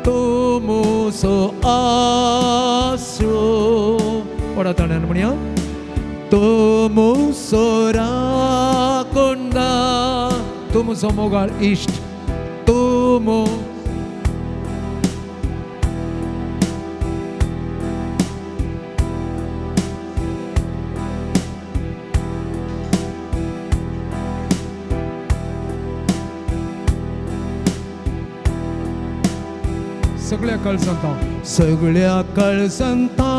तूं म्हजो आसरो. व्हडा ताळ्यान म्हणया. तूं म्हजो राखणदार, तूं म्हजो मोगाळ इश्ट, तूं सगळ्या कळसंता, सगळ्या कळसंता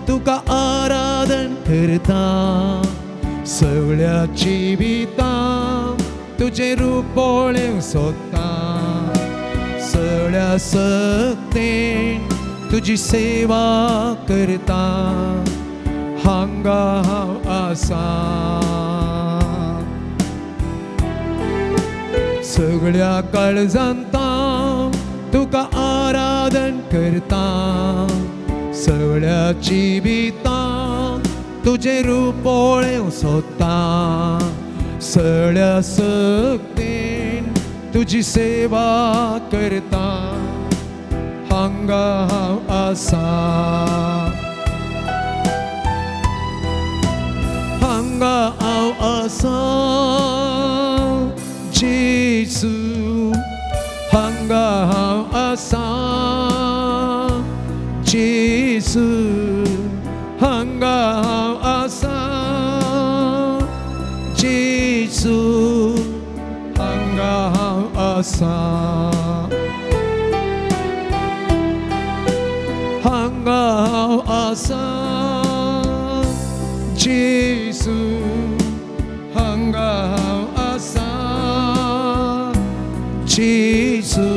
तुका आराधन करता, सगळ्या जिवितां तुजें रूप पळोवंक सोदता, सगळ्या सक्तेन तुजी सेवा करता, हांगा हांव आसा. सगळ्या काळजांता तुका आराधन करता, सगळ्या जिवितां तुजें रूप पळोवंक सोदता, सगळ्या सक्तेन तुजी सेवा करता, हांगा हांव आसा, हांगा हांव आसा जेजू, हांगा हांव आसा जेजू, हांगा हांव आसा जेजू, हांगा हांव आसा, हांगा हांव आसा जेजू, हांगा हांव आसा जेजू,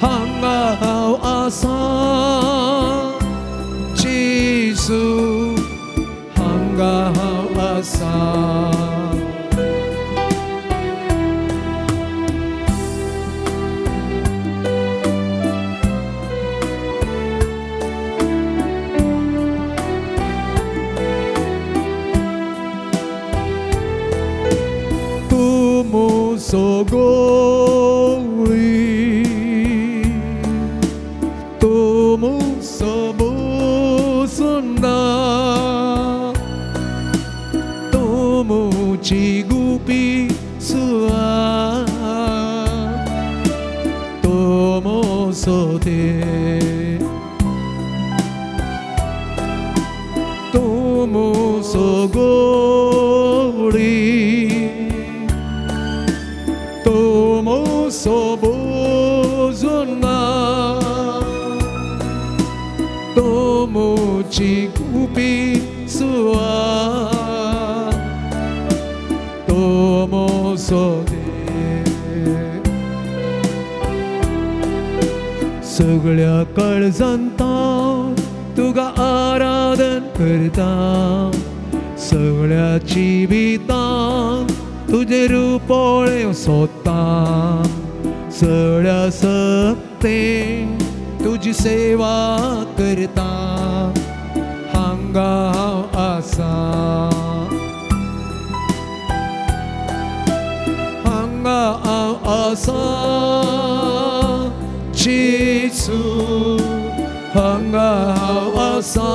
हांगा हांव आसा जेजू, हांगा हांव आसा. तूं म्हजो गोळी, तूं म्हजो बोसुंदा, तूं म्हजी गुपी सुआ, तूं म्हजो देव, तूं म्हजो गोळी, तूं म्हजो बोसुंदा, तूं म्हजी गुपी सुआ, तूं म्हजो देव. सगळ्या काळजांता तुका आराधन करता, सगळ्या जिवितां तुजें रूप पळोवंक सोदता, सगळ्या सक्तेन तुजी सेवा करता, हांगा हांव आसा, हांगा हांव आसा जेजू, हांगा हांव आसा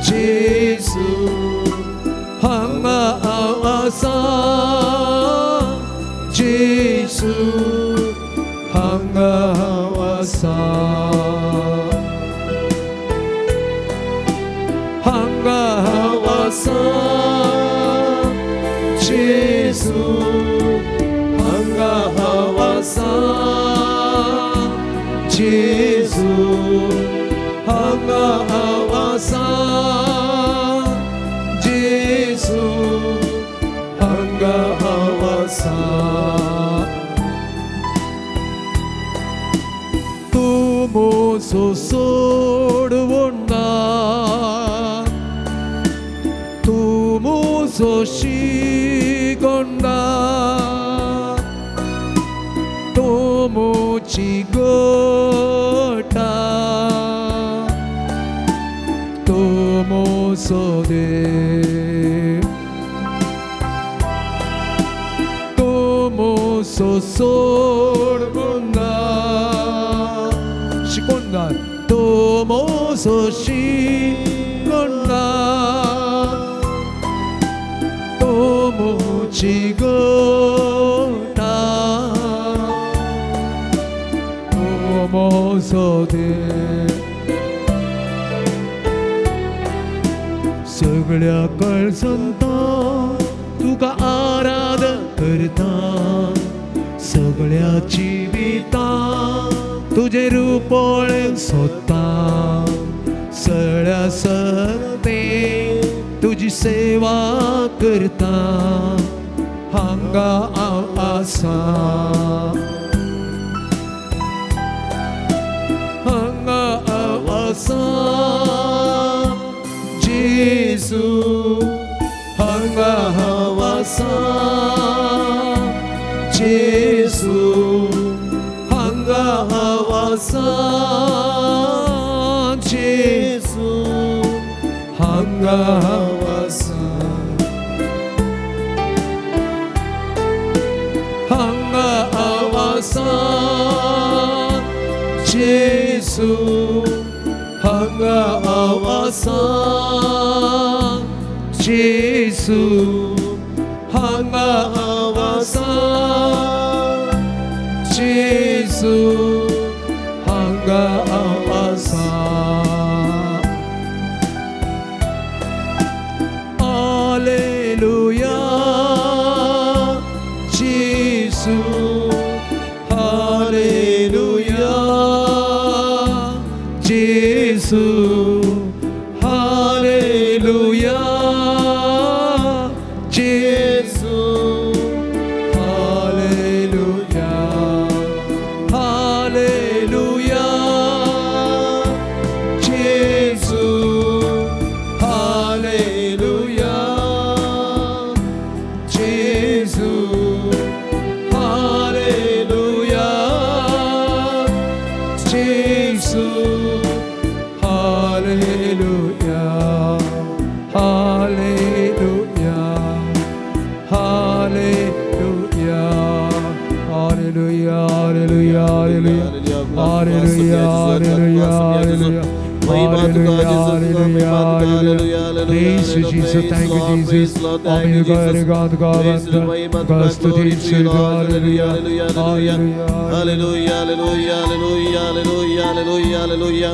जेजू, हांगा हांव आसा जेजू, हांगा हांव आसा, हांगा हांव आसा जेजू, हांगा हांव आसा जेजू, हांगा हांव आसा जेजू, हांगा हांव आसा. तूं म्हजो सोडवणदार, तूं म्हजो शिकोणदार, तूं म्हजी गोटा, तूं म्हजो देव, तूं म्हजो तो सोडूंक ना शिकोवन घाल तो मोसो शिकोवन ना तो मोची गोटा तो मोसो दे सगळ्या कळसंता तुका आराधन करता सगळ्या जिविता तुझे रूप पळोवंक सोदता सगळ्या सत्ते तुजी सेवा करता हांगा हांव आसा हांगा हांव आसा जेजू हांगा हांव आसा जेजू हांगा हांव आसा जेजू हांगा हांव आसा हांगा हांव आसा जेजू हांगा हांव आसा जेजू हांगा हांव आसा जेजू हांगा हांव आसा हालेलुया जेजू हालेलुया जेजू हालेलुया जेजू हालेलुया हालेलुया जेजू हालेलुया जेजू हालेलुया जेजू hallelujah hallelujah hallelujah hallelujah hallelujah hallelujah hallelujah hallelujah hallelujah hallelujah Praise you, Jesus. Thank you, Jesus. Amen. God, God, God, God, hallelujah, hallelujah, hallelujah, hallelujah, hallelujah, hallelujah, hallelujah.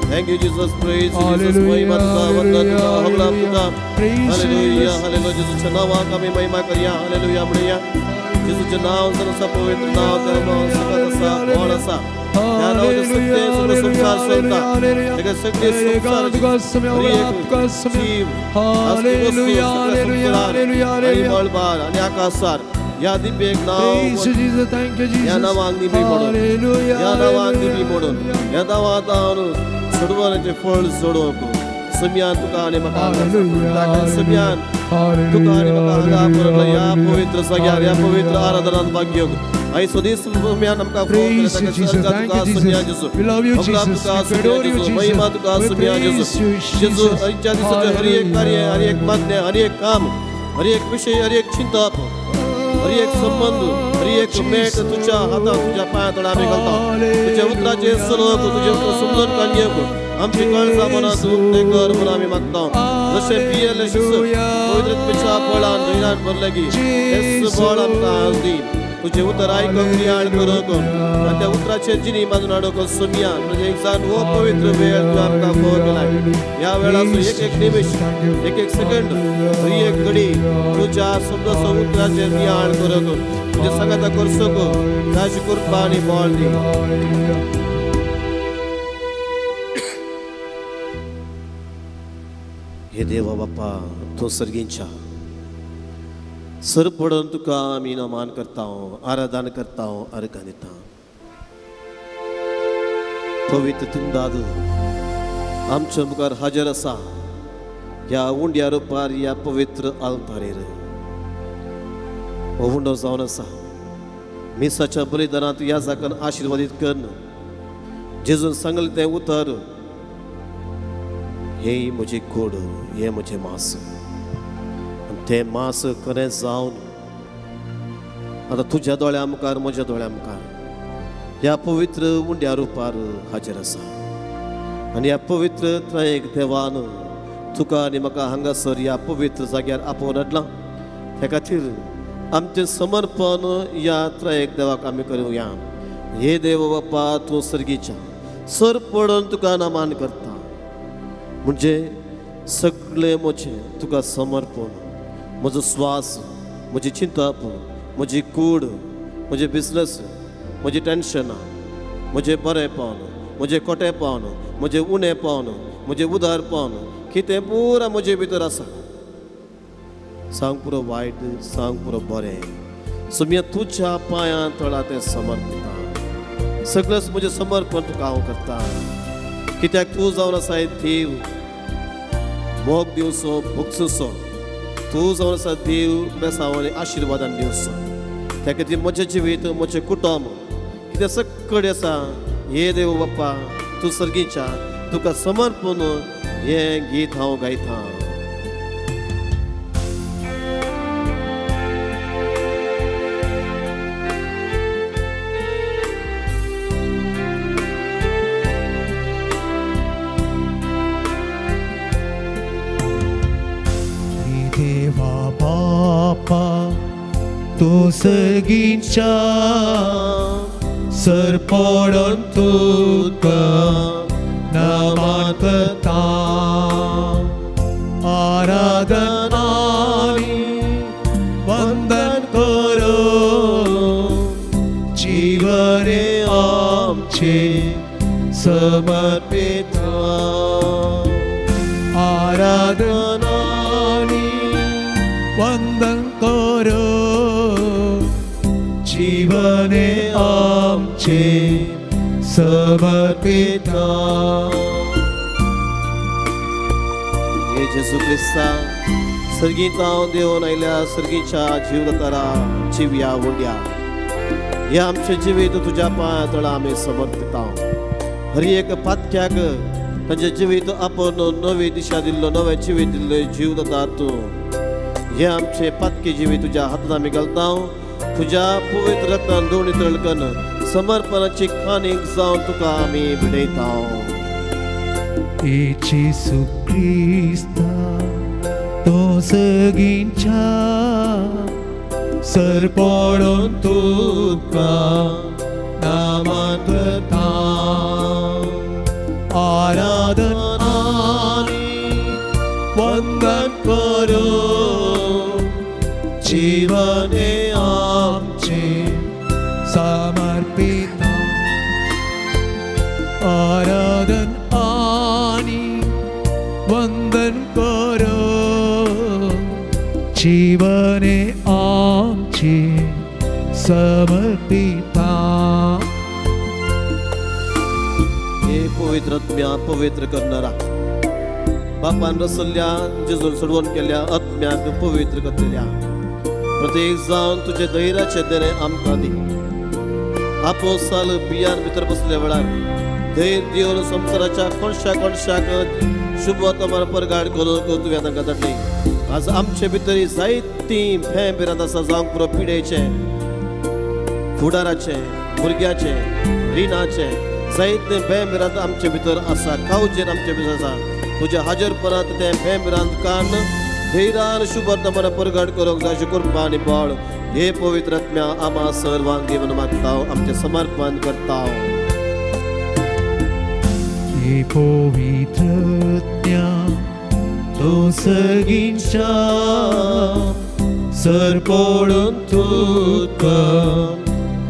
Thank you, Jesus. Praise you, Jesus. महिमा तुका, वंदन तुका, हवला तुका. Hallelujah, hallelujah. जेजूच्या नावाक आमी महिमा करया. Hallelujah म्हणया. जेजूचें नांव जावन आसा पवित्र नांव, धर्म सकत आसा, बळ आसा. ह्या नांवाचें सत्य सगळो संवसार चलता. ताका सगळे संवसाराचे हर एक जीव, आसली वस्तू सगळ्या संवसारार आनी मळबार आनी आकाशार ह्या दिव्य एक नांव ह्या नांवाक निमी म्हणून, ह्या नांवाक निमी म्हणून, ह्या नांवांत हांव सोडवण्याचें फळ जोडोवंक सम्यान तुका आनी म्हाका हांगा सम्यान तुका आनी म्हाका हांगा पुरयला. ह्या पवित्र जाग्यार, ह्या पवित्र आराधनांत भाग घेवंक आनी सदीस सम्यान आमकां phone Praise you, Jesus. Thank you, Jesus. We love you, Jesus. We adore you, Jesus. महिमा तुका We सम्यान जेजू. praise you, जेजू Jesus. आयच्या दिसाचें हर एक कार्य, हर एक मागणें, हर एक काम, हर एक विशय, हर एक चिंतप, हर एक संबंध, हर एक मेट तुझ्या हातांत, तुझ्या पांयां तळा आमी घालता. तुझ्या उतराचें सलोक, तुजें उतर समजून काडून घेवंक आमची कळसां मनां तूं उक्तें कर म्हूण आमी मागता. जशें पियेल्लें शिस पवित्र आत्म्याच्या बळान धैर्यान भरलें की हेच बळ आमकां आज दी. तुजें उतर आयकूंक, नियाळ करूंक आनी त्या उतराचेर जिणी बांदून हाडूंक सम्यान म्हणजे एक जाण हो पवित्र वेळ तुवें आमकां फोव केलाय. ह्या वेळाचो एक एक निमिश, एक एक सेकंड, हर एक घडी तुज्या शब्दाचो उतराचेर नियाळ करूंक, तुज्या सांगाता करसोक ताची कृपा आनी बळ दी. हे देवा बाप्पा, तूं सर्गींच्या सर पडून तुका आमी नमान करता, आराधन करता, अर्घां दिता. पवित्र तुमदाद आमच्या मुखार हाजीर आसा ह्या उंड्या रुपार, ह्या पवित्र आल्तारेर. हो उंडो जावन आसा मिसाच्या बलिदानांत ह्या जाकान आशिर्वादीत करून जेजून सांगलें तें उतर, हें म्हजें कोड, हें म्हजें मांस. आनी तें मांस खरें जावन आतां तुज्या दोळ्या मुखार म्हज्या दोळ्या मुखार ह्या पवित्र उंड्या रुपार हाजीर आसा आनी ह्या पवित्र त्रयेक देवान तुका आनी म्हाका हांगासर ह्या पवित्र जाग्यार आपोवन हाडलां. त्या खातीर आमचें समर्पण ह्या त्रयेक देवाक आमी करुया. हे देव बाप्पा तूं सर्गीच्या सर पडून तुका नमान करता म्हणजे सगळें म्हजें तुका समर्पण, म्हजो स्वास, म्हजी चिंतप, म्हजी कूड, म्हजें बिजनस, म्हजी टेन्शनां, म्हजें बरेंपण, म्हजें खोटेपण, म्हजें उणेपण, म्हजें उदारपण, कितें पुरा म्हजे भितर आसा, सांग पुरो वायट, सांग पुरो बरें, सोम्या तुज्या पांयां तळा तें समर्पिता. सगळेंच म्हजें समर्पण तुका हांव करता कित्याक तूं जावन आसा देव मोग दिवचो, भोगसो, तूं जावन आसा देव बेसांव आनी आशिर्वादान दिवचो. त्या खातीर म्हजें जिवीत, म्हजें कुटुंब कितें सगळें आसा, हे देव बाप्पा तूं सर्गीच्या तुका समर्पण हें गीत हांव गायता. तूं सर्गीच्या सर पडून तुका नमन करता, आराधना वंदन करो, जीवने आमचे समर्पिता, आराधना वंदन करो, जीवने आमचे समर्पिता. हे जेजू क्रिस्ता सर्गींत हांव देवन आयल्या सर्गीच्या जीवदातारा जिव्या उंड्या हे आमचें जिवीत तुज्या पांया तळा आमी समर्पिता. हर एक पातक्याक तांचें जिवीत आपण नवी दिशा दिल्लो, नवें जिवीत दिल्लो जीवदातार तूं, हे आमचे पातके जिवीत तुज्या हातांत आमी घालता. तुज्या पवित्र रक्तान दोणी तळकन समर्पणाची काणीक जावन तुका आमी भिडयता. जेजू क्रिस्ता तूं सगींच्या सर पडून तुका नमन करता, आराधना वंदन करो, जीवने आमचे समर्पिता, आराधन आनी वंदन करो, जीवने आमचे समर्पिता. हे पवित्र आत्म्या पवित्र करणारा बापान रसल्या जेजून सोडवून केल्या आत्म्याक पवित्र करतल्या प्रत्येक जावन तुजे धैर्याचे देणे आमकां दी. आपोसाल बियान भितर बसल्या वेळार धैर्य दिवन संवसाराच्या कोणशा कोणशाक शुभ वर्तमान परगाड करून तुवें तांकां धाडली. आज आमचे भितर जायतीं भें भिरांत आसा, जावंक पुरो पिडेचें, फुडाराचें, भुरग्याचें, रिणाचें, जायतें भें भिरांत आमचे भितर आसा, कावजेर आमचे भितर आसा. तुज्या हाजरपणांत तें भें भिरांत काडून धैर्यान शुभ वर्तमान परगट करूंक जाय अशें कृपा आनी बळ हे पवित्र आत्म्या आमा सर्वांक दी म्हणून मागता, आमचें समर्पण करता. हे पवित्र आत्म्या तूं सगींच्या सर पडून तुका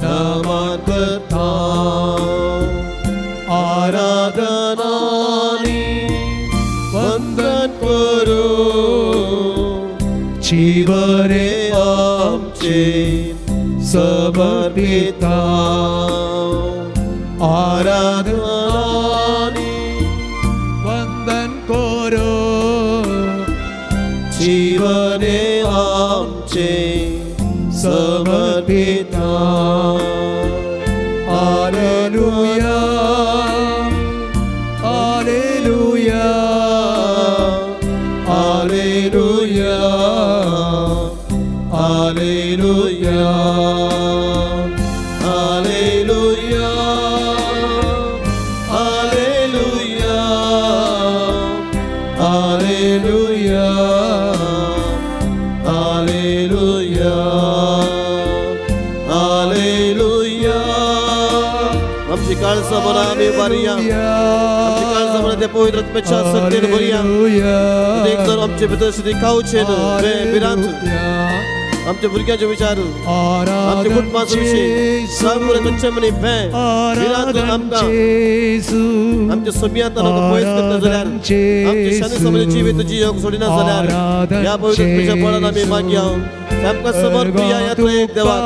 नमन करता, आराधना वंदन करो, जीवने आमचे समर्पिता, आराधना वंदन करो, जीवने आमचे समर्पिता. Hallelujah, hallelujah, hallelujah, hallelujah. Hallelujah, hallelujah, hallelujah, hallelujah, hallelujah. आमची काळजां मनां आमी भरया, आमची काळजां मनां त्या पवित्र आत्म्याच्या शक्तीन भरया. एक जर आमचे भितर सुद्दां खावचें भिरांत, आमच्या भुरग्यांचे विचार, आमच्या कुटुंबाचो विशय सगळें तुमचे मनी भंय भिरांत आमकां आमच्या सोम्यांत पयस करता जाल्यार, आमचे शांती समाज जिवीत जियोक सोडिना जाल्यार ह्या पवित्र आत्म्याच्या बळान आमी मागया. आमकां समर्पया ह्या एक देवाक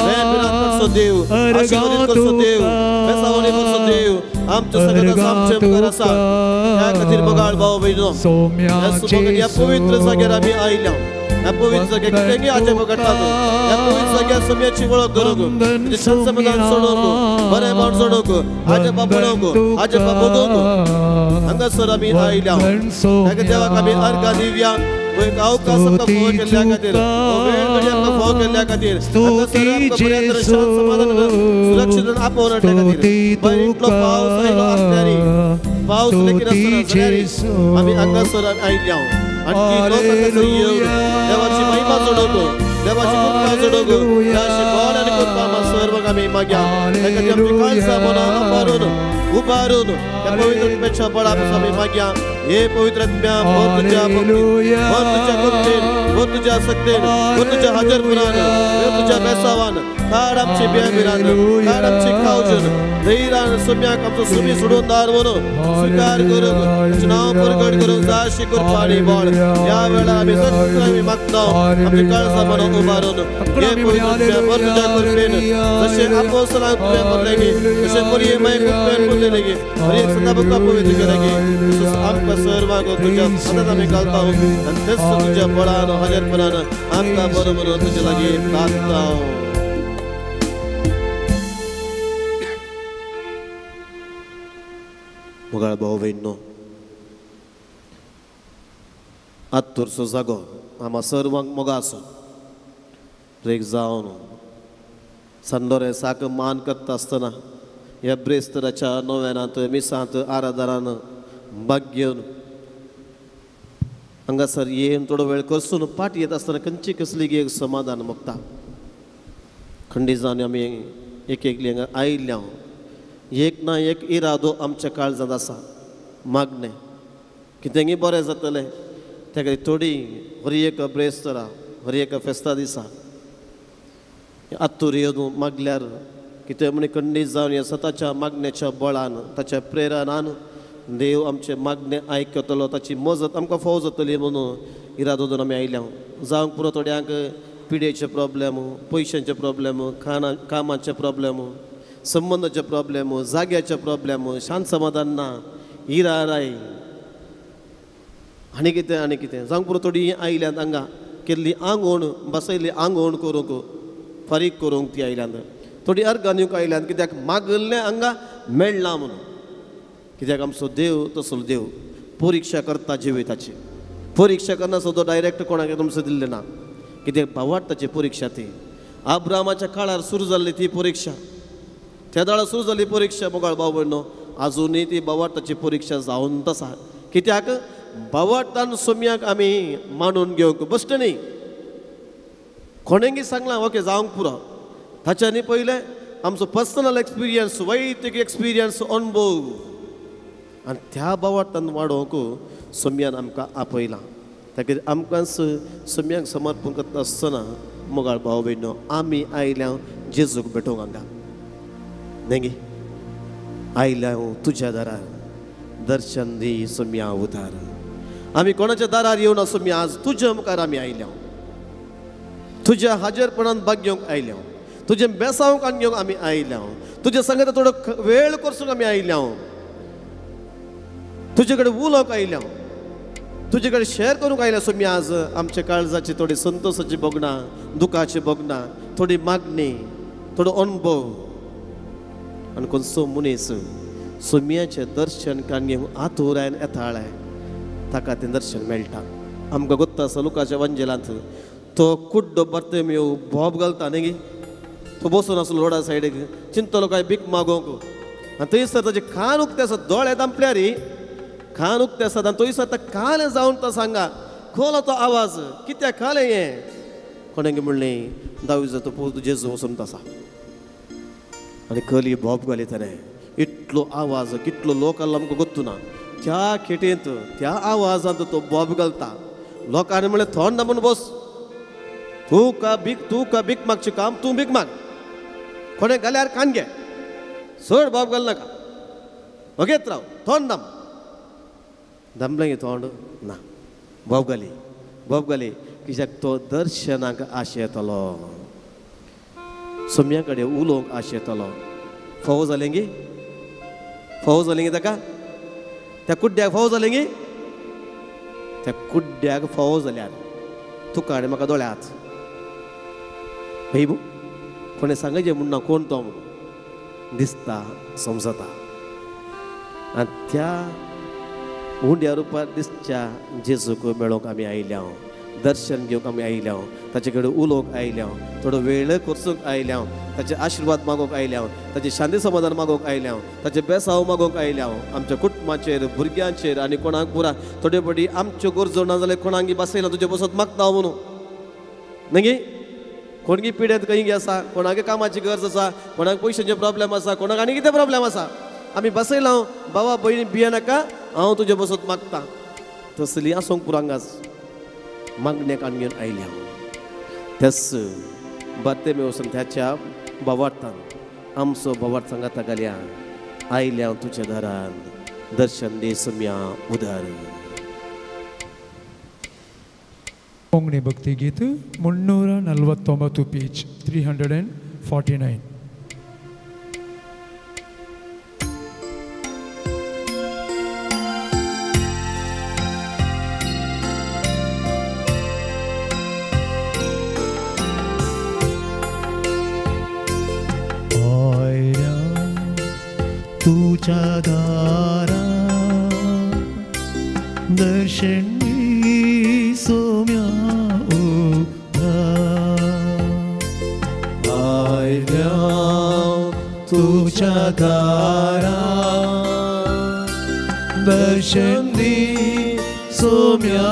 भंय भिरांत करचो देव, आशीर्वादीत करचो देव, बेसावणी करचो देव आमच्या सगळ्यां आमचे मुखार आसा. ह्या खातीर मोगाळ भाव भयणो, ह्या पवित्र जाग्यार आमी आयल्या. ह्या पवित्र जाग्यार कितेंय आजेब घडटा, ह्या पवित्र जाग्यार सोम्याची वळख करूंक, शांत समाधान सोडोवंक, बरेंपण सोडोवंक, आजेबा पळोवंक, आजेबा भोगोवंक हांगासर आमी आयल्या. ताका देवाक आमी अर्घां दिवया. एक अवकाश आमकां फावो केल्ल्या खातीर, वेळ घडी आमकां फावो केल्ल्या खातीर, हांगासर आमकां बऱ्या तरेन शांत समाधान सुरक्षीत आपोवन हाडल्या खातीर. इतलो पावस आयलो आसल्यार, पावस लेगीत आसतना जाल्यार आमी हांगासर आयल्या. आणखी लोक हांगासर येवन देवाची महिमा चडोवंक, देवाची कृपा चडोवंक, देवाची बळ आनी कृपा आमकां सर्वांक आमी मागया. त्या खातीर आमची काळजां मनां उबारून उबारून त्या पवित्र आत्म्याच्या बळा आमी मागया. हे पवित्र आत्म्या, भर तुझ्या भक्तीन, भर तुझ्या कृपेन, भर तुझ्या शक्तीन, भर तुझ्या हाजरपणान, भर तुझ्या बेसावान काड आमची भिरांत, काड आमची कावजन, धैर्यान सोम्याक आमचो सुमी सोडून दार म्हणून स्विकार करूंक, तुजें नांव परगट करूंक जायशी कृपा आनी बळ ह्या वेळार आमी सगळीं आमी मागता. आमची काळजां मनां उबारून हे पवित्र आत्म्या, भर तुझ्या कृपेन, जशें आपोस्तलांक तुवें म्हणलें की, जशें मरियमाय कृपेन म्हणलें की, हर एक सदां बुका पवित्र केलें की, तसोच आमकां सर्वांक तुज्या हातांत आमी घालता आनी तेच तुज्या बळान हाजरपणान आमकां बरो बरो तुजे लागीं प्रार्थना. मोगाळ भाव भयणो, आत्तुरचो जागो आमा सर्वांक मोगा आसा. एक जावन सांदोरे साक मान करता आसतना ह्या ब्रेस्तराच्या नव्यानांत मिसांत आरादारान भाग घेवन हांगासर येवन थोडो वेळ करसून पाट येत आसतना खंयची कसली एक समाधान मागता. खंडीत जावन आमी एक एकली हांगा आयिल्ल्या एक ना एक इरादो आमच्या काळजांत आसा, मागणें कितेंय बरें जातलें. त्या खातीर थोडी हर एक ब्रेस्तरा हर एक फेस्ता दिसा आत्तूर येवन मागल्यार कितें म्हण खंडीत जावन ह्या स्वताच्या मागण्याच्या बळान ताच्या प्रेरणान देव आमचें मागणें आयकतलो, ताची मजत आमकां फावो जातली म्हणून इरादो दवरून आमी आयल्या. जावंक पुरो थोड्यांक पिडेचे प्रॉब्लेम, पयशांचे प्रॉब्लेम, खाणा कामाचे प्रॉब्लेम, संबंदाचे प्रॉब्लेम, जाग्याचे प्रॉब्लेम, शांत समाधान ना, इराराय आनी कितें आनी कितें. जावंक पुरो थोडी आयल्यात हांगा केल्ली आंगवण बसयल्ली आंगवण करूंक फारीक करूंक ती आयल्यात. थोडी अर्गां दिवंक आयल्यात कित्याक मागल्लें हांगा मेळ्ळां म्हणून. कित्याक आमचो देव तसलो देव परिक्षा करता जिविताची. परिक्षा करना सुद्दां डायरेक्ट कोणाक तुमचो दिल्लें ना, कित्याक भावार्थाची परिक्षा ती आब्रामाच्या काळार सुरू जाल्ली ती परिक्षा, त्या दाळा सुरू जाल्ली परिक्षा. मोगाळ भाव भयणो, आजुनूय ती भावार्थाची परिक्षा जावन आसा. कित्याक भावार्थान सोम्याक आमी मानून घेवंक बसलें न्ही. कोणेंगी सांगलां ओके जावंक पुरो, ताच्या न्ही पयलें आमचो पर्सनल एक्सपिरियन्स, वैयक्तीक एक्सपिरियन्स, अणभव आनी त्या भावार्थान वाडोवंक सोम्यान आमकां आपयलां. त्या खातीर आमकां सोम्याक समर्पण करता आसतना मोगाळ भाव भयणो आमी आयल्या जेजूक भेटोवंक हांगा न्ही आयल्या तुज्या दारार दर्शन दी सोम्या उदार. आमी कोणाच्या दारार येवन सोम्या आज तुज्या मुखार आमी आयल्या, तुज्या हाजरपणान भाग घेवंक आयल्या, तुजें बेसावंक आनी घेवंक आमी आयल्या, तुज्या संगता थोडो वेळ करसूंक आमी आयल्या, तुजे कडेन उलोवंक आयल्या, तुजे कडेन शेअर करूंक आयल्या. सोमी आज आमच्या काळजाची थोडी संतोषाची भोगणां, दुखाची भोगणां, थोडी मागणी, थोडो अणभव. आनी खंयचो मनीस सोम्याचें दर्शन कान घेवन आतुरायन येताळें ताका तें दर्शन मेळटा. आमकां गोत्ता आसा लुकाच्या वंजेलांत तो कुड्डो बर्तेमेव बोब घालता न्ही गी, तो बसून आसलो रोडा सायडीक चिंतलो काय भीक मागोवंक आनी थंयसर ताजे कान उक्ते आसा दोळे दांपल्यार कान उक्ते आसात आनी थंयसर आतां कालें जावन तो सांगा खोलो तो आवाज कित्याक खालें हें कोणें म्हणलें दावीजो पूत जेजू वचून आसा आनी कली बोब घाली ताणें इतलो आवाज कितलो लोक आसलो आमकां गोत्तू ना त्या खेटेंत त्या आवाजांत तो बोब घालता लोकांनी म्हणलें थोंड ना म्हूण बस तूं का भीक तूं का भीक मागचें काम तूं भीक माग कोणें घाल्यार कान घे चड बोब घाल नाका वगेत राव थोंड दाम दामलें तोंड ना बोब घाली बोब घाली कित्याक तो दर्शनाक आशेतलो सोम्या कडेन उलोवंक आशेतलो फोव जालें गी फोव जालें गी ताका त्या कुड्ड्याक फोव जालें गी त्या कुड्ड्याक फोव जाल्यार तुका आनी म्हाका दोळ्यात भाई कोणें सांगचें म्हूण ना कोण तो म्हणून दिसता समजता आनी त्या उंड्या रुपार दिसच्या जेजूक मेळोवंक आमी आयल्या दर्शन घेवंक आमी आयल्या ताचे कडेन उलोवंक आयल्या थोडो वेळ खर्चूंक आयल्या ताचे आशिर्वाद मागोवंक आयल्या ताचे शांती समाधान मागोवंक आयल्या ताचे बेसाव मागोवंक आयल्या आमच्या कुटुंबाचेर भुरग्यांचेर आनी कोणाक पुरा थोडे फावटी आमच्यो गरजो ना जाल्यार कोणाक बसयला तुजे बसत मागता म्हणून न्ही कोणगी पिड्यांत खंय आसा कोणाक कामाची गरज आसा कोणाक पयशांचे प्रॉब्लेम आसा कोणाक आनी कितें प्रॉब्लेम आसा आमी बसयला बाबा भयणी भियेनाका हांव तुजे बसत मागता तसली आसूंक पुरांगाच मागण्याक आमी घेवन आयल्या त्याच बातेमे वचून त्याच्या बावार्थान आमचो बावार्थ सांगाता घालया आयल्या तुज्या दारान दर्शन दे सम्या उदार. कोंकणी भक्ती गीत 349 पेज 349. तुझ्या दारा दर्शन सोम्या आयल्या तुझ्या दारा दर्शन दी सोम्या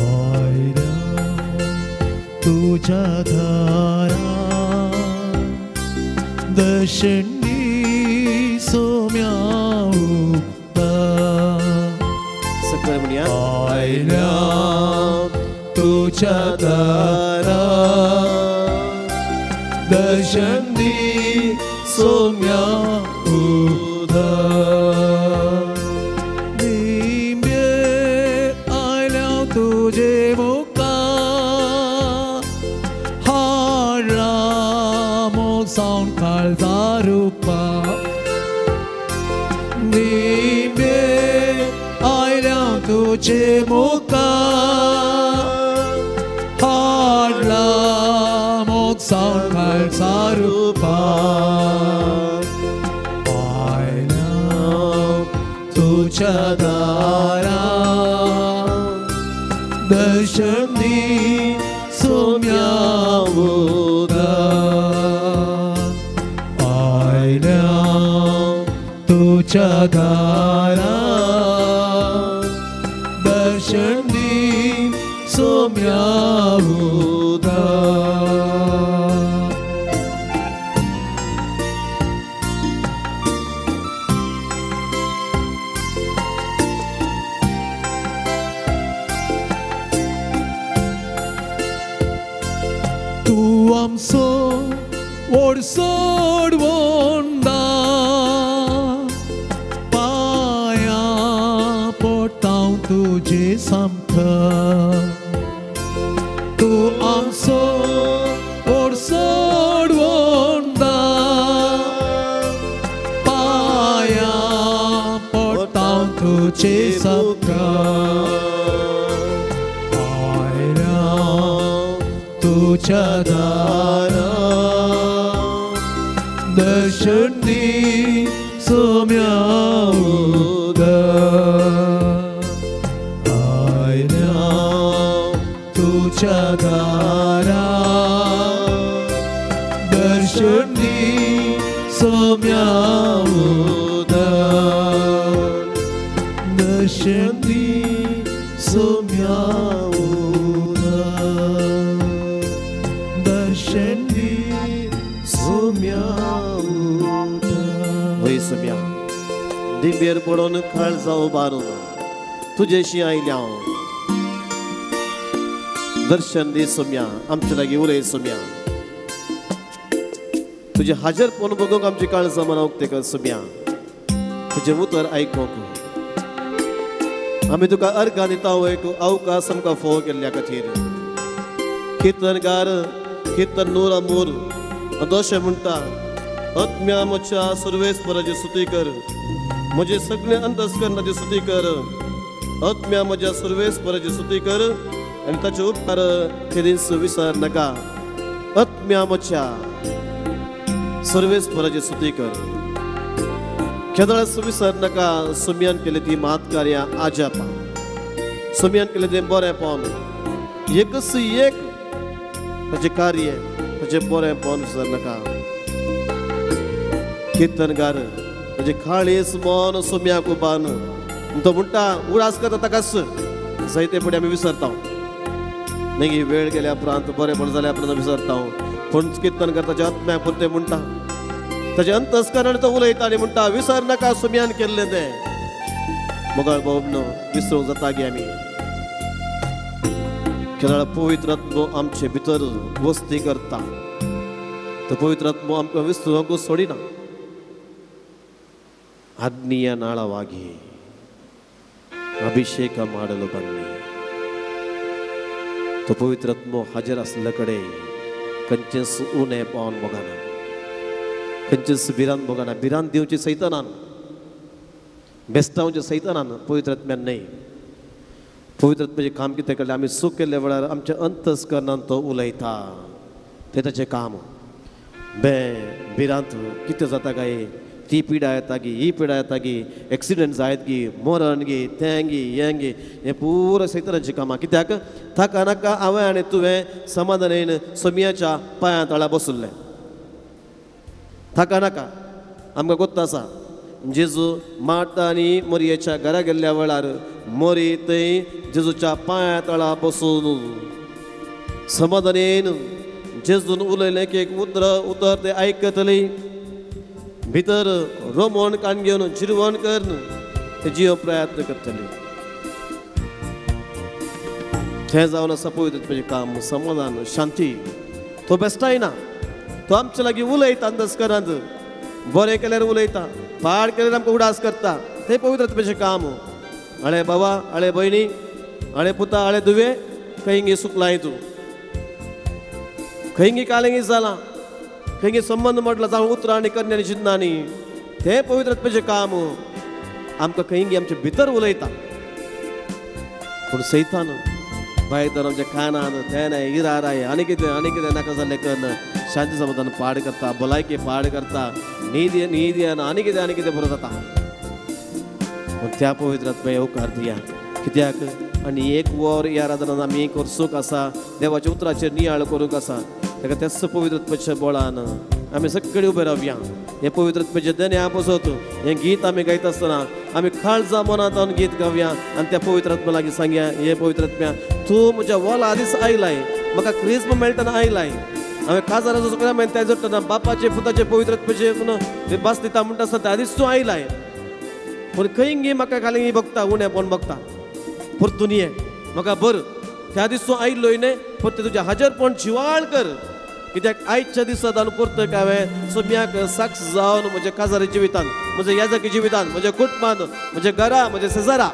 आयल्या तुझ्या दारा दर्शन दी सोम्या सगळे म्हणया आयल्या तुझ्या दारा दर्शन दी सोम्या दिंबे आयल्या तुझे मुखार हाडला मोग सावन काळजा रुपा दिंबे आयल्या तुझे मुखार हाडला मोग सावन काळजा रुपा आयल्या तुझ्या दारा दर्शन दी सोम्या आयल्या तुझ्या दारा दर्शन दी सोम्या. तूं आमचो ओडसोड वोंदा पाया पडटा तुझे सामका तूं आमचो ओडसोड वोंदा पाया पडटा तुझे सामका आयल्या तुझ्या दारा दर्शन दी सोम्या आयल्या तुझ्या दारा दर्शन दी सोम्या उदक दर्शन दी सोम्या उदक दर्शन दी सोम्या उदक. वय सोम्या दिंबेर पडून काळजां उबारून तुजेशी आयल्या हांव. दर्शन दी सोम्या, आमचे लागीं उलय सोम्या. तुजें हाजरपण बघूंक आमची काळजां मनां उक्तें कर सोम्या. तुजें उतर आयकूंक आमी तुका अर्घां दिता एक अवकाश आमकां फोव केल्ल्या खातीर. किर्तनकार किर्तन 103 अशें म्हणटा, आत्म्या म्हज्या सर्वेस्पराची स्तुती कर, म्हजें सगळें अंतस्करणाची स्तुती कर. आत्म्या म्हज्या सर्वेस्पराची स्तुती कर आनी ताचे उपकार केदींच विसर नाका. आत्म्या म्हज्या सर्वेस्पराची स्तुती कर, केदळाच विसर नाका. सोम्यान केले ती मात कार्यां आजापां, सोम्यान केले तें बरेंपण, एकच एक ताचें कार्य ताचें बरेंपण विसर नाका. किर्तनकार म्हणजे काळीज मन सोम्याक उबान तो म्हणटा उडास करता ताकाच जायते फुडें आमी विसरता. मागीर वेळ गेल्या उपरांत बरेंपण जाल्या उपरांत विसरता. पूण किर्तन करता ताच्या आत्म्याक परतें म्हणटा, ताचें अंतस्करण तो उलयता आनी म्हणटा विसर नाका सोम्यान केल्लें तें. मोगाळ भाव न्हू विसरूंक जाता गे आमी. केरळ पवित्र आत्मो आमचे भितर वस्ती करता. तो पवित्र आत्मो आमकां विसरूंक सोडिना. ಅಗ್ನಿಯ ನಾಳವಾಗಿ ಅಭಿಷೇಕ ಮಾಡಲು ಬನ್ನಿ. तो पवित्र आत्मो हाजीर आसले कडेन खंयचेंच उणें पावन भोगना, खंयचेंच भिरांत भोगना. भिरांत दिवची सैतानान, बेस्तावचे सैतानान, पवित्र आत्म्यान न्हय. पवित्र आत्म्याचें काम कितें केलें, आमी चूक केल्ल्या वेळार आमच्या अंतस्करणान तो उलयता, तें ताचें काम. बे भिरांत कितें जाता काय, ती पिडा येता गी, ही पिडा येता गी, एक्सिडंट जायत गी, मरण गी, तें गी, हें गी, हें पुरो सैतानाचीं कामां. कित्याक ताका नाका हांवें आनी तुवें समाधानेन सोम्याच्या पांयां तळा बसुल्लें. ताका नाका. आमकां गोत्त आसा, जेजू मार्ता आनी मोरयेच्या घरा गेल्ल्या वेळार मोरी थंय जेजूच्या पांयां तळा बसून समाधानेन जेजून उलयलें की एक उतर उतर तें आयकतली, भितर रोमण कान घेवन जिरवण करून ते जियो प्रयत्न करतले. थंय जावन आसा पवित्र आत्म्याचें काम, समाधान, शांती. तो बेस्टायना, तो आमचे लागीं उलयता अंतस्करांत. बरें केल्यार उलयता, पाड केल्यार आमकां उडास करता. तें पवित्र आत्म्याचें काम. आळे बाबा, आळे भयणी, आळे पुता, आळे दुवे, खंय सुकलाय तूं, खंय कालेंगी जालां, खंय संबंद म्हटला जावं उतरां आनी करण्यांनी चिंतनांनी. तें पवित्र आत्म्याचें काम आमकां खंय आमचे भितर उलयता. पूण सैतान भायर तर आमच्या कानान तें इराराय आनी कितें आनी कितें नाका जाल्लें कन्न शांती समाधान पाड करता, भलायकी पाड करता, न्हीद न्हीद येना आनी कितें आनी कितें बरो जाता. पूण त्या पवित्र आत्म्या येवकार दिया. कित्याक आनी एक वर ह्या आराधनान आमी करसूंक आसा, देवाच्या उतराचेर नियाळ करूंक आसा. ताका त्याच पवित्र आत्म्याच्या बळान आमी सगळीं उबे रावया. हें पवित्र आत्म्याचें देण्या पासत हें गीत आमी गायता आसतना आमी काळजा मनांत गीत गावया आनी त्या पवित्र आत्म्या लागीं सांगया, हे पवित्र आत्म्या तूं म्हज्या वोला आदींच आयलाय, म्हाका क्रिस्म मेळटना आयलाय. हांवें काजाराचो सगळ्या त्या जोडटना बापाचे पुताचे पवित्र आत्म्याचे म्हणून भास दिता म्हणटा आसतना त्या आदींच तूं आयलाय. पूण खंय गी म्हाका खाली बघता, उणेपण बघता, परतून ये म्हाका बर. त्या दीस तूं आयलोय न्हय, परतें तुजें हाजरपण जिवाळ कर. कित्याक आयच्या दिसा जावन परतें हांवें सोम्याक साक्ष जावन म्हज्या काजारी जिवितान, म्हज्या याजकी जिवितान, म्हज्या कुटुंबान, म्हज्या घरा, म्हज्या शेजारा,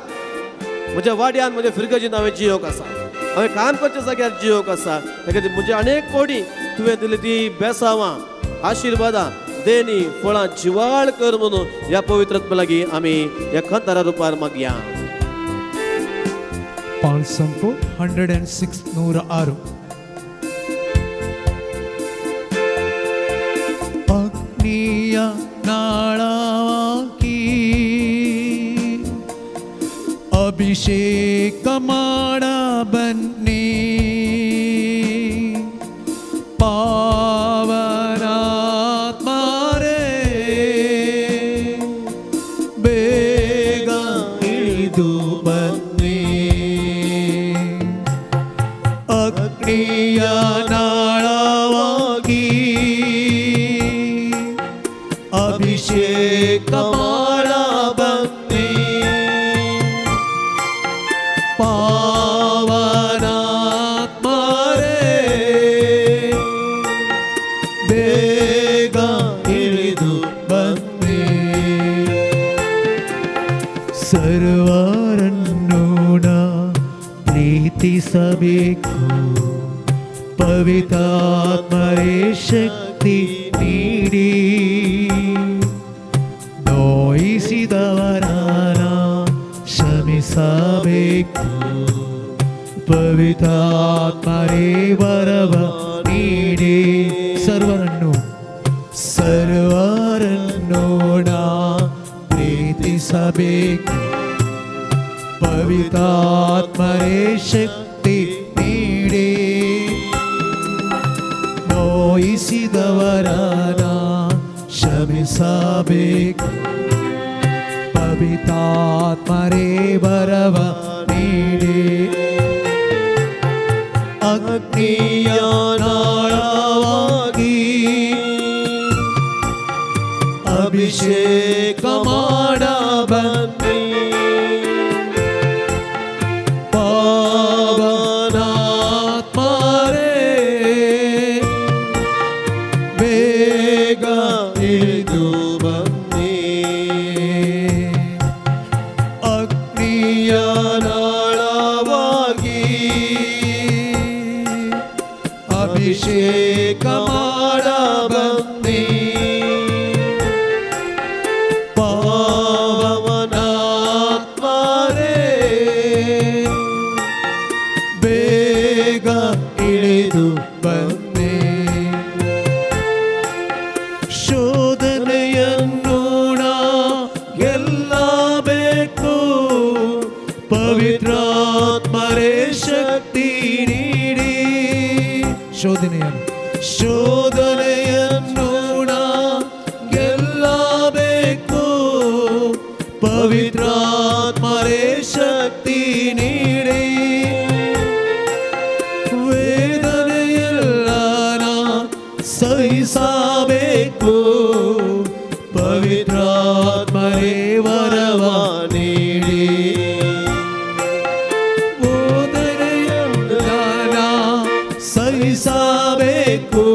म्हज्या वाड्यान, म्हज्या फिरगजीन हांवें जियोक आसा, हांवें काम करच्या जाग्यार जियोक आसा. त्या खातीर म्हजी अनेक कोडी तुवें दिली ती बेसावां, आशिर्वादां, देणी, फळां जिवाळ कर म्हणून ह्या पवित्र आत्म्या लागीं आमी ह्या खंतारा रुपार मागया. 106 106. ಅಗ್ನಿಯ ನಾಳಾಕಿ ಅಭಿಷೇಕ ಮಾಡ ಬನ್ನಿ, ಪಾವನಾತ್ಮನೇ ಬೇಗ ಇಳಿದು ಬನ್ನಿ. ಸರ್ವರನ್ನು ನಾ ಪ್ರೀತಿಸಬೇಕು, ಪವಿತ್ರಾತ್ಮರೇ ಶಕ್ತಿ ನೀಡಿ. ನೋಯಿಸಿದವರನ್ನ ಕ್ಷಮಿಸಬೇಕು, ಪವಿತ್ರಾತ್ಮರೇ ವರವ ನೀಡಿ. ಸರ್ವರನ್ನು ಸರ್ವರನ್ನು ನಾ ಪ್ರೀತಿಸಬೇಕು, ಪವಿತ್ರಾತ್ಮರೇ ಶಕ್ತಿ ನೀಡಿ. ನೋಯಿಸಿದವರನ್ನ ಕ್ಷಮಿಸಬೇಕು, ಪವಿತ್ರಾತ್ಮರೇ ವರವ ನೀಡಿ. ಅಗ್ನಿಯ ನಾಳವಾಗಿ ಅಭಿಷೇಕ ಮಾಡ ಬನ್ನಿ, ಪಾವನಾತ್ಮರೇ ಬೇಗ ಇಳಿದು ಬನ್ನಿ. ಅಗ್ನಿಯ ನಾಳವಾಗಿ ಅಭಿಷೇಕ ಮಾಡ ಬನ್ನಿ, ಪಾವನಾತ್ಮರೇ ಬೇಗ ಇಳಿದು ಬನ್ನಿ. ಶೋಧನೆಯನ್ನು ನಾ ಗೆಲ್ಲಬೇಕು, ಪವಿತ್ರಾತ್ಮರೇ ಶಕ್ತಿ ನೀಡಿ. ಶೋಧನೆಯನ್ನು ನಾ ಗೆಲ್ಲಬೇಕು, ಪವಿತ್ರಾತ್ಮರೇ ಶಕ್ತಿ ನೀಡಿ. ವೇದನೆಯೆಲ್ಲ ನಾ ಸಹಿಸಬೇಕು, ಪವಿತ್ರಾತ್ಮರೇ ವರವ ನೀಡಿ. ವೇದನೆಯೆಲ್ಲ ನಾ ಸಹಿಸಬೇಕು,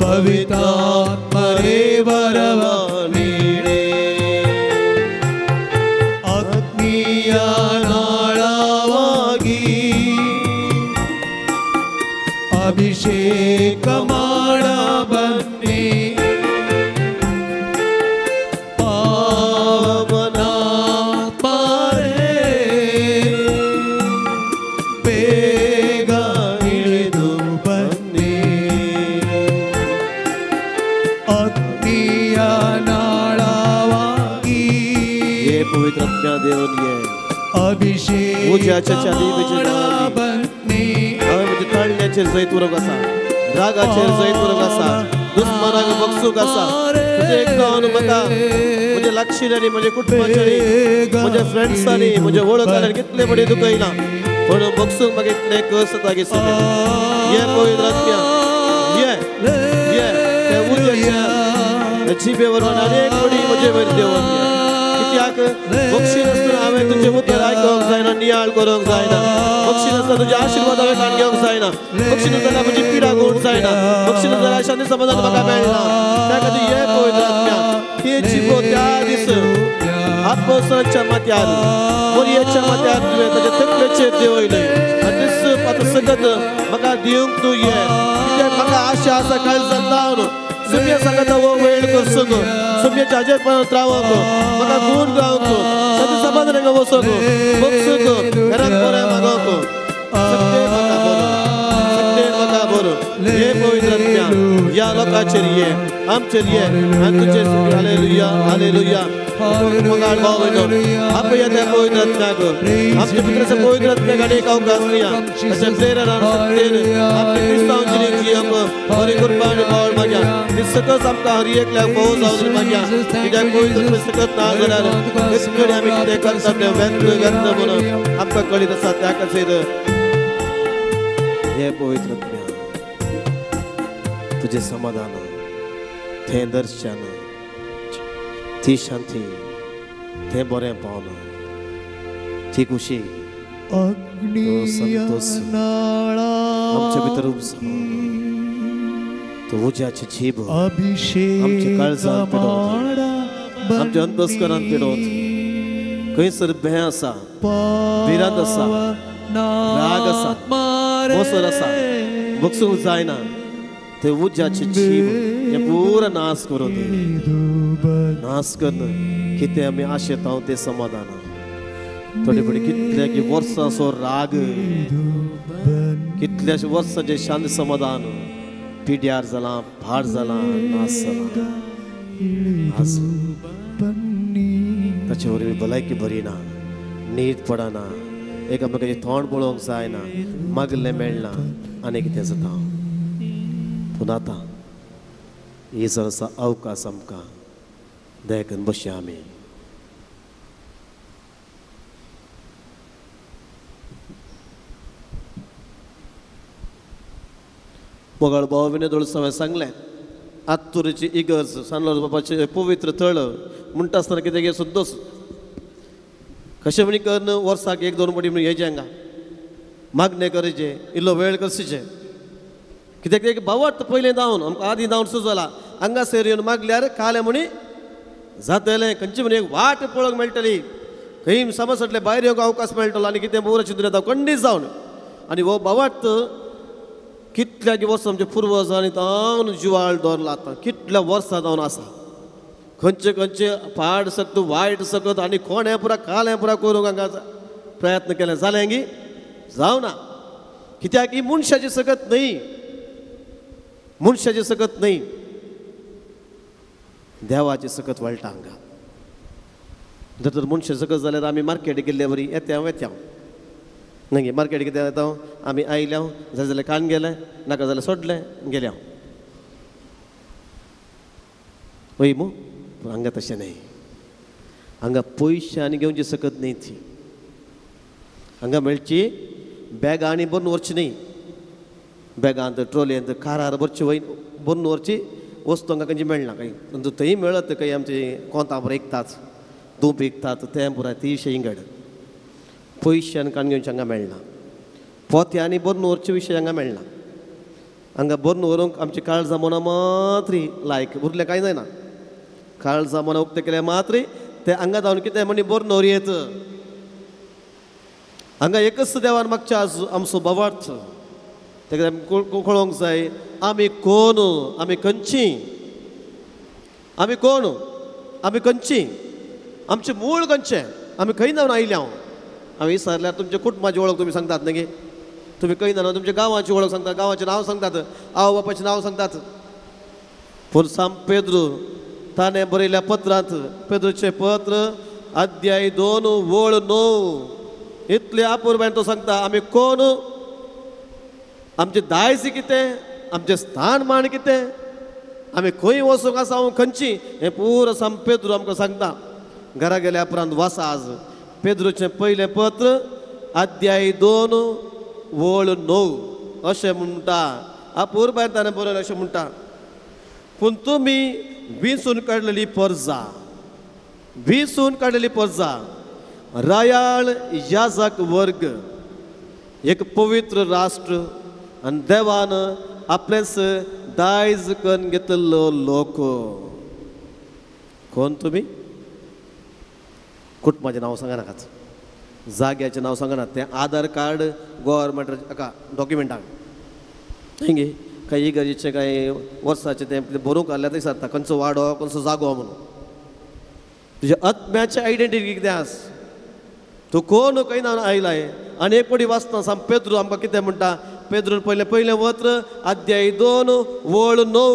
ಪವಿತ್ರಾತ್ಮರೇ ವರವ ನೀಡಿ. ಅಗ್ನಿಯ ನಾಳವಾಗಿ ಅಭಿಷೇಕ ಮಾಡ ಬನ್ನಿ, ಪಾವನಾತ್ಮರೇ ಬೇಗ ಇಳಿದು ಬನ್ನಿ. ಅಗ್ನಿಯ ನಾಳವಾಗಿ ये पवित्र देवनिये ಅಭಿಷೇಕ ಮಾಡ ಬನ್ನಿ. हांवें म्हज्या ताळण्याचेर जैत उरोंक आसा, रागाचेर जैत उरोंक आसा, दुस्मनाक बक्षूंक आसा. तुजें एकदां म्हाका म्हज्या लागशिल्ल्यांनी, म्हज्या कुटुंबाच्यांनी, म्हज्या फ्रेंड्सांनी, म्हज्या वळखांनी कितले बडी दुखयलां, पूण बक्षूंक म्हाका इतलें कस जाता की सगळें. ये पवित्र आत्म्या, ये ये त्या उज्याच्या जिबे वरवीं अनेक बडी म्हजे वयर देंवोन ये. कित्याक बक्षी नासतना हांवें तुजें उतर आयकूंक जायना, नियाळ करूंक जायना. बक्षी नासतना तुजे आशिर्वाद हांवें काण घेवंक जायना. बक्षी नासतना म्हजी पिडा गुण जायना. बक्षी नासतना शांती समाधान म्हाका मेळना. त्या खातीर ये पवित्र आत्म्या, ती जिबो त्या दीस आत्मोत्सवाच्या माथ्यार, मोरयेच्या माथ्यार तुवें ताच्या तकलेचेर देंवयलें आनी दीस आतां सगत म्हाका दिवंक तूं ये. कित्याक म्हाका आशा आसा काळजांत लावन सुम्या सांगता हो वेळ करसूंक, सुम्याच्या हाजेर रावंक, म्हाका गुण गावंक, शांती समाधान वचोंक, बक्षूंक, घरांत बरें मागोंक. सगळें म्हाका बरो, सगळें म्हाका बरो. हे पवित्र आत्म्या, ह्या लोकांचेर ये, आमचेर ये आनी तुजेर. Hallelujah, hallelujah. मोगाळ भाव भयणो, आपया त्या पवित्र आत्म्याक, आमच्या भितर पवित्र आत्म्याक आनी एक अवकाश दिया. ताच्या प्रेरणान शक्तीन आमच्या क्रिस्तांव जिणेक जियेवंक बरी कृपा आनी पावल मागया. ती सकस आमकां हर एकल्याक भोव जावन मागया. कित्याक पवित्र आत्मो सकत ना जाल्यार हेच कडेन आमी कितें करतात तें व्यर्थ व्यर्थ म्हणून आमकां कळीत आसा. त्या खातीर हे पवित्र आत्म्या, तुजें समाधान, तें दर्शन, ती शांती, तें बरें पावन, ती खुशी, संतोष आमच्या भितर उपजो. तो उज्याची जीब अभिषेक आमच्या काळजांत पेटोवंक, आमच्या अंतस्करांत पेटोवंक. खंयसर भंय आसा, भिरांत आसा, राग आसा, मोसर आसा, बगसूंक जायना, ते उज्याची जीब हे पुरा नाश करूं दी. नाश करून कितें आमी आशेता तें समाधान. थोडे फुडें कितल्या की वर्सांचो राग, कितल्याशे वर्सांचें शांत समाधान पिड्यार जालां, भार जालां, नाश जालां. ताचे वरवीं भलायकी बरी ना, न्हीद पडना, एकामेकाचें तोंड पळोवंक जायना, मागलें मेळना आनी कितें जाता. पूण आतां ही जरासा अवकाश आमकां दया बसया आमी. मोगाळ भाव विनय हांवें सांगलें, आत्तुरीची इगर्ज सान बाबाचें पवित्र थळ म्हणटा आसतना कितें गे संतोश कशें म्हणी करून वर्साक एक दोन पटी म्हणून येचें हांगा मागणें करचें, इल्लो वेळ करचें. कित्याक एक भावार्थ पयलें धांवन आमकां आदीं धांवन सुचला हांगासर येवन मागल्यार कालें म्हणी जातलें, खंयची म्हणी एक वाट पळोवंक मेळटली, खंय समजतलें भायर येवंक अवकाश मेळटलो आनी कितें बरो चिंतून येता खंडीत जावन. आनी हो भावार्थ कितल्या वर्सां आमचे पुर्वजांनी तावन जिवाळ दवरला, आतां कितल्या वर्सां जावन आसा. खंयचे खंयचे पाड सकत वायट सकत आनी कोण हें पुरा काल हें पुरा करूंक हांगा प्रयत्न केलें जालें गी जावना. कित्याक ही मनशाची सकत न्हय, मनशाची सकत न्हय, देवाची सकत वळटा हांगा. जर तर मनशां सकत जाल्यार आमी मार्केट गेल्ले वरी येत्या वेत्या न्हय, मार्केट कितें येता आमी आयल्या जाय जाल्यार कान गेले, नाका जाल्यार सोडलें गेल्या वय मू. पूण हांगा तशें न्हय, हांगा पयशे आनी घेवची सकत न्हय ती. हांगा मेळची बॅगां आनी भरून व्हरची न्हय, बॅगांत ट्रोलयेंत कारार भरची वय भरून व्हरची वस्तू हांगा खंयची मेळना. खंय थंय मेळत खंय आमचे कोंतां पुराय विकतात, धूप विकतात, तें पुराय ती विशय इंगड पयशान काण घेवचें हांगा मेळना. पोत्यांनी भरून व्हरचे विशय हांगा मेळना. हांगा भरून व्हरूंक आमची काळजां मनां मात्री लायक उरलें कांय जायना. काळजां मनां उक्तें केलें मात्री तें हांगा जावन कितें म्हणी भरून व्हरयेत. हांगा एकच देवान मागच्या आज आमचो भावार्थ तेका कळोवंक जाय आमी कोण, आमी खंयची, आमी कोण, आमी खंयची, आमचें मूळ खंयचें, आमी खंय जावन आयल्या. हांवें विचारल्यार तुमच्या कुटुंबाची वळख तुमी सांगतात न्ही, तुमी खंय जाणा तुमच्या गांवाची वळख सांगतात, गांवाचें नांव सांगतात, आवय बापाचें नांव सांगतात. पूण सांत पेद्रू ताणें बरयल्या पत्रांत, पेद्रूचें पत्र अध्याय 2 वळ 9 इतले अपुरबायेन तो सांगता आमी कोण, आमचें दायज कितें, आमचें स्थानमान कितें, आमी खंय वचूंक आसा, हांव खंयची, हें पुरो सांत पेद्रू आमकां सांगता. घरा गेल्या उपरांत वासा आज पेद्रूचें पयलें पत्र अध्याय 2 वळ 9 अशें म्हणटा. अपुरबायेन ताणें बरयलें अशें म्हणटा, पूण तुमी विंचून काडलेली परजा, विंचून काडलेली परजा, रायाळ याजक वर्ग, एक पवित्र राष्ट्र आनी देवान आपलेंच दायज करून घेतलेलो लोक. कोण तुमी? कुटुंबाचें नांव सांगा नाकात, जाग्याचें नांव सांगा नाका, तें आधार कार्ड गव्हर्मेंट हाका डॉक्युमेंटाक न्हय गे, कांय इगर्जेचें कांय वर्साचें तें बरोवंक आसल्यार थंय विचारता खंयचो वाडो खंयचो जागो म्हणून. तुज्या आत्म्याचें आयडेंटिटी कितें आसा, तूं कोण, खंय ना आयलाय. आनी एक पटी वाचता सांत पेद्रू आमकां कितें म्हणटा, पेद्रून पयलें पयलें पत्र अध्याय 2 वळ 9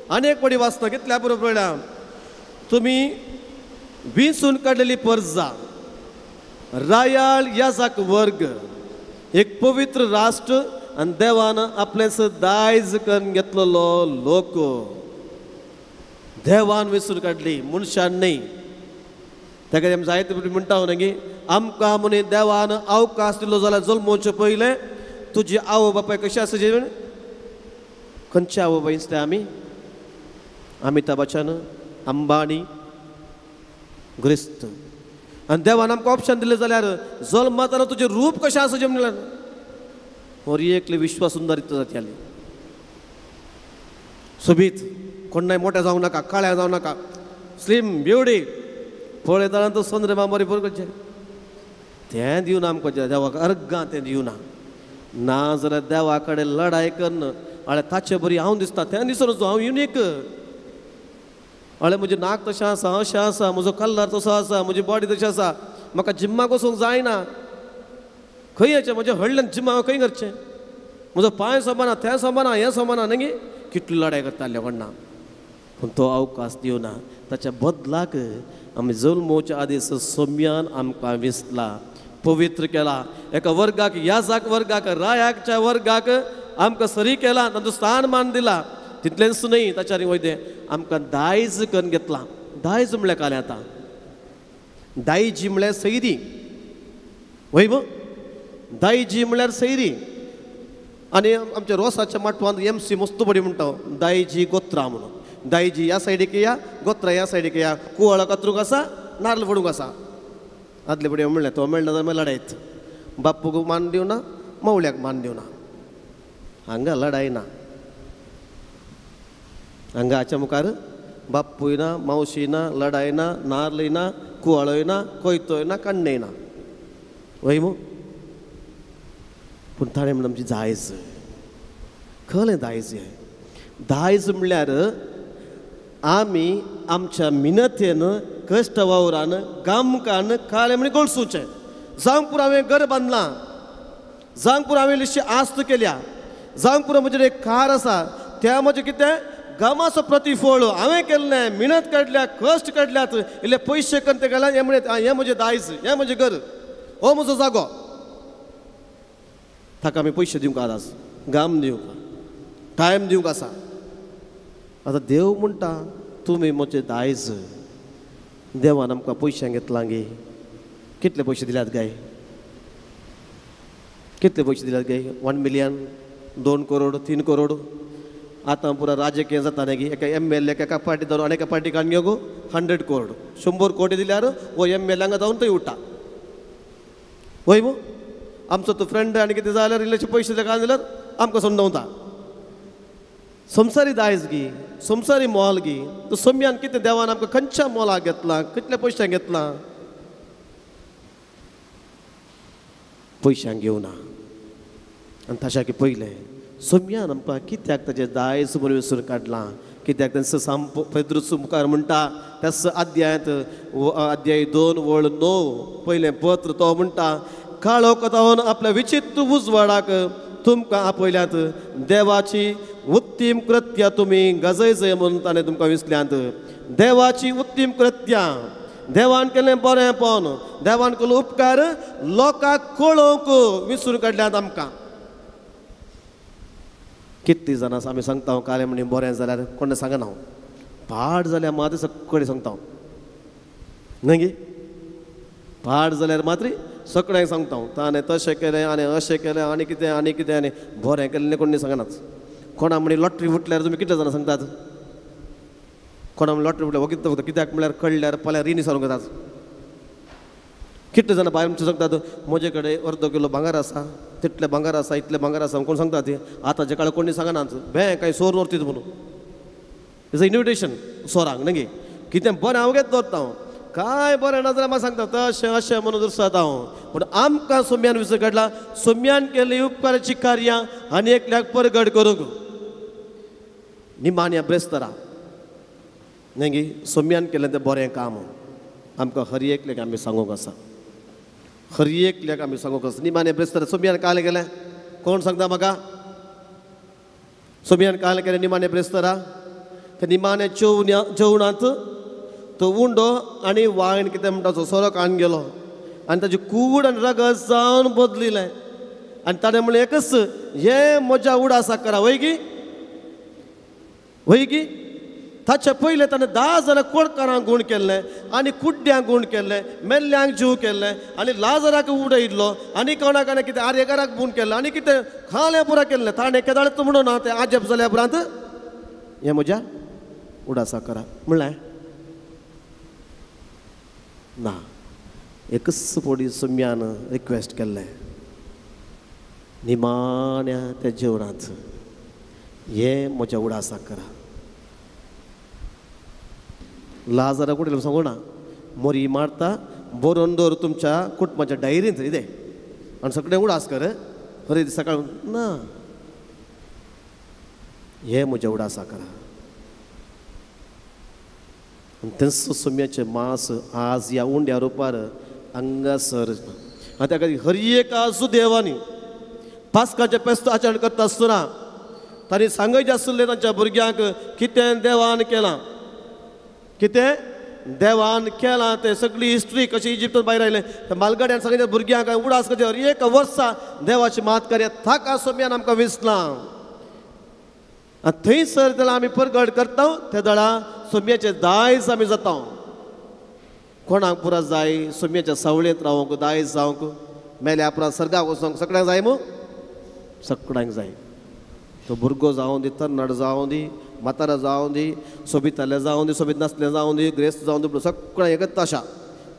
आनी एक पटी वाचता कितल्या बरोबर पळयल्या, तुमी विंचून काडलेली परजा, रायाळ याजक वर्ग, एक पवित्र राष्ट्र आनी देवान आपलेंच दायज करून घेतलेलो लोक. देवान विंचून काडली, मनशान न्हय. ताका आमी जायते म्हणटा न्ही, आमकां म्हणी देवान अवकाश दिलो जाल्यार जल्मोवचे पयलें तुजी आवय बापाय कशी आसा जेवण, खंयचे आवय बापाय दिसता आमी, अमिताभ बच्चन, अंबानी, ग्रिस्त. आनी देवान आमकां ऑप्शन दिलें जाल्यार जल्मताना तुजें रूप कशें आसा जें म्हणल्यार होर एकले विश्वास सुंदर जाताली. सोबीत कोण मोठे जावं नाका, काळ्या जावं नाका, स्लिम ब्युटी पळयतना तो चंद्रमा बरी बरें करचें तें दिवना आमकां देवाक अर्गां तें दिवना. ना जाल्यार देवा कडेन लढाय कन्न आळे ताचे बरी हांव दिसता तें दिसून हांव युनीक, आळे म्हजें नाक तशें आसा, अशें आसा, म्हजो कलर तसो आसा, म्हजी बॉडी तशी आसा, म्हाका जिम्माक वचूंक जायना, खंय येचें म्हजें व्हडल्यान जिम्मा हांव खंय करचें, म्हजो पांय सोबना, तें सोबना, हें सोबना, न्ही कितली लढाय करताले कोणा. पूण तो अवकाश दिवना. ताच्या बदलाक आमी जल्मोच्या आदीं सोम्यान आमकां विसला, पवित्र केला. एका वर्गाक, याजाक वर्गाक, रायाच्या वर्गाक आमकां सरी केला, तांचो स्थान मान दिला. तितलेंच न्हय ताच्या वयतें आमकां दायज करून घेतलां. दायज म्हणल्यार कालें आतां दायजी म्हणल्यार सैरी, वय मो दायजी म्हणल्यार सैरी. आनी आमच्या रोसाच्या माटवांत एम सी मस्त बरी म्हणटा दायजी गोत्रां म्हणून. दायजी ह्या सायडीक या, गोत्रां ह्या सायडीक या, कुवळो कातरूंक आसा, नार्ल फोडूंक आसा. आदले बडी म्हणलें तो मेळना जाल्यार मागीर लडायत, बापूक मान दिवना, मावल्याक मान दिवना. हांगा लडाय ना, हांगा हाच्या मुखार बापूय ना, मावशी ना, लडाय ना, नार्लय ना, कुवाळोय ना, कोयतोय ना, काण्णय ना, वय मू. पूण ताणें म्हणून आमची दायज, खरें दायज हें. दायज म्हणल्यार आमी आमच्या मिनतेन, कश्ट वावरान, गामकान काळें म्हण गळसुचें. जावंक पुरो हांवें घर बांदलां, जावंक पुरो हांवें इल्लीशी आस्त केल्या, जावंक पुरो म्हजें एक कार आसा, त्या म्हजें कितें गामाचो प्रतिफळ हांवें केल्लें, मिनत काडल्या, कश्ट काडल्यात, इल्ले पयशे करून ते घाल्यात. हें म्हणलें हें म्हजें दायज, हें म्हजें घर, हो म्हजो जागो. ताका आमी पयशे दिवंक आदास, गाम दिवंक, टायम दिवंक आसा. आतां देव म्हणटा तुमी म्हजें दायज. देवान आमकां पयशे घेतला गे, कितले पयशे दिल्यात गाय, कितले पयशे दिल्यात गाय? 1 मिलियन, 2 करोड, 3 करोड. आतां पुरा राजकीय जाता न्ही, एका एम एल ए एका पार्टी धरून आनी एका पार्टी काडून घेवंक 100 करोड, 100 कोटी दिल्यार हो एम एल हांगा जावन थंय उठ्ठा, वय मू. आमचो तो फ्रेंड आनी कितें जाल्यार इल्लेशे पयशे काडून दिल्यार आमकां समजावता. संवसारी दायज गी, संवसारी मोल गी, तो सोम्यान कितें देवान आमकां खंयच्या मोलाक घेतला, कितल्या पयशांक घेतला? पयशांक घेवना. आनी ताच्या पयलें सोम्यान आमकां कित्याक ताचें दायज म्हणून विसरून काडलां, कित्याक तांचो साम पेद्रुस मुखार म्हणटा त्याच अध्यायांत, अध्याय 2 वळ 9 पयलें पत्र, तो म्हणटा काळो कथावन आपल्या विचित्र उजवाडाक तुमकां आपयल्यात, देवाची उत्तीम कृत्या तुमी गजयजय म्हणून ताणें तुमकां विसल्यांत. देवाची उत्तीम कृत्या, देवान केलें बरेंपण, देवान केलो उपकार लोकांक कळोवंक विसरून काडल्यात आमकां. कितलीं जाणां आमी सांगता कालें म्हणी बरें जाल्यार कोण सांगना, हांव पाड जाल्यार मात सगळे सांगता, न्हय गे? पाड जाल्यार मात्र सगळ्यांक सांगता हांव ताणें तशें केलें आनी अशें केलें आनी कितें आनी कितें आनी बरें केल्लें कोण सांगनाच. कोणा म्हणी लॉटरी फुटल्यार तुमी कितले जाणां सांगतात? कोणा म्हणी लॉटरी फुटल्यार वगीत वता, कित्याक म्हळ्यार कळ्ळ्यार फाल्यां रिणी सारूंक येतात. कितले जाणां बायल सांगतात म्हजे कडेन अर्दो किलो भांगर आसा, तितलें भांगर आसा, इतलें भांगर आसा, कोण सांगतात? आतांच्या काळार कोणी सांगनात, बँक कांय सोर व्हरतीत म्हणून. Is a invitation सोरांक न्ही, कितें बरें हांव घेत दवरता, हांव काय बरें ना जाल्यार म्हाका सांगता तशें अशें म्हणून दुसरात हांव. पूण आमकां सोम्यान विसर काडला, सोम्यान केल्ली उपकाराची कार्यां आनी एकल्याक परगट करूंक निमाण्या ब्रेस्तरा न्ही गी सोम्यान केलें तें बरें काम आमकां हर एकल्याक आमी सांगूंक आसा, हर एकल्याक आमी सांगूंक आसा. निमाण्या ब्रेस्तरा सोम्यान काल केलें, कोण सांगता म्हाका? सोम्यान काल केलें निमाण्या ब्रेस्तरा, ते निमाण्या जेवणांत तो उंडो आनी वायन कितें म्हणटा तो सोरो काडून गेलो आनी ताजी कूड आनी रगत जावन बदलिलें. आनी ताणें म्हणलें एकच हें म्हज्या उडासाक करा, वय गी वय गी? ताचे पयलें ताणें 10 जाणां कोडकारांक गूण केल्लें आनी कुड्ड्यांक गूण केल्लें, मेल्ल्यांक जीव केल्लें आनी लाजराक उडयल्लो आनी कोणाक आनी कितें आर्यकाराक गूण केल्लें आनी कितें खालें पुरा केल्लें. ताणें केदाळच म्हणून ना तें आजप जाल्या उपरांत हें म्हज्या उडासाक करा म्हणलें ना. एकच पोडी सोम्यान रिक्वेस्ट केल्लें निमाण्या त्या जेवणांत हें म्हज्या उडासाक करा. लाजरा कुठे सांगू ना मोरी मारता बरोवन दवर तुमच्या कुटुंबाच्या डायरींत इदें आनी सगळें उडास कर हरे सकाळ ना हे म्हज्या उडासा करा. आनी तेंच सोम्याचें मांस आज ह्या उंड्या रुपार हांगासर. आनी त्या खातीर हर एका सुदेवांनी पास्काचें पेस्त आचरण करता आसतना तांणी सांगयचें आसलें तांच्या भुरग्यांक कितें देवान केलां, कितें देवान केलां तें सगळी हिस्ट्री कशी इजिप्तान भायर आयलें त्या मालगाड्यान सांगयचें भुरग्यांक उडास करचें हर एक वर्सा देवाची मात कार्य थाका सोम्यान आमकां विसलां. आनी थंयसर जाल्यार आमी परगट करता त्या दळा सोम्याचें दायज आमी जाता. कोणाक पुरा जाय सोम्याच्या सावळेंत रावंक दायज जावंक मेल्या पुरा सर्गाक वचोंक सगळ्यांक जाय मू सगळ्यांक जाय. तो भुरगो जावं दी, तरणाटो जावं दी, म्हातारो जावं दी, सोबीत आसलें जावं दी, सोबीत नासलें जावं दी, ग्रेस्त जावं दी, सगळ्यांक एकच आशा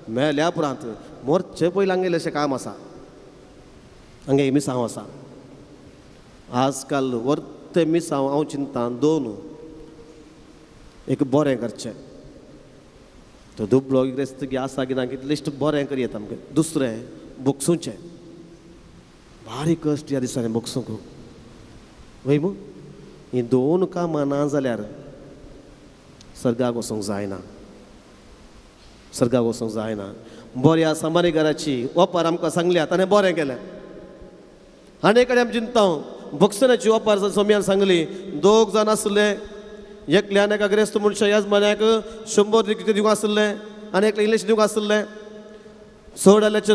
मेल्या उपरांत मोरचे पयलीं हांगेलें अशें काम आसा, हांगे मिसांव आसा. आजकाल वर्ते मिसांव हांव चिंता दोन, एक बरें करचें तो दुबळो ग्रेस्त आसा की ना कितलेश्ट बरें करयेत आमकां, दुसरें बोगसूचें भारी कश्ट ह्या दिसांनी बोगसूंक वय मू. हीं दोन कामां ना जाल्यार सर्गाक वचूंक जायना, सर्गाक वचूंक जायना. बऱ्या सामान्य घराची ओपार आमकां सांगल्या ताणें बरें केलें. आनी कडेन आमी चिंता भोगसण्याची ओपार सोम्यान सांगली दोग जाण आसले, एकल्यान एका ग्रेस्त मनशा येजमान्याक 100 दिवंक आसलें आनी एकले इंग्लीश दिवंक आसलें. सोडाल्याचे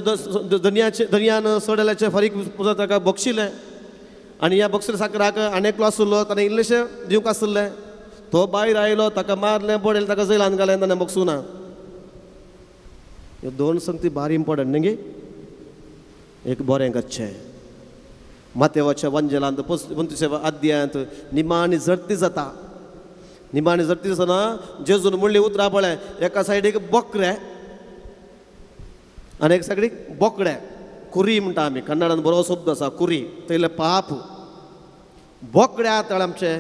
धनयाचे धनयान सोडाल्याचे फारीक ताका बक्षिलें आनी ह्या बक्षीस साकराक आनी एकलो आसलो ताणें इल्लेशें दिवंक आसलें. तो भायर आयलो ताका मारलें बडयलें ताका जैलान घालें ताणें बक्षूं ना. ह्यो दोन संगती भारी इम्पोर्टंट न्ही गे. एक बरें करचें मातेवाच्या वंजेलांत 25 अध्यायांत निमाणी झडती जाता. निमाणी झडती आसतना जेजून म्हणली उतरां पळय, एका सायडीक बोकरे आनी एक सायडीक बोकडे, कुरी म्हणटा आमी कन्नडान बरो शब्द आसा कुरी, थंयले पाप बोकड्या तळ आमचे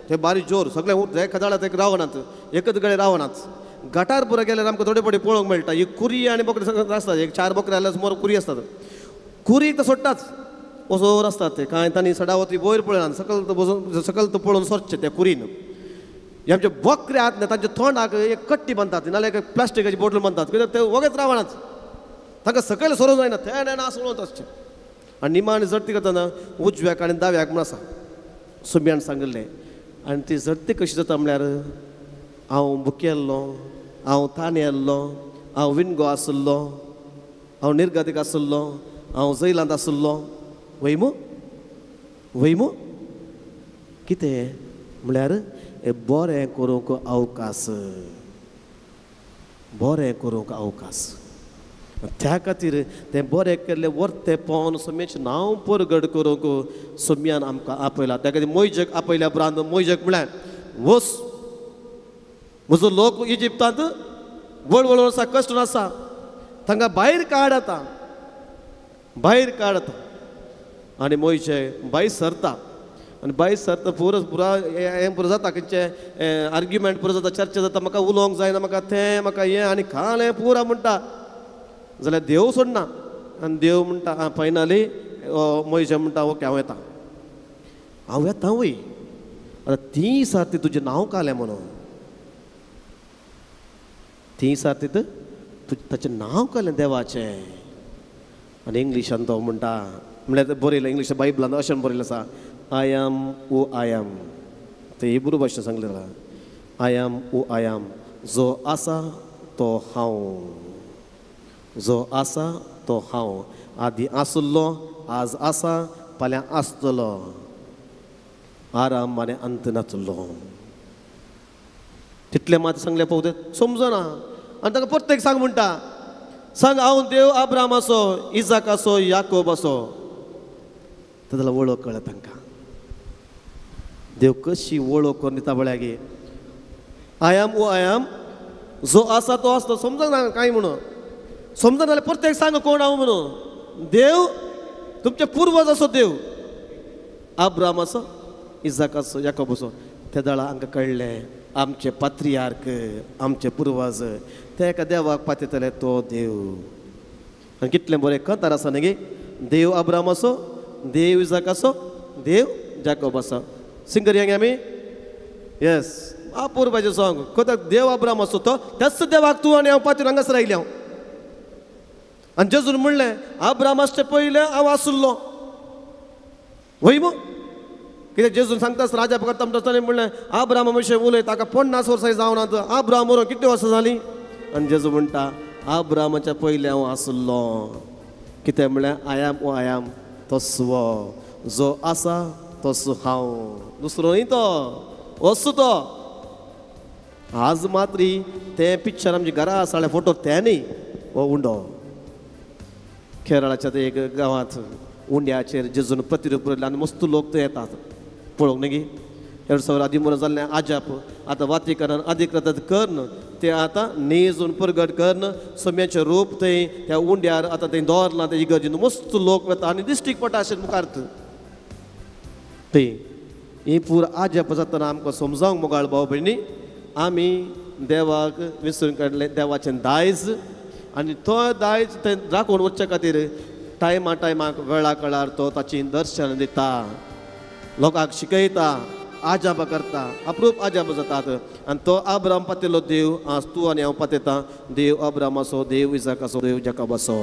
ते बारीक जोर सगळे एका दाळात एक रावनात, एकच कडेन रावनात. गटार पुरो गेल्यार आमकां थोडे फावटी पळोवंक मेळटा ही कुरी आनी बोकडे सगळे आसतात. एक 4 बोकडे जाल्यार सुमार कुरी आसतात. कुरी तर सोडटाच वसोर आसतात ते कांय तांणी सडावत वयर पळयना, सकल बसून सकल पळोवन सोडचे त्या कुरीन. हे आमचे बोकरे आहात न्ही तांच्या तोंडाक एक कट्टी बांदतात नाल्यार एक प्लास्टिकाची बोटल बांदतात कित्याक ते वगेच रावनात, तांकां सकयल सरोवंक जायना ते ना सोडून आसचें. आनी निमाणी झडती करतना उजव्याक आनी दाव्याक म्हूण आसा सुम्यान सांगिल्लें. आनी ती झडती कशी जाता म्हळ्यार हांव भुकेल्लो, हांव ताणेल्लो, हांव विणगो आसलो, हांव निर्गतीक आसलो, हांव जैलांत आसलो. वय मू वय मू कितें म्हळ्यार बरें करूंक अवकाश, बरें करूंक अवकाश. त्या खातीर तें बरें केल्लें वर्तें पवन सोम्याचें नांव परगट करूंक सोम्यान आमकां आपयला. त्या खातीर मोयजक आपयल्या उपरांत मोयजक म्हळ्यार वस म्हजो लोक इजिप्तांत वळवळ आसा, कश्ट आसा, तांकां भायर काड आतां, भायर काड आतां. आनी मोयचे भायर सरता आनी भायर सरता पुरो पुरा हें पुरो जाता, खंयचें आर्ग्युमेंट पुरो जाता, चर्चा जाता, म्हाका उलोवंक जायना, म्हाका तें म्हाका हें आनी खालें पुरा म्हणटा जाल्यार देव सोडना. आनी देव म्हणटा आं फायनली मोयजे म्हणटा ओके हांव येता, हांव येता वय. आतां ती सारती तुजें नांव कालें म्हणून, ती सारती ताचें नांव कालें देवाचें. आनी इंग्लिशान तो म्हणटा म्हणल्यार बरयलें इंग्लीश बायबलान अशें बरयलें आसा I am who I am. तें हिब्रू भाशेन सांगलें I am who I am, जो आसा तो हांव, जो आसा तो हांव, आदी आसलो, आज आसा, फाल्यां आसतलो, आराम आनी अंत नासलो. तितलें मात सांगलें पळोवं समजना. आनी ताका प्रत्येक सांग म्हणटा, सांग हांव देव अब्रामाचो, इजाकाचो, याकोबाचो. ताका वळख कळ्ळा तांकां देव कशी वळख करून दिता पळया गे. I am who I am, जो आसा तो आसतो. समजना कांय म्हणून समजना जाल्यार प्रत्येक सांग कोण हांव म्हणून. देव तुमचे पुर्वज असो देव अब्रामाचो, इजाकाचो, याकोबाचो. ते दळा हांकां कळ्ळें आमचे पात्रियार्क आमचे पुर्वज ते एका देवाक पातयतले तो देव. आनी कितलें बरें कतार आसा न्ही गे, देव अब्राम आसो, देव इजाक आसो, देव जाकोब आसा. सिंगर या आमी येस अपुरबायचें सोंग कोताक देव अब्राम आसो तो त्याच देवाक तूं आनी हांव पातयेवन हांगासर आयलें हांव. आनी जेजून म्हणलें अब्राम आसचे पयलें हांव आसुल्लो वय मू. कित्याक जेजून सांगतास राजा करता म्हणटा आसतना म्हणलें आब्रामा विशय उलय ताका 50 वर्सां जावना आब्राम मरोन कितलीं वर्सां जालीं. आनी जेजू म्हणटा आब्रामाच्या पयलें हांव आसुल्लो. कितें म्हणल्यार आयाम ओ आयाम तसो जो आसा तसो हांव, दुसरो न्ही तो वसू तो. आज मात्री तें पिक्चर आमच्या घरा आसा फोटो तें न्ही हो उंडो. केरळाच्या ते एक गांवांत उंड्याचेर जेजून प्रतिरूप आनी मस्त लोक थंय येतात पळोवंक न्ही गी. 2013 जाल्लें आजाप आतां वातीकरण अधिकृत करून ते आतां नेजून परगट करून सम्याचें रूप थंय त्या उंड्यार आतां थंय दवरलां. ते इगर्जेन मस्त लोक वता आनी दिश्टीक पडटा अशें मुखार थंय. ही पूर आजाप जातना आमकां समजावंक मोगाळ भाव भयणी आमी देवाक विसरून काडलें देवाचें दायज आनी तो दायज थंय राखून वचच्या खातीर टायमा टायमाक वेळा काळार तो ताची दर्शन दिता, लोकांक शिकयता, आजाप करता, अप्रूप आजाप जातात. आनी तो आब्राम पातेलो देव आज तूं आनी हांव पातेता. देव अब्राम आसो, देव इजाक आसो, देव जाकोब आसो.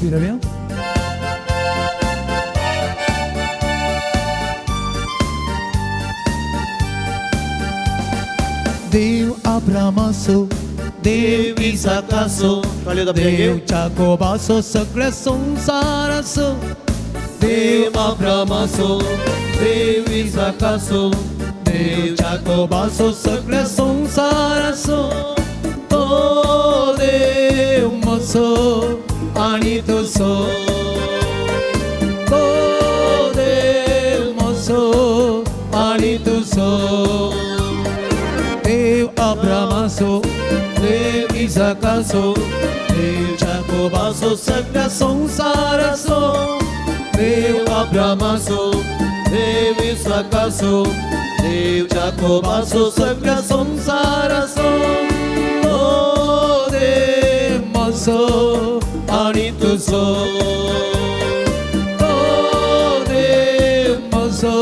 रावया. देव अब्रामासो, देव इसाकासो, देव जाकोबासो, सगळ्या संवसारासो. देव अब्रामासो, देव इसाकासो, देव जाकोबासो, सगळ्या संवसारासो. तो देव म्हजो आनी तुजो, तो देव म्हजो आनी तुजो. देव अब्रामासो, देव इसाकासो, देव जाकोबासो, सगळ्या संवसारासो. देव अब्रामासो, देव इसाकासो, देव जाकोबासो, सगळ्या संवसारासो. तो देव म्हजो आनी तुजो, तो देव म्हजो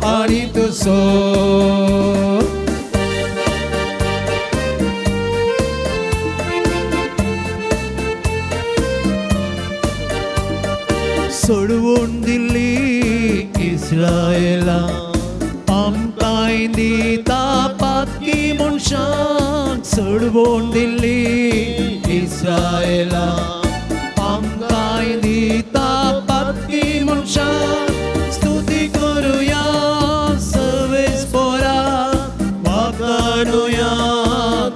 आनी तुजो. सोडवून दिल्ली इस्रायला आमकांय दिता पातकी मनशांक. सोडवून दिल्ली इस्रायला आमकांय दिता पातकी मनशांक. स्तुती करुया सर्वेस्पोरा, वाखाणुया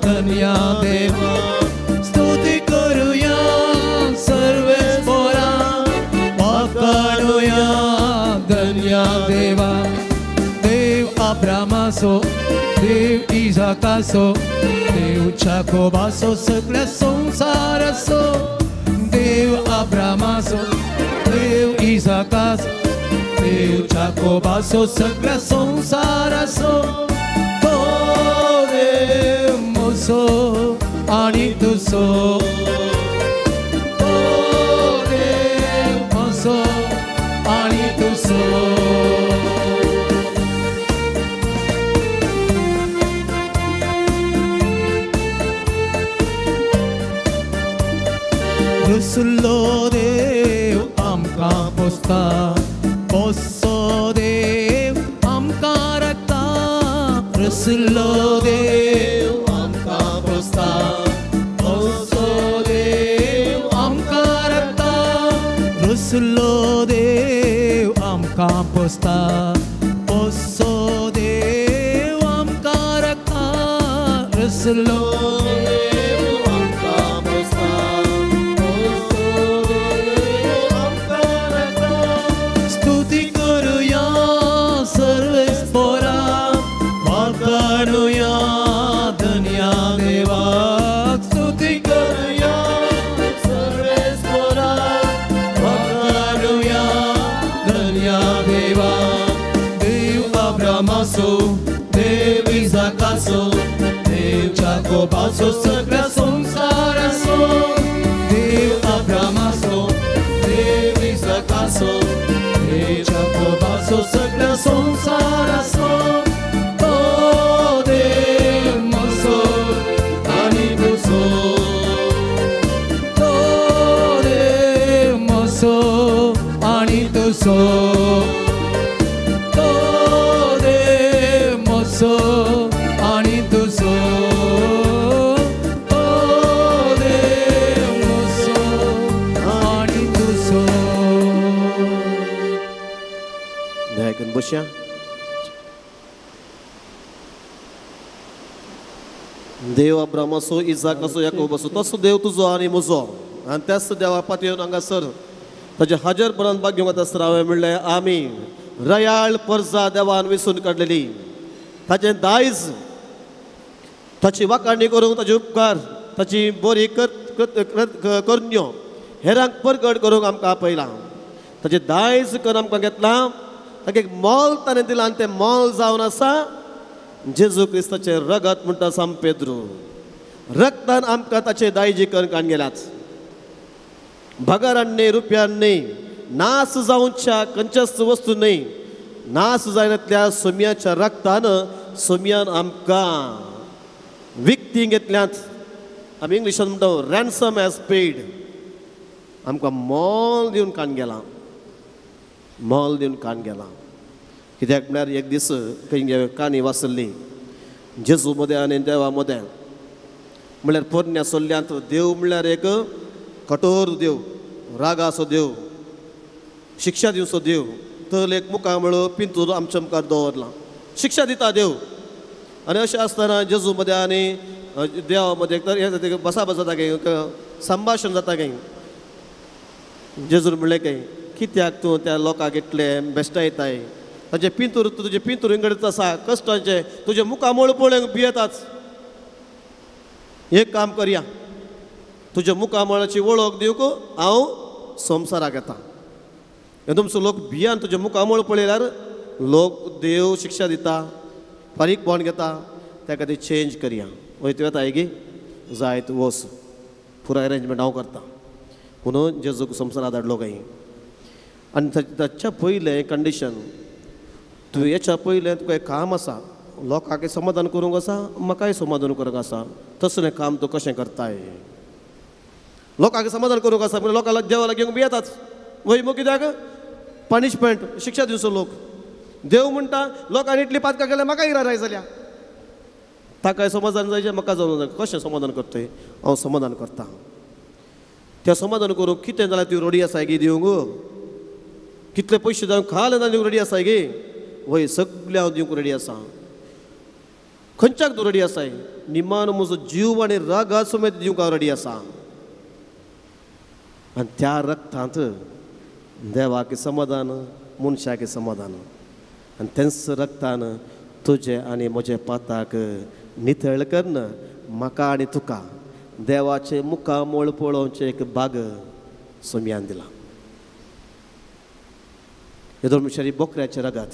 धन्या देवा. स्तुती करुया सर्वेस्पोरा, वाखाणुया धन्या देवा. देव अब्रामासो, देव इसाकासो, देव जाकोबासो, सगळ्या संवसारासो. देव अब्रामासो, देव इसाकासो, देव जाकोबासो, सगळ्या संवसारासो. तो देव म्हजो आनी तुजो, तो देव म्हजो आनी तुजो. रुसलो देव आमकां पोसता, पोसो देव आमकां राखता. रुसलो देव आमकां पोसता, पोसो देव आमकां राखता. रुसलो देव आमकां पोसता, पोसो देव आमकां राखता. रुसलो देव आमकां पोसता, पोसो देव आमकां राखता. स्तुती करुया सर्वेस्पोरा, वाखाणुया धन्या देवाक. स्तुती करुया सर्वेस्पोरा, याकोबाचो सगळ्या संवसाराचो, देव अब्रामाचो, देव इसाकाचो, देव याकोबाचो सगळ्या संवसाराचो, तो देव म्हजो आनी तुजो, तो देव म्हजो आनी तुजो, तो देव म्हजो आनी तुजो, तो देव म्हजो आनी तुजो. दया करून बसया. देव अब्रामाचो, इसाकाचो, याकोबाचो, तसो देव तुजो आनी म्हजो, आनी त्याच देवा पातयेवन हांगासर ताजे हाजर बरान भाग घेवंक आतां हांवें म्हणलें आमी रयाळ परजा देवान विसून काडलेली, ताचें दायज, ताची वाखाणी करूंक, ताचे उपकार, ताची बरी करण्यो हेरांक परगट करूंक आमकां आपयलां. ताचें दायज करून आमकां घेतलां, ताका एक मोल ताणें दिलां आनी तें मोल जावन आसा जेजू क्रिस्ताचें रगत म्हणटा साम पेद्रू. रगतान आमकां ताचें दायजीकरण काडून गेल्यात. भगारान न्ही, रुपयान न्ही, नास जावच्या खंयच्याच वस्तू न्ही, नास जायनातल्या सोम्याच्या रगतान सोम्यान आमकां विकती घेतल्यात. आमी इंग्लिशान म्हणटा रॅन्सम हॅज पेड. आमकां मोल दिवन काडून गेलां, मोल दिवन काडून गेलां. कित्याक म्हळ्यार एक दीस खंय काणी वाचल्ली जेजू मदें आनी देवा मदें, म्हळ्यार पोरण्या सोल्ल्यांत देव म्हळ्यार एक कठोर देव, रागाचो देव, शिक्षा दिवचो देव, तर एक मुखामळ पिंतूर आमच्या मुखार दवरलां, शिक्षा दिता देव. आनी अशें आसतना जेजू मदें आनी देवा मदें तर हें जाता, बसा बस जाता काय, संभाशण जाता काय. जेजून म्हणलें काय, कित्याक तूं त्या लोकांक इतलें बेश्टायताय, ताचें पिंतूर तुजें पिंतूर इंगडीत आसा, कश्टांचें तुजें मुखामळ पळोवंक भियेताच. एक काम करया, तुज्या मुखामळाची वळख दिवंक हांव संवसाराक येता. तुमचो लोक भियान तुजें मुखामळ पळयल्यार लोक देव शिक्षा दिता, फारीकपण घेता, त्या खातीर चेंज करया. वय तूं येता गी, जाय तूं वच, पुराय अरेंजमेंट हांव करता. म्हणून जेजूक संवसाराक धाडलो काय. आनी ताच्या पयलें कंडिशन, तूं हेच्या पयलें तुका एक काम आसा, लोकांक समाधान करूंक आसा, म्हाकाय समाधान करूंक आसा, तसलें काम तूं कशें करताय. लोकांक समाधान करूंक आसा पूण लोकांक देवा लागीं भियेताच. वय मग कित्याक पनिशमेंट, शिक्षा दिवचो लोक. देव म्हणटा लोकांनी इतली पातकां केल्या, म्हाका इराय जाल्या, ताकाय समाधान जायचें, म्हाका जावंक जाय. कशें समाधान करतय? हांव समाधान करता. तें समाधान करूंक कितें जाल्यार ती रेडी आसाय गी दिवंक, कितले पयशे जावं खाल दिवंक रेडी आसाय गी? वय सगळें हांव दिवंक रेडी आसा. खंयच्याक तूं रेडी आसाय? निमान म्हजो जीव आनी रागा समेत दिवंक हांव रेडी आसा. आनी त्या रक्तांत देवाक समाधान, मनशाक समाधान. आनी तेंच रक्तान तुजें आनी म्हजें पाताक नितळ करून म्हाका आनी तुका देवाचें मुखामळ पळोवचें एक बाग सोम्यान दिलां. हेदोळ मनशांनी बोकऱ्याचे रागात,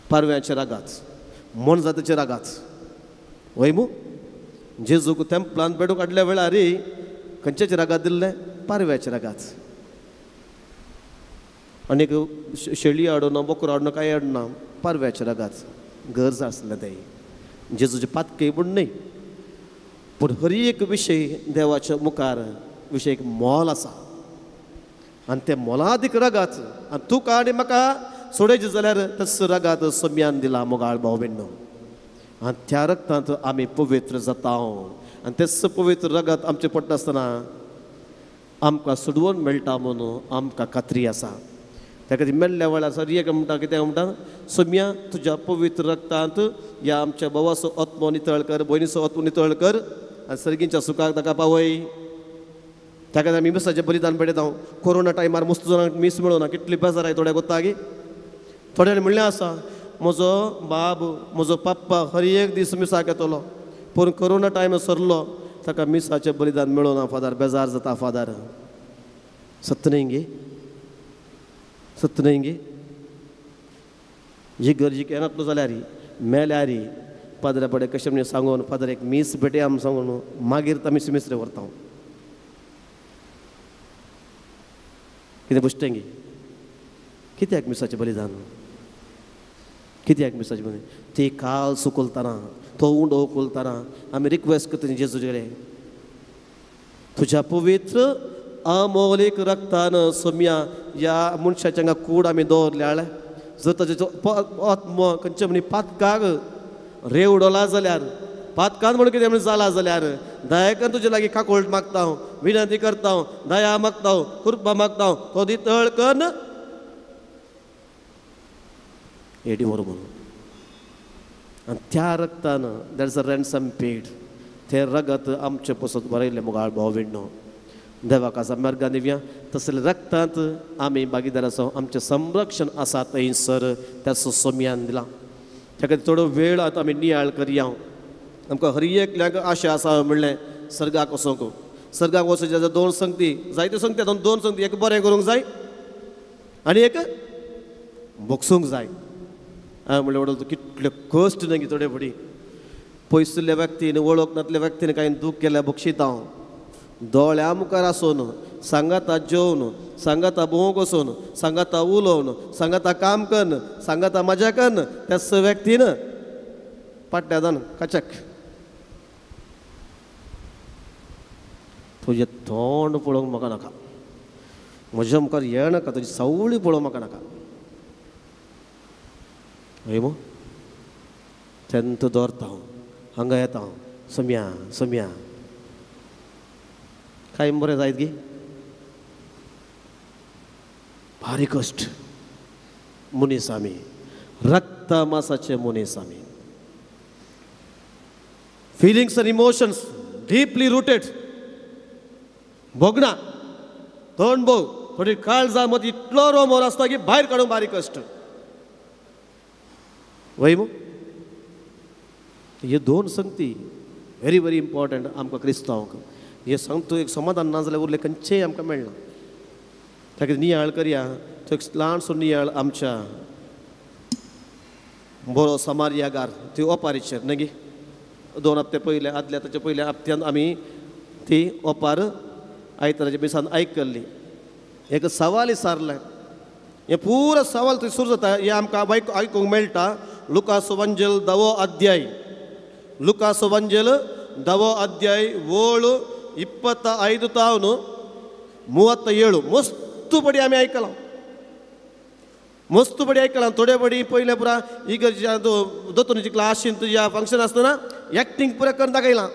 पारव्याचे रागात, मोनजातीचे रागात. वय मू जेजूक तेंपलान बेडू काडल्या वेळार खंयच्याचे रागात दिल्लें? पारव्याचे रागात. आनी एक शेळी हाडूना, बोकरो हाडूना, कांय हाडूना, पारव्याचे रागात गरज आसलें तें. जेजूचे पातके म्हूण न्हय, पूण हर एक विशय देवाच्या मुखार विशय एक मोल आसा आनी तें मोलादीक रगात. आनी तुका आनी म्हाका सोडयचें जाल्यार तस रगात सोम्यान दिला मोगाळ भाव भयणो. आनी त्या रगतांत आमी पवित्र जाता आनी तेच पवित्र रगत आमचें पडटा आसतना आमकां सोडवून मेळटा म्हणून आमकां खात्री आसा. त्या खातीर मेल्ल्या वेळार सर एक म्हणटा, कितें म्हणटा? सोम्या तुज्या पवित्र रगतांत ह्या आमच्या भावाचो आत्मो नितळ कर, भयणीचो आत्मो नितळ कर आनी सर्गींच्या सुखाक ताका पावय. त्या खातीर आमी मिसाचें बलिदान पेटयता. कोरोना टायमार मस्त जाणांक मीस मेळना, कितली बेजाराय थोड्या गोत्ता गी. थोड्यांनी म्हणलें आसा, म्हजो बाब, म्हजो पप्पा हर एक दीस मिसाक येतलो, पूण कोरोना टायम सरलो ताका मिसाचें बलिदान मेळना फादर, बेजार जाता फादर. सत्य न्ही गे? सत्य न्ही गे? ही गरजेक येनातलो जाल्यार मेल्यार पाद्रा पडे कशें म्हणून सांगून फादर एक मीस भेटया आमी सांगून मागीर आमी सिमेस्त्र व्हरता. कितें पुश्टेंगी कित्याक मिसाचें बलिदान, कित्याक मिसाचें बलिदान? ती काल सुकलतना तो उंडो उखलतना आमी रिक्वेस्ट करता जेजू कडेन, तुज्या पवित्र अमोलीक रक्तान सोम्या ह्या मनशाच्या हांगा कूड आमी दवरल्या जर ताजें आत्मो खंयचे म्हणी पातकाक रेवडोला जाल्यार, पातकान म्हणून कितें म्हणून जाला जाल्यार दयाकन तुजे लागीं काकोळट मागता हांव, विनंती करता हांव, दया मागता हांव, कृपा मागता हांव, तो दितळ कन्न एडी व्हर म्हणून. आनी त्या रक्तान that is a ransom paid, तें रगत आमचे पसत बरयल्लें मुगाळ भाव विण्णो देवाक आसा मार्गान दिवया. तसले रक्तांत आमी भागीदार आसा, आमचें संरक्षण आसा थंयसर त्या सोम्यान दिलां. त्या खातीर थोडो वेळ आतां आमी नियाळ करया. आमकां हर एकल्याक आशा आसा म्हणलें सर्गाक वचोंक, सर्गाक वचोंक दोन संगती जायत्यो संगती आतां दोन संगती, एक बरें करूंक जाय आनी एक भोगसूंक जाय. हांवें म्हणलें वडील कितले कश्ट न्ही थोडे फुडें पयसुल्ल्या व्यक्तीन वळख नातल्या व्यक्तीन कांय दूख केल्यार बक्षिता हांव, दोळ्या मुखार आसून सांगाता जेवन सांगाता भोंवंक वचून सांगाता उलोवन सांगाता काम कन्न सांगाता मजा कन्न त्याच व्यक्तीन पाट्ट्या जावन कचक तुजें तोंड पळोवंक म्हाका नाका, म्हज्या मुखार ये नाका, तुजी सावळी पळोवंक म्हाका नाका. हय मो तेन्ना दवरता हांव हांगा येता हांव सोम्या सोम्या काय बरें जायत गी भारी कश्ट. मनीस आमी रक्ता मासाचे मनीस आमी, फिलिंग्स आनी इमोशन्स डिपली रुटेड, भोगना तोंड भोग थोडी काळजा मत इतलो रोमोर आसता की भायर काडूंक बारीक कश्ट. वय मो हे दोन संगती व्हेरी व्हेरी इम्पॉर्टंट आमकां क्रिस्तांवांक. हे सांगतो एक समाधान ना जाल्यार उरलें खंयचेंय आमकां मेळना. त्या खातीर नियाळ करया, तो एक ल्हानसो नियाळ आमच्या बरो समार्यागार ती ओपारीचेर न्ही गी 2 हप्ते पयले आदल्या ताच्या पयल्या हप्त्यान आमी ती ओपार आयताराच्या मिसान आयकल्ली. एक सवाल विचारलें, हें पुरो सवाल थंय सुरू जाता, हें आमकां आयकूंक मेळटा लुकास वंजेल 10वो अध्याय, लुकास वंजेल 10वो अध्याय ओळ 25 तावन 37. मस्त बडी आमी आयकलां, मस्त बडी आयकलां. थोडे बडी पयलें पुरा इगर्जेच्या दोतोनीची क्लासीन तुज्या फंक्शन आसतना एक्टींग पुरा करून दाखयलां.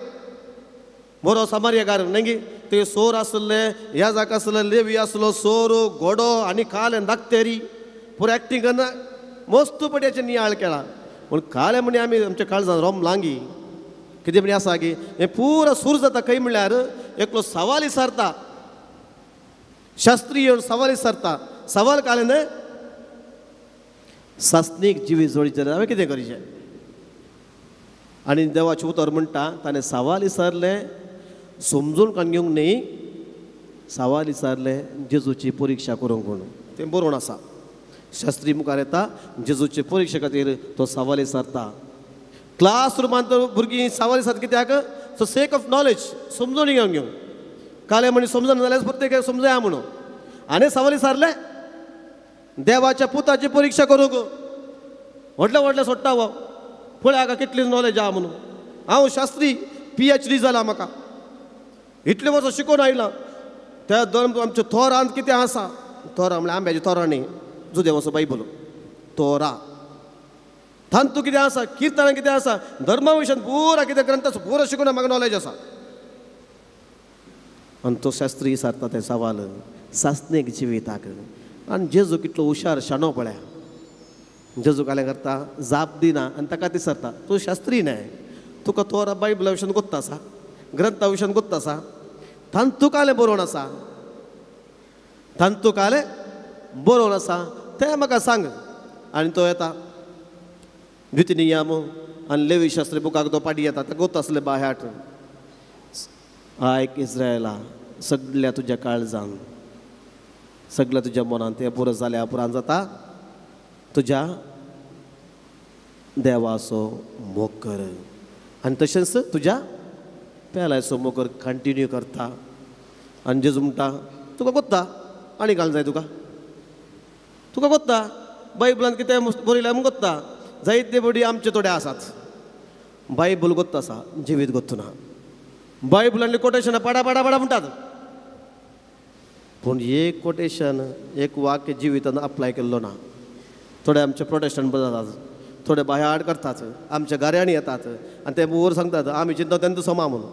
बरो समार्यकार न्ही ते सोर आसले, ह्या जाका आसले, लेवी आसलो, सोर घोडो आनी काले दाखतेरी पुरा एक्टींग करून मस्त बड्याचें नियाळ केला. पूण काले म्हणी आमी आमच्या काळजान रोम लांगी कितें म्हणी आसा की हें पुरा सूर जाता खंय म्हणल्यार एकलो सवाल विचारता, शास्त्रीय येवन सवाल विचारता. सवाल काले न्हय सासणीक जिवीत जोडीचें जाल्यार हांवें कितें करचें? आनी देवाचें उतर म्हणटा ताणें सवाल विचारलें समजून काडून घेवंक न्ही, सवाल विचारलें जेजूची परिक्षा करूंक म्हणून. तें बरोवन आसा. शास्त्री मुखार येता जेजूचे परिक्षे खातीर तो सवाल विचारता. क्लास रुमांत भुरगीं सवाल विचारता कित्याक? सो सेक ऑफ नॉलेज, समजून घेवन घेवंक. काले म्हणी समजून जाल्यार प्रत्येक समजया म्हणून. आनी सवाल विचारलें देवाच्या पुताची परिक्षा करूंक. व्हडलें व्हडलें सोडटा हो पळय हाका कितली नॉलेज आहा म्हणून. हांव शास्त्री PhD जाला, म्हाका इतले वर्सां शिकोवन आयलां. त्या दोन आमच्या थोरांत कितें आसा, थोरां म्हणल्यार आंब्याच्या थोरां न्ही, जुदेवाचो बायबल तोरा तांतू कितें आसा, किर्तनां कितें आसा, धर्मा विशयान पुरा कितें ग्रंथ आसा पुरो शिकून म्हाका नॉलेज आसा. आनी तो शास्त्री विचारता तें सवाल सासणीक जिविताक. आनी जेजू कितलो हुशार शाणो पळया, जेजू कालें करता जाप दिना आनी ताका विचारता तूं शास्त्री न्हय, तुका तोरा बायबला विशयान गोत्ता आसा, ग्रंथा विशयान गोत्ता आसा, तांतू कालें बरोवन आसा, तांतू कालें बरोवन आसा तें म्हाका सांग. आनी तो येता द्वितीनियम आनी लेवी शास्त्री बुकाक तो पाटी येता, ताका गोत्ता आसलें बाह्याट. आयक इस्रायला, सगळ्या तुज्या काळजान सगळ्या तुज्या मनान तें पुरो जाल्या उपरांत जाता तुज्या देवाचो मोग कर आनी तशेंच तुज्या पेलायचो मोग कर. कंटिन्यू करता आनी जेजू म्हणटा तुका कोत्ता आनी घाल जाय तुका, तुका कोत्ता बायबलान कितें बरयलां म्हूण कोत्ता. जायते बडी आमचे थोडे आसात बायबल गोत्त आसा जिवीत गोत्त ना. बायबलांतलीं कोटेशनां पाडा पाडा पाडा म्हणटात पूण एक कोटेशन एक वाक्य जिवितान अप्लाय केल्लो ना. थोडे आमचे प्रोटेस्टंट जातात, थोडे बाह्य आड करतात, आमच्या गाऱ्यांनी येतात आनी ते वर सांगतात आमी चिंता तेंका समा म्हणून.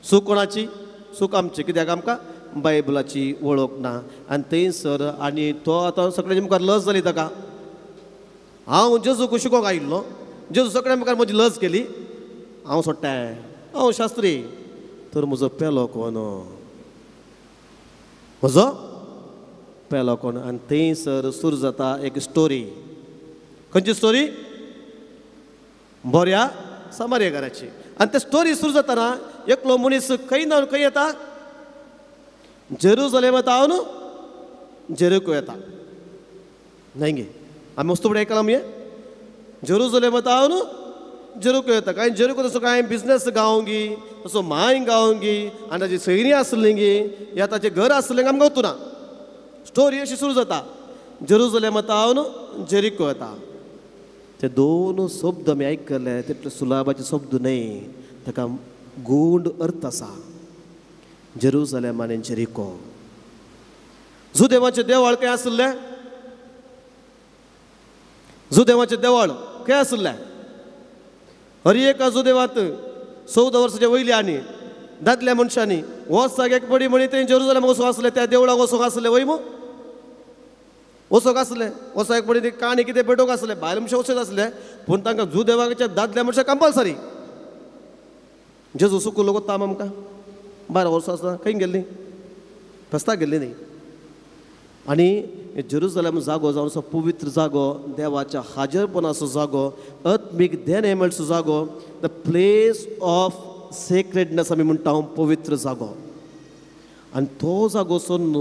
सूख कोणाची? सूख आमची. कित्याक आमकां बायबलाची वळख ना. आनी थंयसर आनी तो आतां सगळ्यांच्या मुखार लज जाली ताका. हांव जेजूक शिकोवंक आयिल्लो, जेजू सगळ्या मुखार म्हजी लज केली, हांव सोडटाय, हांव शास्त्री, तर म्हजो पेलो कोण, म्हजो पेलो कोण. आनी थंयसर सुरू जाता एक स्टोरी. खंयची स्टोरी? बऱ्या समारेकाराची. आनी ते स्टोरी सुरू जाताना एकलो मनीस खंय ना खंय येता, जेरुजलेम तावन जेरुको येता. न्हय गे आमी वस्तू फुडें आयकलां मगे जेरुजलेम तावन जेरुको येता. कांय जेरुको तसो कांय बिजनेस गावंगी, तसो माय गावंगी आनी ताची सयरीं आसली गी या ताचें घर आसलें आमकां वचूना. स्टोरी अशी सुरू जाता, जेरुजलेम तावन जेरिको येता. ते दोन शब्द आमी आयकले तितले सुलाभाचे शब्द न्हय, ताका गूढ अर्थ आसा. जेरुजलेम आनी जेरिको. जुदेवाचें देवळ खंय आसलें? जुदेवाचें देवळ खंय आसलें? हर एका जुदेवांत 14 वर्साचे वयली आनी दादल्या मनशांनी वर्साक एक पडी म्हणी तें जेरुजलेम वचूंक आसलें, त्या देवळाक वचूंक आसलें. वय मू वचूंक आसलें, वर्साक एक पडी काणी कितें पेटोवंक आसलें, बायल मनशां वचत आसलें, पूण तांकां जुदेवाच्या दादल्या मनशां कंपलसरी. जेजू सुकुलो कोत्ता आमकां 12 वर्सां आसतना खंय गेल्ली? फेस्ताक गेल्ली न्ही. आनी जेरुजलेम जागो जावन असो पवित्र जागो, देवाच्या हाजरपणाचो जागो, आत्मीक देणें मेळचो जागो, the place of सेक्रेडनस आमी म्हणटा, पवित्र जागो. आनी तो जागो सोडून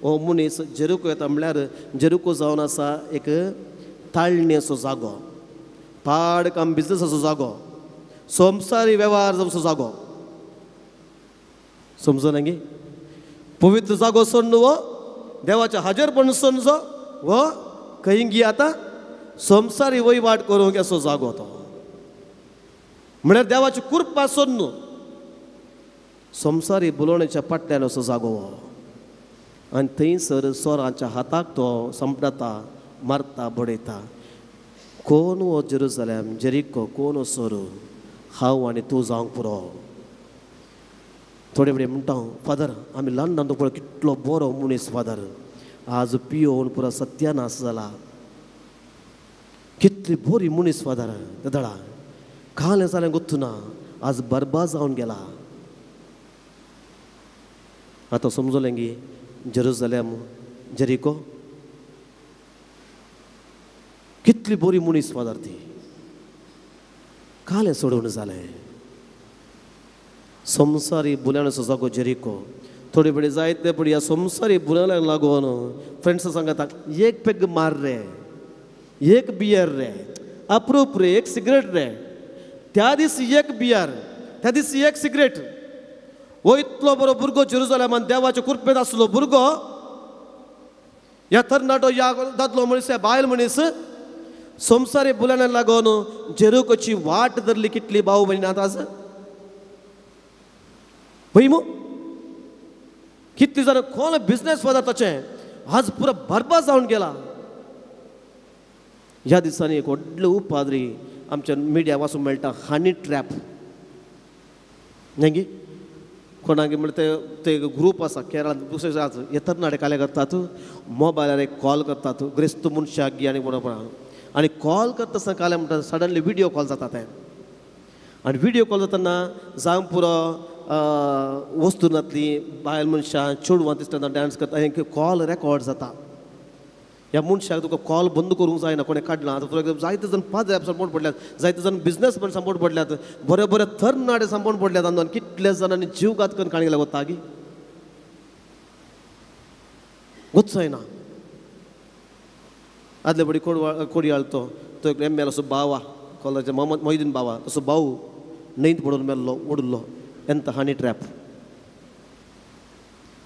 हो मनीस जेरुको येता. म्हणल्यार जेरुको जावन आसा एक ताळणेचो जागो, पाड काम बिजनसाचो जागो, संवसारी वेव्हार जावचो जागो. समजलें गे? पवित्र जागो सोडून हो देवाच्या हाजरपण सोडून जो हो खंय आतां संवसारी वहिवाट करूंक असो जागो तो. म्हळ्यार देवाची कृपा सोडून संवसारी बोलोवण्याच्या फाटल्यान असो जागो हो. आनी थंयसर सोरांच्या हाताक तो सांपडटा, मारता, बडयता. कोण हो जेरुजलेम जेरिको, कोण हो सोरू? हांव आनी तूं जावंक पुरो. थोडे फुडें म्हणटा फादर आमी ल्हान ल्हान पळय कितलो बरो मनीस फादर, आज पियोवन पुरो सत्यानाश जाला, कितली बरी मनीस फादर, ददळा काल जालें गोत्तुना, आज बरबाद जावन गेला. आतां समजलें गी जेरुजलेम जेरिको कितली बरी मनीस फादर ती, कालें सोडून जालें. संवसारी बुल्याणचो जागो जेरिको. थोडे फुडें जायते पळय ह्या संवसारी बुल्याक लागून फ्रेंड्सां सांगता एक पेग मार रे, एक बियर रे, अप्रूप रे, एक सिगरेट रे. त्या दीस एक बियर, त्या दीस एक सिगरेट. हो इतलो बरो भुरगो जेरुजलेमान देवाचे कृपेंत आसलो भुरगो, ह्या तरणाटो, ह्या दादलो मनीस, ह्या बायल मनीस संवसारी बुल्याक लागून जेरुकोची वाट धरली. कितली भाव भयणी आतां आसा पळय मू कितली जाणां कोण बिजनेस फादर ताचें आज पुरो बरबाद जावन गेला. ह्या दिसांनी एक व्हडलो उपाद्री आमच्या मिडिया वाचूंक मेळटा, हनी ट्रॅप. न्हय गी कोणाक म्हणल्यार ते ग्रूप आसा केरळांत, दुसरे हे तरणाटे काले करतात, मोबायलार एक कॉल करतात ग्रेस्त मनशाक गी आनी कोणा कोणा, आनी कॉल करता आसतना काले म्हणटात सडनली विडियो कॉल जाता ते. आनी विडियो कॉल जातना जावं पुरो वस्तू नातली बायल मनशां चेडवां दिसतना डांस करता, हें कॉल रेकॉर्ड जाता. ह्या मनशाक तुका कॉल बंद करूंक जायना, कोणें काडला. आतां जायते जाण पाद्रे सांपोवन पडल्यात, जायते जाण बिजनेसमॅन सांपोवन पडल्यात, बरे बरे तरणाटे सांपोवन पडल्यात. आनी कितले जाणांनी जीवघात करून काणी लागता गी गोच जायना. आदले पडी कोडयाळ तो तो एक एम एल असो बावा कॉलेज मोहम्मद मोहिदीन बावा तसो भाऊ न्हंयत पडून मेल्लो उडलो एंत हनी ट्रॅप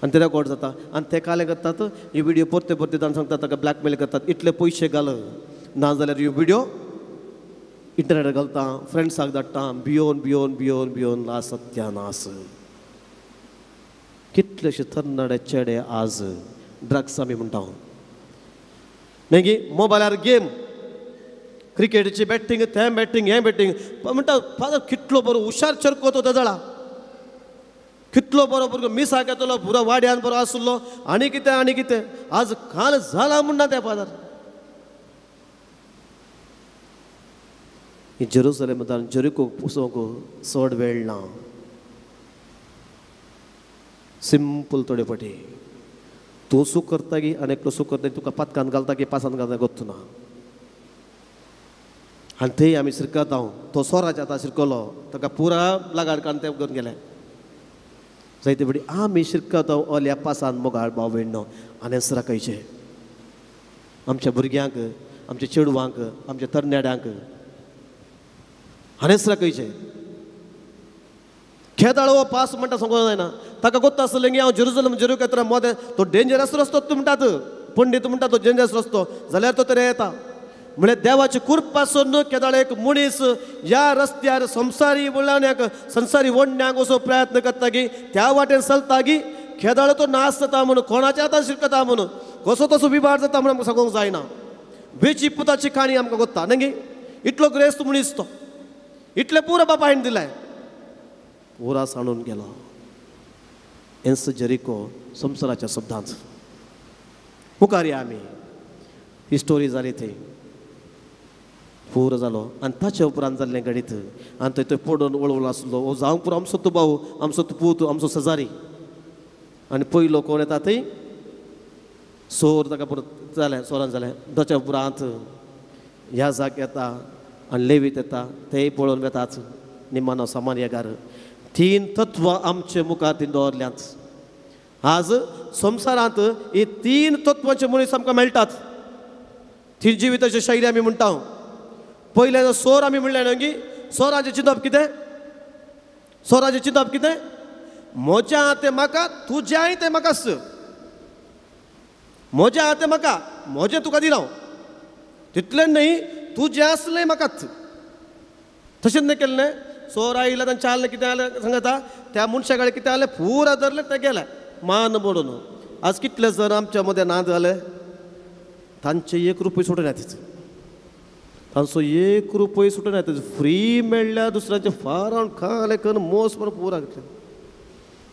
आनी ते रेकॉर्ड जाता आनी ते कालें करतात ही विडियो परते परते जावन सांगतात ताका ब्लॅकमेल करतात इतले पयशे घाल ना जाल्यार ह्यो विडियो इंटरनेटार घालता फ्रेंड्साक धाडटा भियोन भियोन भियोन भियोन ला सत्यानास. कितलेशे तरणाटे चेडे आज ड्रग्स आमी म्हणटा. मागीर मोबायलार गेम क्रिकेटीची बॅटींग तें बॅटींग हें बॅटींग म्हणटा फादर कितलो बरो हुशार चरको तो तेदळा कितलो बरो भुरगो मिसाक येतलो पुरो वाड्यान बरो आसलो आनी कितें आनी कितें आज काल जाला म्हणटा त्या फादर. ही जेरुसलेमांत जेरिको पुसोवंक चड वेळ ना. सिंपल थोडे फाटी तूं सूख करता की आनी एकलो सूख करता तुका पातकान घालता की पासान घालता गोत्तू ना. आनी थंय आमी शिरकता तो सोराच्या आतां शिरकलो ताका पुरा लागाड काडून ते घेवन गेले जायते फाटी आमी शिरकता ओल्या पासान मोगाळ भाव भयणो आनी राखयचे आमच्या भुरग्यांक आमच्या चेडवांक आमच्या तरणाट्यांक हाणेंच राखयचें. खेदाळ हो पास म्हणटा सांगूंक जायना ताका गोत्त आसलें की हांव जेरुजलम जेरुकेत्र मोदें तो डेंजरस रस्तो तूं म्हणटात पंडीत म्हणटा तो डेंजरस रस्तो जाल्यार तो तरी येता म्हळ्यार देवाची कृपा सोडून केदाळ एक मनीस ह्या रस्त्यार संवसारी वळण्याक संवसारी वडण्याक असो प्रयत्न करता की त्या वाटेन चलता की खेदाळ तो नाश जाता म्हणून कोणाच्या हातान शिरकता म्हणून कसो तसो विभार जाता म्हणून आमकां सांगूंक जायना. बेची पुताची काणी आमकां गोत्ता न्ही इतलो ग्रेस्त मनीस तो इतलें पुरो बापायन दिलें पुरा सांडून गेलो. एन्स जेरिको संवसाराच्या शब्दांत मुखार या आमी ही स्टोरी जाली थंय पुरो जालो आनी ताचे उपरांत जाल्लें घडीत आनी थंय थंय पडून वळवळ आसलो हो जावंक पुरो आमचो तूं भाऊ आमचो तूं पूत आमचो शेजारी आनी पयलो कोण येता थंय सोर ताका परत जालें सोरान जालें ताच्या उपरांत ह्या जाग येता आनी लेवीत येता तेय पळोवन वेताच निमानो सामान्यगार. तीन तत्वां आमचे मुखार ती दवरल्यांत. आज संवसारांत ही तीन तत्वांचे मनीस आमकां मेळटात. तीन जिविताची शैली आमी म्हणटा. पयलें सोर आमी म्हणलें न्हय की सोराचें चिंतप कितें सोराचें चिंतप कितें म्हज्या तें म्हाका तुज्याय तें म्हाकाच म्हज्या तें म्हाका म्हजें तुका दिना हांव तितलें न्हय तुजें आसलें म्हाकाच तशेंच न्हय केल्लें. सोर आयलें तांचें आसलें कितें आसलें सांगता त्या मनशा कडेन कितें आसलें पुरा धरलें तें गेलें मान मोडून. आज कितले जण आमच्या मदें ना जाले तांचे एक रुपय सुटून येता तांचो एक रुपय सुटून येता फ्री मेळ्ळ्यार दुसऱ्यांचे फारान खालें करून मोस बरो पुरा घेतलें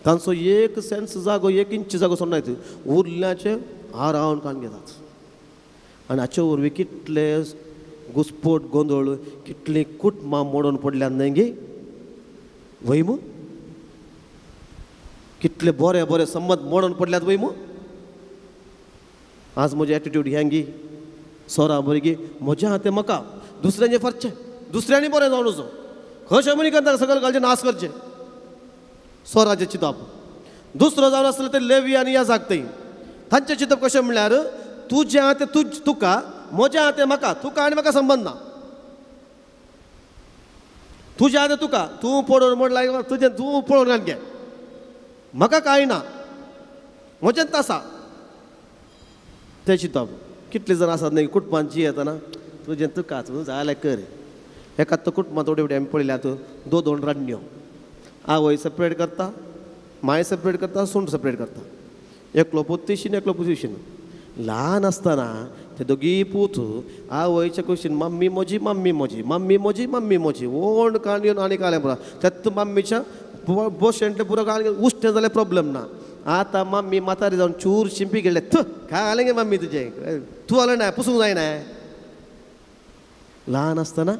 तांचो एक सेन्स जागो एक इंच जागो सोडना येता उरल्याचे आरावन काडून घेतात. आनी हाचे वरवीं कितले घुसपोट गोंदळ कितलीं कुटुंबां मोडून पडल्यात न्हय गी वय मू कितले बरे बरे संबंद मोडून पडल्यात वय मू. आज म्हजें एटिट्यूड ह्यांगी सोरा भुरगीं म्हज्या हाते म्हाका दुसऱ्यांचे फरचें दुसऱ्यांनी बरें जावन वचो खंयच्या मनी करता सगळें घालचें नाश करचें सोराचें चिंतप. दुसरो जावन आसलो ते लेवी आनी ह्या जागतय तांचें चिंतप कशें म्हणल्यार तुजें आहा तें तुज तुका म्हजें आहा तें म्हाका तुका आनी म्हाका संबंद ना. तुजें आहा तें तुका तूं पळोवन म्हणल्यार तुजें तूं पळोवन घाल घे म्हाका कांय ना म्हजेंच आसा तें चिंतप. कितले जाण आसात न्हय कुटुंबान जी येतना तुजें तुका तूं जाल्यार कर एका तो कुटुंबांत थोडे फुडें आमी पळयल्यात दोन दोन रान्न्यो आवय सेपरेट करता माय सेपरेट करता सून सेपरेट करता एकलो पूत तिशीन एकलो पूत तिशीन. ल्हान आसतना ते दोगी पूत आवयच्या कुशीन मम्मी म्हजी मम्मी म्हजी मम्मी म्हजी मम्मी म्हजी ओण काण येवन आनी कालें पुरो तेत मम्मीच्या बोशेंतलें पुरो काण उश्टें जाल्यार प्रॉब्लम ना. आतां मम्मी म्हातारी जावन चूर शिंपी गेले थू काय आलें गे मम्मी तुजें तूं आलें ना पुसूंक जायना. ल्हान आसतना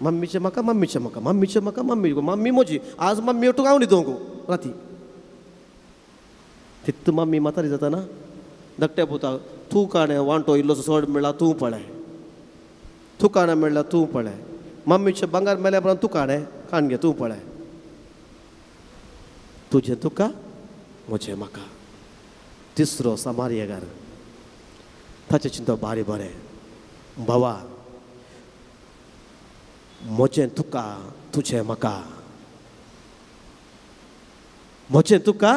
मम्मीचें म्हाका मम्मीचें म्हाका मम्मीचें म्हाका मम्मी मम्मी म्हजी आज मम्मी तुका हांव न्हिदोवंक राती तितू मम्मी म्हातारी जाताना धाकट्या पुता तूं काणें वांटो इल्लोसो चड मेळ्ळा तूं पळय तूं काणें मेळ्ळा तूं पळय मम्मीचें भांगर मेल्या उपरांत तूं काणें काण घे तूं पळय तुजें तुका म्हजें म्हाका. तिसरो सामार्यगार ताचें चिंतप भारी बरें भावा म्हजें तुका तुजें म्हाका, म्हजें तुका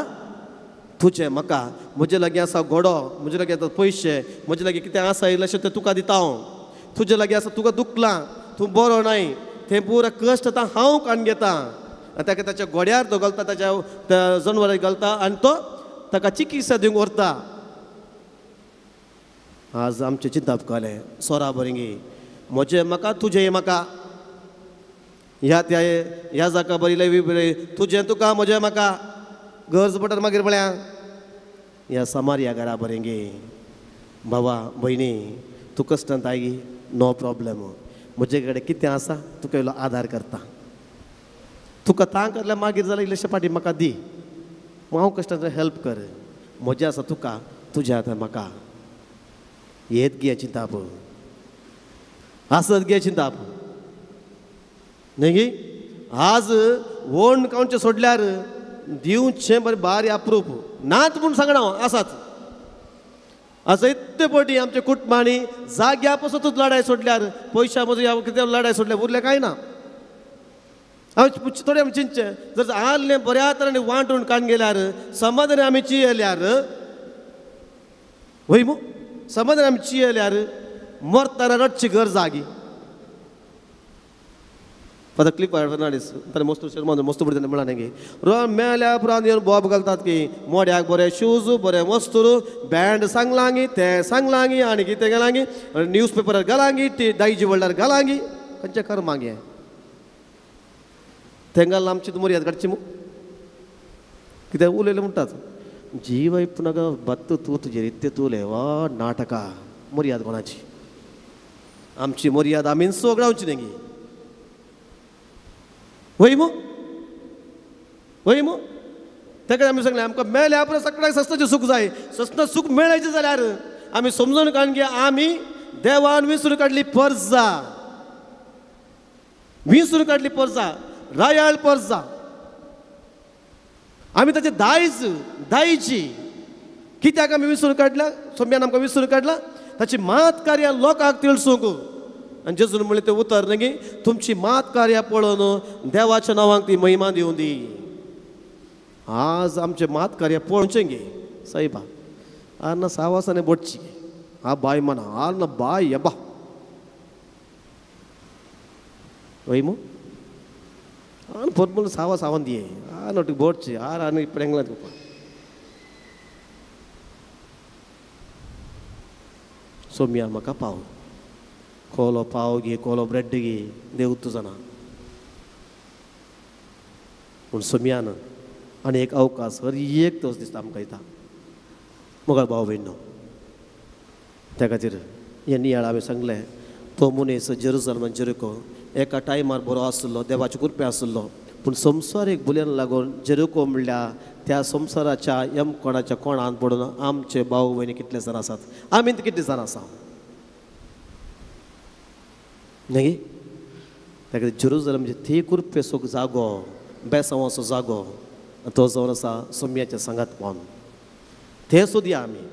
तुजें म्हाका. म्हजे लागीं आसा घोडो, म्हजे लागीं आसा पयशे, म्हजे लागीं कितें आसा इल्लेशें तें तुका दिता हांव. तुजे लागीं आसा तुका दुखलां, तूं बरो नाय, तें पुरो कश्ट आतां हांव काडून घेता. आनी ताका ताच्या घोड्यार तो घालता, ताच्या त्या जनवराक घालता आनी तो ताका चिकित्सा दिवंक व्हरता. आज आमचें चिंतप कळ्ळें सोरा बरींगी म्हजें म्हाका तुजें म्हाका, ह्या त्या ह्या जाका बरी लय बरी तुजें तुका म्हजें म्हाका, गरज पडटा मागीर पळया ह्या समारया घरा बरेंगे. बाबा भयणी तूं कश्टांत आयगी, नो प्रॉब्लम, म्हजे कडेन कितें आसा तुका इल्लो आदार करता. तुका तांक आसल्यार मागीर जाल्यार इल्लेशे फाटीं म्हाका दी, हांव कश्टांत हेल्प कर. म्हजें आसा तुका तुजें आसा म्हाका. येत गे चिंताप आसत गे चिंताप न्ही गी. आज वण कावचें सोडल्यार दिवचें बरें बारी अप्रूप नात म्हूण सांगना हांव, आसात. आज इतले पटी आमच्या कुटुंबांनी जाग्या पसतूच लडाय सोडल्यार, पयशा मदीं कितें लडाय सोडल्यार उरलें कांय ना. हांव थोडें आमी चिंतचें जर आहलें बऱ्या तरेन वांटून काडून गेल्यार समाधान आमी चियल्यार वय मू, समाधान आमी चियल्यार मरतना रडची गरज आगी. फादर क्लिफर्ड फर्नांडीस ताणें मस्तूर शर्मा मस्तू बरी ताणें म्हणलां न्ही रो मेल्या उपरांत येवन बोब घालतात की मोड्याक बरें शूज बरें वस्तूर बँड सांगलां गी तें सांगलां गी आनी कितें घालां गी न्यूज पेपरार घालां गी ती दायजी वर्ल्डार घालां गी खंयच्या कर्माक हें तेंगा आमची मर्याद काडची मू कित्याक उलयलें म्हणटात जीव नाका बत्त तूं तुजेर इत्ते तुले वा नाटका मर्याद कोणाची आमची मर्याद आमी सोगडावची न्ही गी. वय मू वय मू ताका आमी सांगलें आमकां मेळ्ळ्या उपरांत सगळ्याक सस्नाचें सूख जाय. सस्ना सूख मेळायचें जाल्यार आमी समजून काडून की आमी देवान विसरून काडली परजा, विसरून काडली परजा, रायाळ परजा. आमी ताचे दायज दायजी कित्याक आमी विसरून काडल्या? सोम्यान आमकां विसरून काडला ताची मात कार्यां लोकांक तिळसूंक. आनी जेजून म्हणलें तें उतर न्ही तुमची मात कार्यां पळोवन देवाच्या नांवांक ती महिमा दिवं दी. आज आमचें मात कार्यां पळोवचें गे सायबा आर ना सावासाने बोटची हा बाय म्हणा आर ना बाय यबा वय मू आन పొద్దున్న సావా సావంది ఆ నోటికి బోడ్చి ఆ రాని ఇప్పుడు ఎంగలేదు. సోమ్యా म्हाका पाव कोलो पाव गी कोलो ब्रेड गी देवतू जाणा पूण सोम्यान आनी एक अवकाश हर एक तोच दिसता आमकां दिता मोगाळ भाव भयणो. त्या खातीर हे नियाळ हांवें सांगलें तो मनीस जेरुजलमान जेरिको एका टायमार बरो आसलो, देवाचे कृपे आसलो, पूण संवसारीक बुल्यान लागून जेरिको म्हणल्यार त्या संवसाराच्या यमकोणाच्या कोणांत पडून आमचे भाव भयणी कितले जाण आसात, आमी कितले जाण आसा न्ही. त्या खातीर जेरुजलम म्हणजे ती कृपेचो जागो, बेसांवाचो जागो, तो जावन आसा सोम्याच्या सांगात पावन ते सोदया आमी.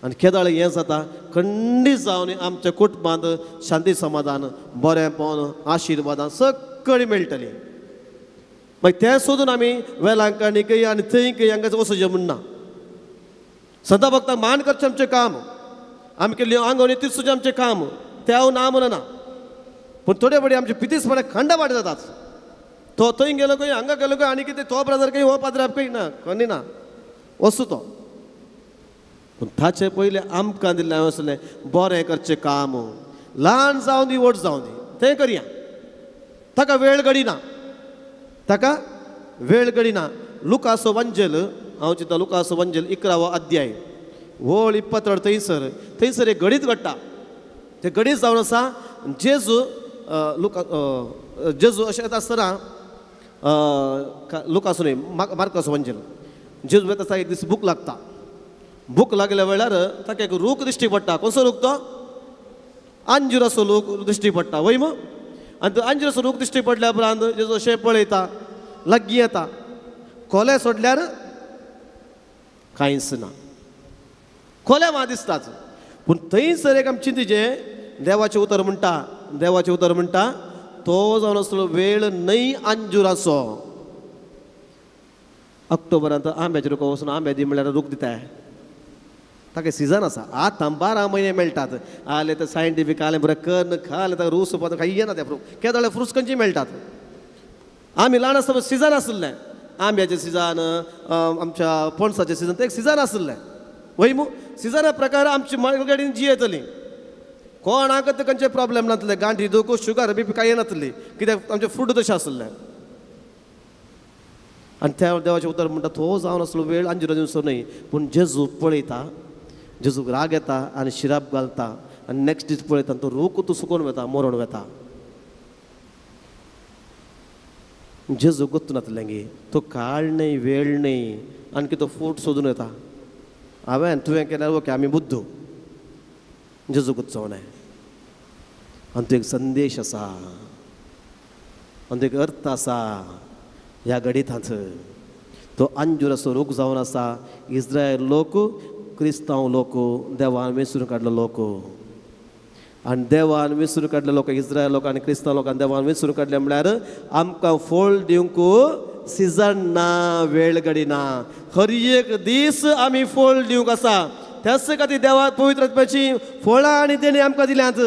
आनी केदाळ हें जाता खंडीत जावन आमच्या कुटुंबांत शांती समाधान बरेंपण आशिर्वादान सगळीं मेळटलीं. मागीर तें सोदून आमी वेलांकणीकय आनी थंय हांगा वचचें म्हूण ना. सदां भक्तांक मान करचें आमचें काम, आमी केल्ल्यो आंगवणी तिरसुचें आमचें काम, तें हांव ना म्हणना, पूण थोडे फावटी आमचे पितीसपणां खंडा वाट जातात. तो थंय गेलो खंय हांगा गेलो खंय आनी कितें तो ब्रदर खंय हो पाद्राप खंय ना खंय ना वचूं तो. पूण ताचे पयलें आमकां दिल्लें हांवें आसलें बरें करचें काम, ल्हान जावं दी व्हड जावं दी तें करया. ताका वेळ घडिना, ताका वेळ घडिना. लुकासो वंजेल हांव चिंता लुकासो वंजेल 11वो अध्याय वळ 22 थंयसर थंयसर एक घडीत घडटा. तें घडीत जावन आसा जेजू लुका जेजू अशें येता आसतना लुकासो न्हय मार्कासो वंजेल जेजू येता आसतना एक दीस भूक लागता. भूक लागल्या वेळार ताका एक रूख दिश्टी पडटा. कसो रूख तो? अंजुराचो रूख दिश्टी पडटा वय मग. आनी तो अंजुराचो रूख दिश्टी पडल्या उपरांत जेजू अशें पळयता, लागीं येता, कोले सोडल्यार कांयच ना, कोले मा दिसताच. पूण थंयसर एक आमी चिंतीचें देवाचें उतर म्हणटा, देवाचें उतर म्हणटा तो जावन आसलो वेळ न्हय अंजुराचो. ऑक्टोबरांत आंब्याचे रुख वचून आंबे दी म्हणल्यार रूख दिताय, ताका सिजन आसा. आतां 12 म्हयने मेळटात. आले तर सायंटिफीक आलें बरें कर्न खालें ताका रूस खाई येना ते फ्रूट केदोळे फ्रुट्स खंयचे मेळटात. आमी ल्हान आसतना सिजन आशिल्लें, आंब्याचें सिजन, आमच्या पणसाचें सिजन, ते एक सिजन आशिल्लें वय मू. सिजना प्रकार आमची मालगाडीन जियेतली, कोणाक ते खंयचे प्रॉब्लेम नासले, गांठी दुखो शुगर बी कांय येनासली, कित्याक आमचें फ्रूट तशें आशिल्लें. आनी त्या देवाचें उतर म्हणटा तो जावन आसलो वेळ अंजुरा दिवचो न्हय. पूण जेजू पळयता, जेजूक राग येता आनी शिराप घालता आनी नेक्स्ट दीस पळयता तो रूख तूं सुकोवन वता, मरोण वता. जेजू गोत्तू नासलें गे, तो काळ न्हय वेळ न्हय, आणखी तो फूट सोदून येता. हांवें तुवें केल्यार ओके आमी बुद्दू, जेजू गुत्सो न्हय. आनी तो एक संदेश आसा, आनी तो एक अर्थ आसा ह्या गणितांत. तो अंजुराचो रूख जावन आसा इस्रायल लोक, क्रिस्तांव लोक, देवान वेंचून काडलो लोक. आनी देवान वेंचून काडले लोक इस्रायल लोक आनी क्रिस्तांव लोकांनी देवान वेंचून काडले म्हणल्यार आमकां फळ दिवंक सिजन ना, वेळ घडी ना, हर एक दीस आमी फळ दिवंक आसा. त्याच खातीर देवा पवित्र आत्म्याची फळां आनी देणी आमकां दिल्यांत.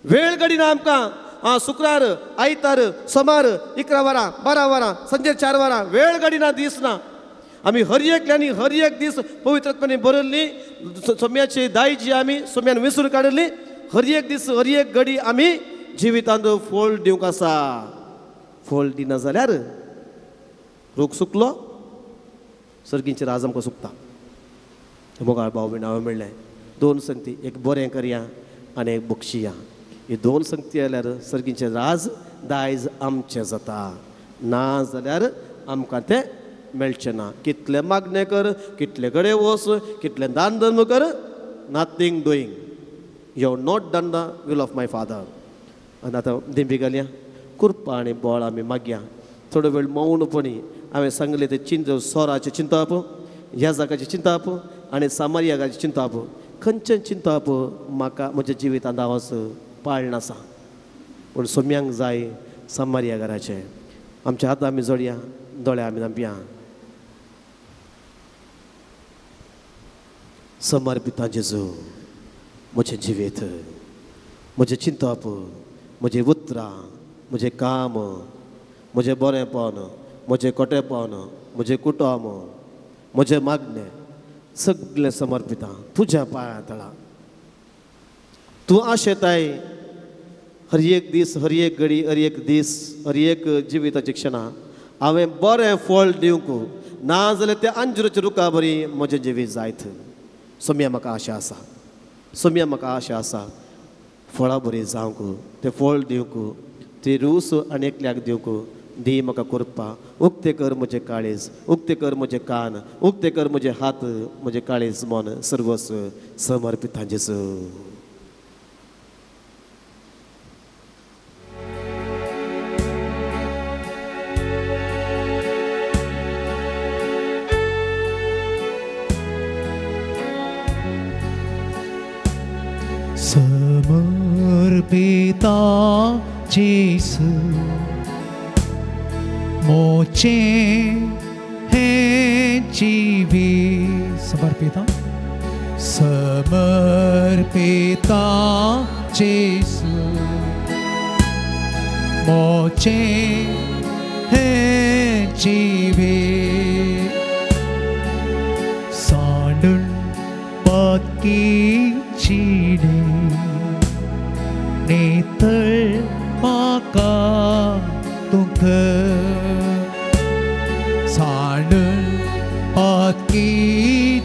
वेळ घडी ना आमकां. आं शुक्रार, आयतार, सोमार 11 वरां, 12 वरां, सांजे 4 वरां, वेळ घडी ना, दीस ना. आमी हर एकल्यांनी हर एक दीस पवित्र आत्म्यानी बरयल्ली सोम्याची दायजी आमी सोम्यान विसरून काडिल्ली. हर एक दीस हर एक घडी आमी जिवितांत फळ दिवंक आसा. फळ दिना जाल्यार रूख सुकलो, सर्गींचे राज आमकां सुकता. मोगाळ भाव भयण हांवें म्हणलें 2 संगती, एक बरें करया आनी एक बक्षिया. ही 2 संगती आल्यार सर्गींचे राज दायज आमचें जाता, ना जाल्यार आमकां तें मेळचें ना. कितलें मागणें कर, कितले कडेन वच, कितलें दान धर्म कर, nothing doing. You have not done the will of my father. आनी आतां दिंबी घालया, कृपा आनी बळ आमी मागया. थोडो वेळ मौनपणी हांवें सांगलें तें चिंत, सोराचें चिंतप, ह्या जाग्याचें चिंतप आनी सामार्याचें चिंतप, खंयचें चिंतप म्हाका म्हज्या जिवितांत हांव पाळनासा. पूण सोम्यांक जाय सामार्या घराचें. आमच्या हात आमी जोडया, दोळे आमी धांपया. समर्पिता जेजू म्हजें जिवीत, म्हजें चिंतप, म्हजें उतरां, म्हजें काम, म्हजें बरेंपण, म्हजें कोटेपण, म्हजें कुटुंब, म्हजें मागणें सगळें समर्पिता तुज्या पांयां तळा. तूं आशेताय हर एक दीस, हर एक घडी, हर एक दीस, हर एक जिविताची क्षणां हांवें बरें फळ दिवंक ना जाल्यार त्या अंजुराच्या रुखा बरी म्हजें जिवीत जायत. सोम्या म्हाका आशा आसा, सोम्या म्हाका आशा आसा फळां बरी जावंक, तें फळ दिवंक, ती रूस आनी एकल्याक दिवंक. दी म्हाका कृपा, उक्तें कर म्हजें काळीज, उक्तें कर म्हजें कान, उक्तें कर म्हजें हात, म्हजें काळीज मन सर्वस्व समर्पिता जेजू. समर्पिता जेसू मोचे हें जिवीत. समर्पिता, समर्पिता जेसू मोचे हें जिवीत. सांडून पक्की चिणे नेतळ म्हाका तुका, सांडून पक्की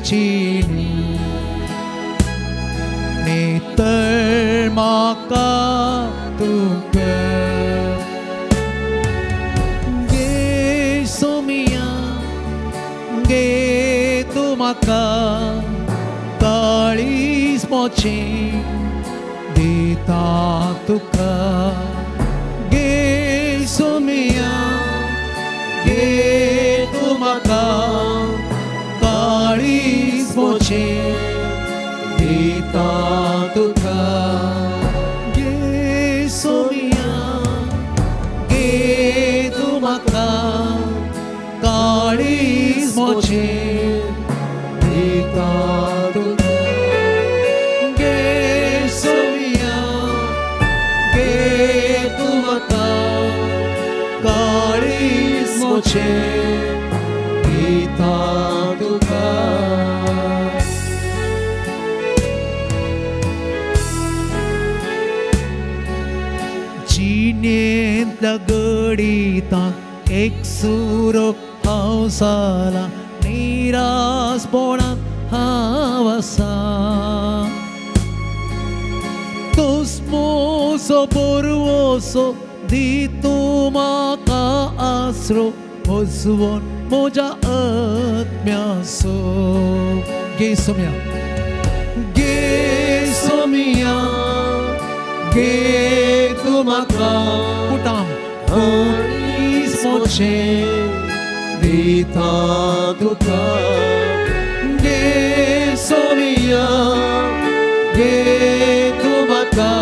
चिणे नेतळ म्हाका तुका. गे सोमिया गे तूं म्हाका काळीज मोचें दिता तुका. गे सोमिया गे तूं म्हाका काळीज मोचें दिता तुका. गे सोमिया दिता तुका गे सोमिया गे तूं म्हाका काळीज मोचें दिता तुका. जिणेंतल्या गणितांत एक सुरो हांव जाला निरासपणांत हांव आसा तूंच म्हजो बरवसो दी तूं म्हाका आसरो वजवोन म्हज्या आत्म्याचो. गे सोम्या गे सोमिया गे तूं म्हाका कुटाम काळीज मोचें दिता तुका गे सोमिया गे तूं म्हाका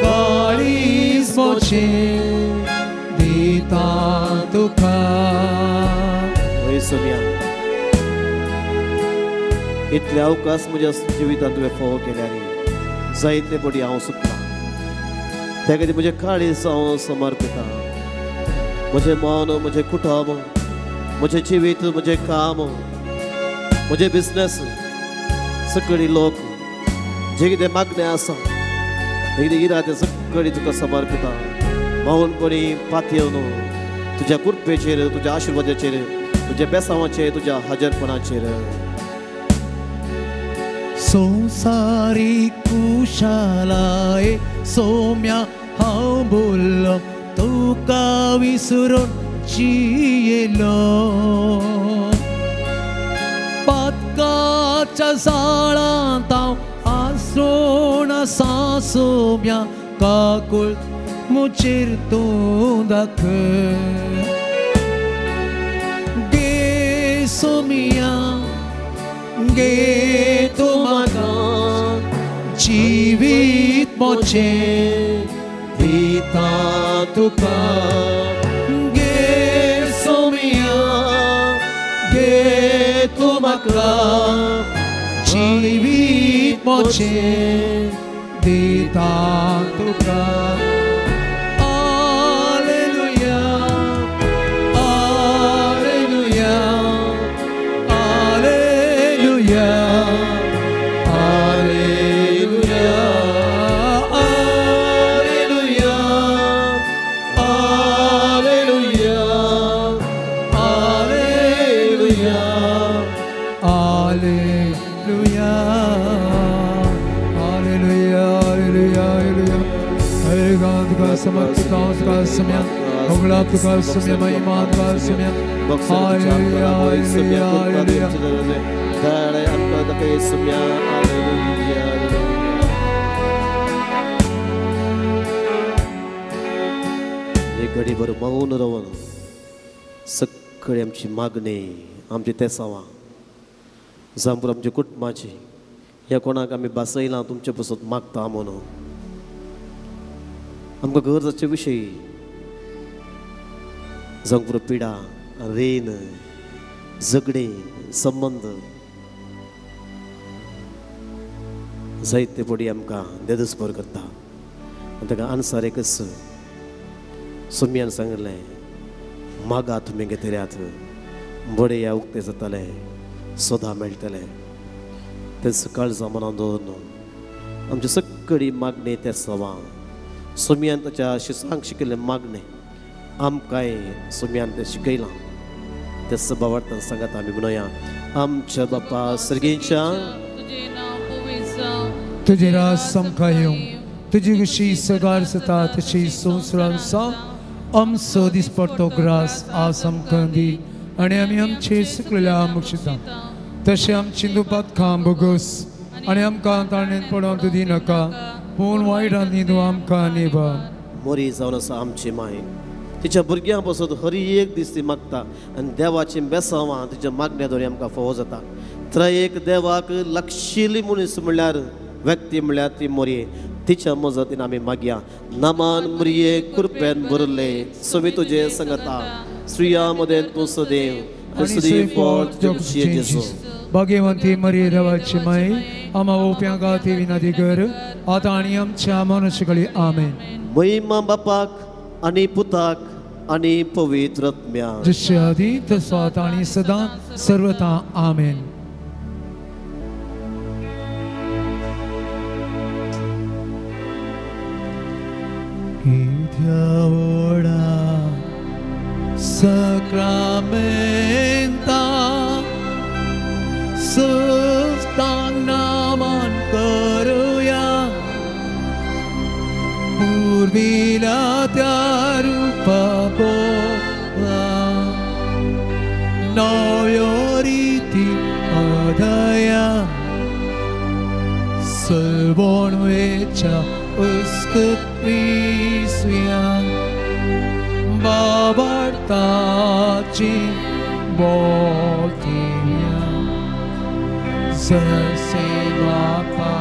काळीज मोचें दिता तुका. होय सोमिया, इतले अवकाश म्हज्या जिवितांत तुवें फावो केल्यार जायते पटी हांव सुटलां. त्या खातीर म्हजें काळीज हांव समर्पिता, म्हजें मन, म्हजें कुटुंब, म्हजें जिवीत, म्हजें काम, म्हजें बिजनेस, सगळी लोक जे कितें मागणें आसा जे कितें इरादे सगळी तुका समर्पिता. मौनपणी पातयेवन तुज्या कृपेचेर, तुज्या आशिर्वादाचेर, तुज्या बेसांवाचेर, तुज्या हाजरपणाचेर. संवसारी कुशालाय सोम्या हांव बोल्लो तुका विसरून जियेलो पातकाच्या जाळांत हांव आसरोण आसा सोम्या काकूळ म्हजेर तूं दाखय गे सोमिया गे तूं म्हाका जिवीत मोचें दिता तुका गे सोमिया गे तूं म्हाका जिवीत मोचें दिता तुका. Hallelujah, hallelujah, hallelujah, hallelujah, hallelujah, hallelujah, hallelujah, hallelujah, hallelujah, hallelujah, hallelujah. तुका समर्पित तुका सम्या होगळा तुका सम्या महिमा तुका सम्या. Hallelujah, hallelujah, hallelujah. एक घडीभर मौन रावन सगळी आमची मागणी, आमची तेसावां जावं आमच्या कुटुंबाची, ह्या कोणाक आमी बसयलां तुमचे पसत मागता म्हणून आमकां गरजाचे विशयी जावं पुरो पिडा, रेन, झगडे, संबंद जायते पडी आमकां देदस्पर करता. आनी ताका आन्सर एकच सोम्यान सांगलें, मागा तुमी घेतल्यात, बडया उक्तें जातलें, सदां मेळटलें. तें काळजां मनान दवरून आमची सगळी मागणी ते सवां सोम्यान ताच्या शिसांक शिकयल्लें मागणें आमकांय सोम्यान तें शिकयलां. तें सभावार्थान सांगात आमी म्हणुया, आमच्या बापा सर्गीच्या तुजें राज आमकां येवं, तुजी कशी सगार जाता तशी संवसारांत जावं. आमचो दिसपडटो ग्रास आज आमकां दी आनी आमी आमचे सुकलेल्या मुक्षिता तशें आमची दुपातकां भोगोस आनी आमकां ताणें पडोवंक तूं दिनाका, पूण वायटान न्ही तूं आमकां निभा. मोरी जावन आसा आमची माय, तिच्या भुरग्यां पासत हर एक दीस ती मागता आनी देवाची बेसांवां तिच्या मागण्या दोरी आमकां फावो जाता. त्रयेक देवाक लक्षिली मनीस म्हणल्यार व्यक्ती म्हणल्यार ती मोरये. तिच्या मजतीन आमी मागया. नामान मुरये कृपेन भरले सवी तुजे संगता, स्त्रिया मदें तूं सदैव आनी फळ तुज्या कुशीचें जेजू. भाग्यवंती मरिये देवाची माई, आम्हा ओप्यां खातीर विनंती कर आतां आनी आमच्या मरणाच्या वेळी. आमेन. महिमा बापाक आनी पुताक आनी पवित्र आत्म्याक, जशें आदी तसो आतां आनी सदां सर्वथा. आमेन. कित्या व्हडा सक्रामेंता सुस्तांक नमन करुया, पुर्विल्या त्या रुपा पोला नव्यो रिती अदया, सलवण वेच्या उस्कत विसुया, बाबार्ताची बोलतिया, जसे बापा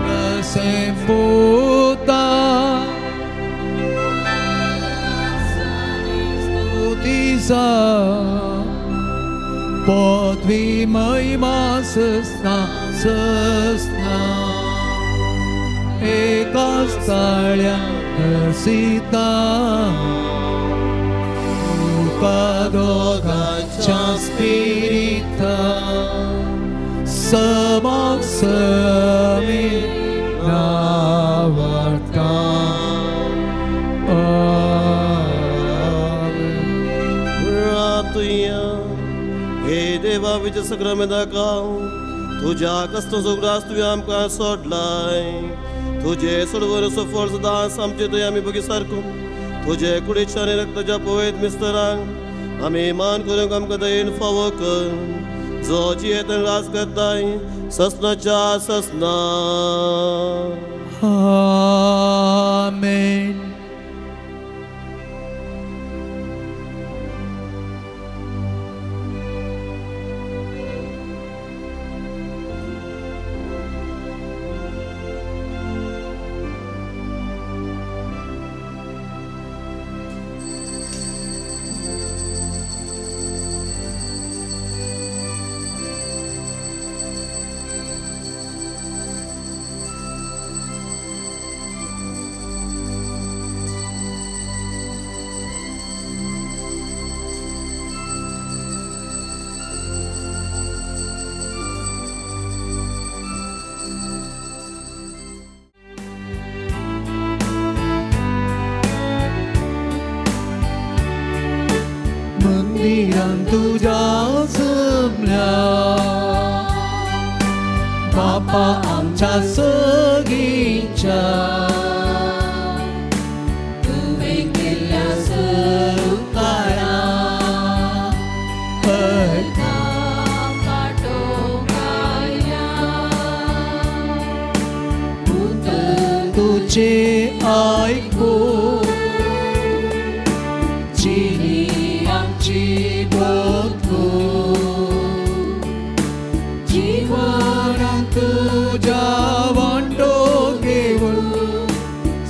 तसे पुता, स्तुतीचा पदवी महिमा ससना ससना, एकाच ताळ्या हर्षिता, तुका दोगांच्या स्पिरिता, समाक समी नावर्ता. प्रार्थुया. हे देवा विजय सक्रमेंताका तुज्या कश्टांचो उगडास तुवें आमकां सोडलाय, तुजे सोडवर फळ सदांच आमचे थंय आमी बगी सारको तुजे कुडीच्या आनी रक्ताच्या पवित्र मिस्तरांक आमी मान करूंक आमकां दयेन फावो कर, जो जियेत आनी राज करताय ससनाच्या ससना. आमेन. मंदिरान तुज्या जमल्या बापा आमच्या सगीच्या, तुवें केल्ल्या उपकारा उतर तुजें आयकून जिणी आमची बोधू, जीवनांत तुज्या वांटो घेवन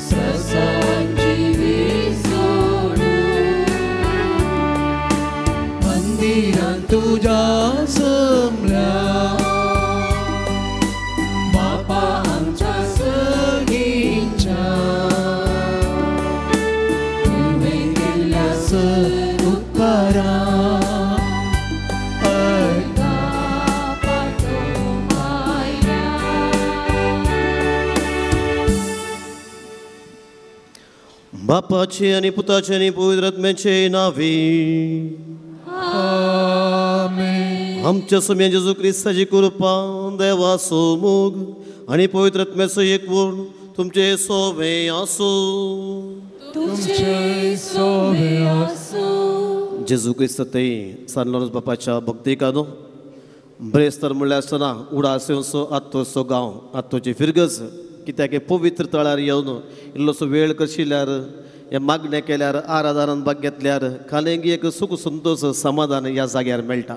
ससान जिवीत सोडून, मंदिरांत तुज्या जमल्या बापा आमच्या सगींच्या, तुवें केल्ल्या उपकारा बापाचे आनी पुताचे आनी पवित्र आत्म्याचे नांवे. आमेन. आमच्या स्वामी जेजू क्रिस्ताची कृपा, देवाचो मोग आनी पवित्र आत्म्याचो एकवट तुमचे सोवे आसूं. तुमचे सोवे आसूं. जेजू क्रिस्त ते सान लॉरेन्स बापाच्या भक्तिकानो ब्रेस्तर म्हणल्यार आसतना उडास येवचो आत्तोचो गांव, आत्तोची फिरगज, कित्याक पवित्र तळार येवन इल्लोसो वेळ कशिल्यार, हे मागणें केल्यार, आराधनान भाग घेतल्यार खालेंगी एक सुख संतोश समाधान ह्या जाग्यार मेळटा.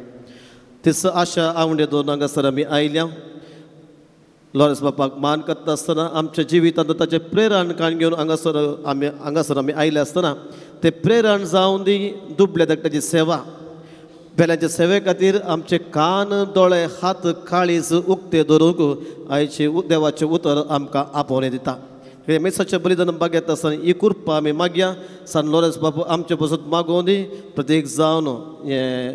तीच आशा आवंडे दोन हांगासर आमी आयल्या. लॉरेन्स बापाक मान करता आसतना आमच्या जिवितांत ताचें प्रेरण काण घेवन हांगासर आमी आयले आसतना तें प्रेरण जावन दी दुबल्या धाकट्याची सेवा बेल्यांचे सेवे खातीर आमचे कान दोळे हात काळीज उक्ते दवरूंक आयचे देवाचें उतर आमकां आपोवणें दिता. हे मिसाचें बलिदान बागेत आसतना ही कृपा आमी मागया. सान लॉरेन्स बाबू आमचे पसत मागोवन दी. प्रत्येक जावन हें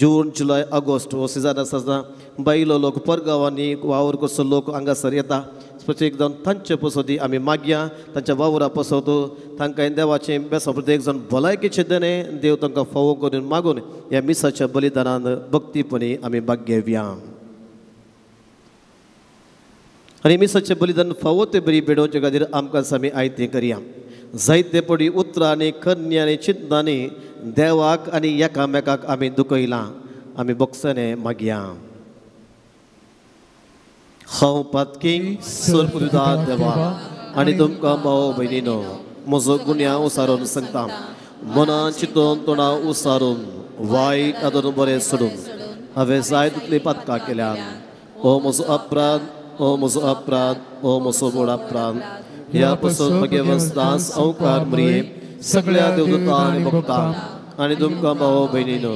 जून जुलय ऑगस्ट हो सिजन आसतना बायलो लोक परगांवांनी वावर कसो लोक हांगासर येता. प्रत्येक जावन तांचे पसती आमी मागया, तांच्या वावरा पसत तांकां देवाचें बेसांव प्रत्येक जावन भलायकेचें देणें देव तांकां फावो करून मागून ह्या मिसाच्या बलिदानान भक्तीपणी आमी भाग घेवया. आनी मिसाचें बलिदान फावो ते बरी भेडोवचे खातीर आमकां आमी आयतें करया. जायते पडी उतरांनी करण्यांनी चिंतनांनी देवाक आनी एकामेकाक आमी दुखयलां. आमी बोगसणे मागया. हांव पातकी सर्वदा देवा आनी तुमकां भाव भयणीनो म्हजो गुन्यांव उसारून सांगता. मनान चिंतून तोंडा उसारून वायट आदरून बरें सोडून हांवें जाय तितलीं पातकां केल्यात. हो म्हजो अपराध, हो म्हजो अपराध, हो म्हजो व्हड अपराध. ह्या पसून म्हगे दास अवकार मरिये सगळ्या देवदूतां आनी भक्तां आनी तुमकां भाव भयणीनो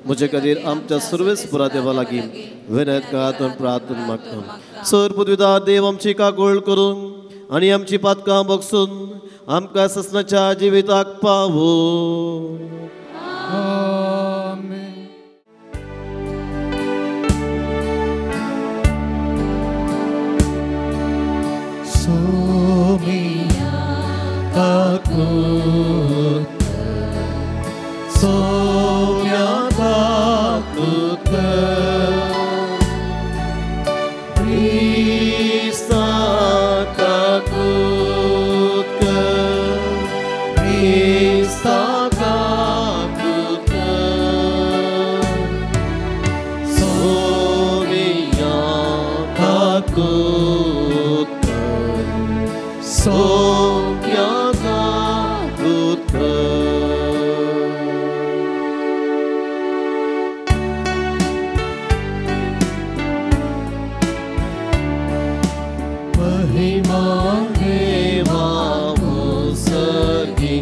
म्हजे खातीर आमच्या सर्वेस्परा देवा लागीं विनयत करात प्रार्थना मागता. सर पृथ्वीदा देव आमची काकूळ करून आनी आमची पातकां बगसून आमकां ससनाच्या जिविताक पावो. सोम्या काकूत, सोम्या काकूत, क्रिस्ता काकूत, क्रिस्ता काकूत, सोम्या काकूत, सोम्या काकूत. महिमा देवा मुसर्गी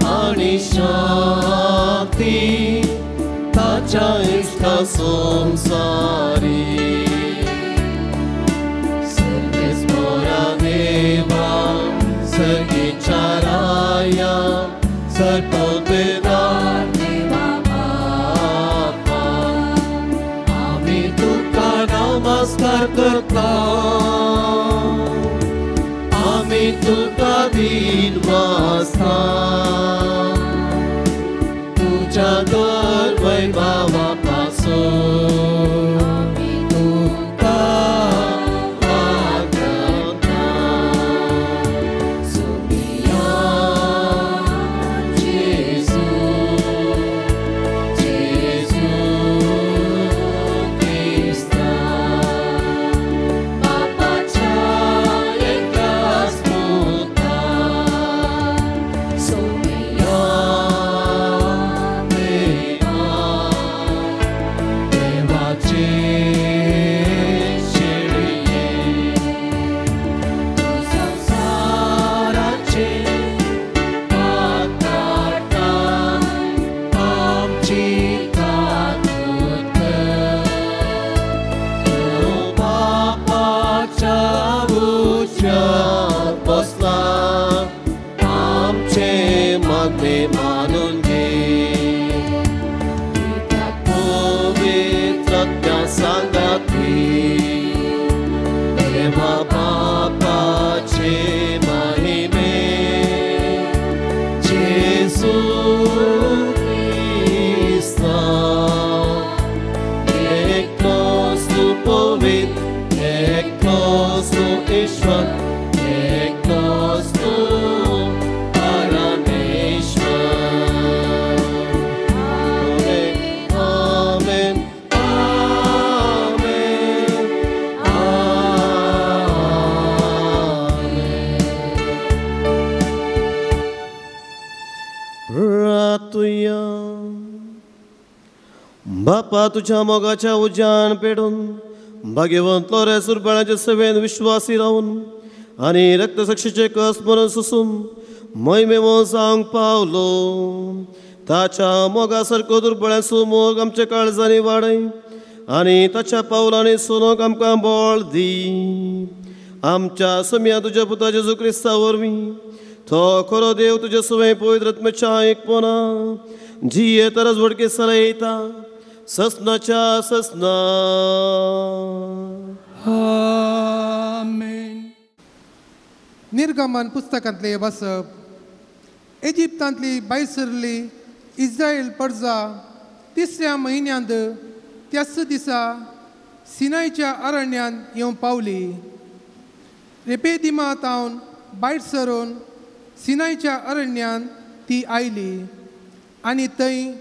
आनी शांती ताच्या इश्टा संसारी. सर्वेस्परा देवा सगीच्या राया सर्वपिता देवा बापा आमी तुका नमस्कार करता. आमी तुका दीन वासता तुज्या दर वैभवा पासून तुका वागता. सोम्या जेजू, जेजू क्रिस्ता बापाच्या एकाच पुता. सोम्या देवा, देवाचे शेळये, तूं संवसाराचे पाप काडटा, आमची काकूत कर. तूं बापाच्या उजव्यार बसला, आमचे मागणे मानून घे. पवित्र आत्म्या सांगाती देवा बापाचे महिमे जेजू क्रिस्ता एकलोच तूं पवित्र, एकलोच तूं ईश्वर, एकलोच तूं परमेश्वर. आमेन, आमेन, आमेन. प्रार्थुया. बापा तुझ्या मोगाच्या उज्यान पेडून भाग्यवंत लोरेंस रुपयाचे सेवेन विश्वासी रावून आनी रक्तसाक्षीचे कस मरण सोसून महिमेवो जावंक पावलो. ताच्या मोगा सारको दुर्बळ्यांचो मोग आमच्या काळजांनी वाडय आनी ताच्या पावलांनी चलूंक आमकां बळ दी. आमच्या सम्या तुज्या पुता जेजू क्रिस्ता वरवीं तो खरो देव तुज्या सवय पवित्र आत्म्याच्या एकपणा जिये तरच वडके सलयता ससनाच्या ससना. आमेन. निर्गमन पुस्तकांतले वाचप. इजिप्तांतली भायसरली इस्रायल परजा तिसऱ्या म्हयन्यांत त्याच दिसा सिनायच्या अरण्यांत येवंक पावली. रेपेदिमा तावन भायर सरून सिनायच्या अरण्यांत ती आयली आनी थंय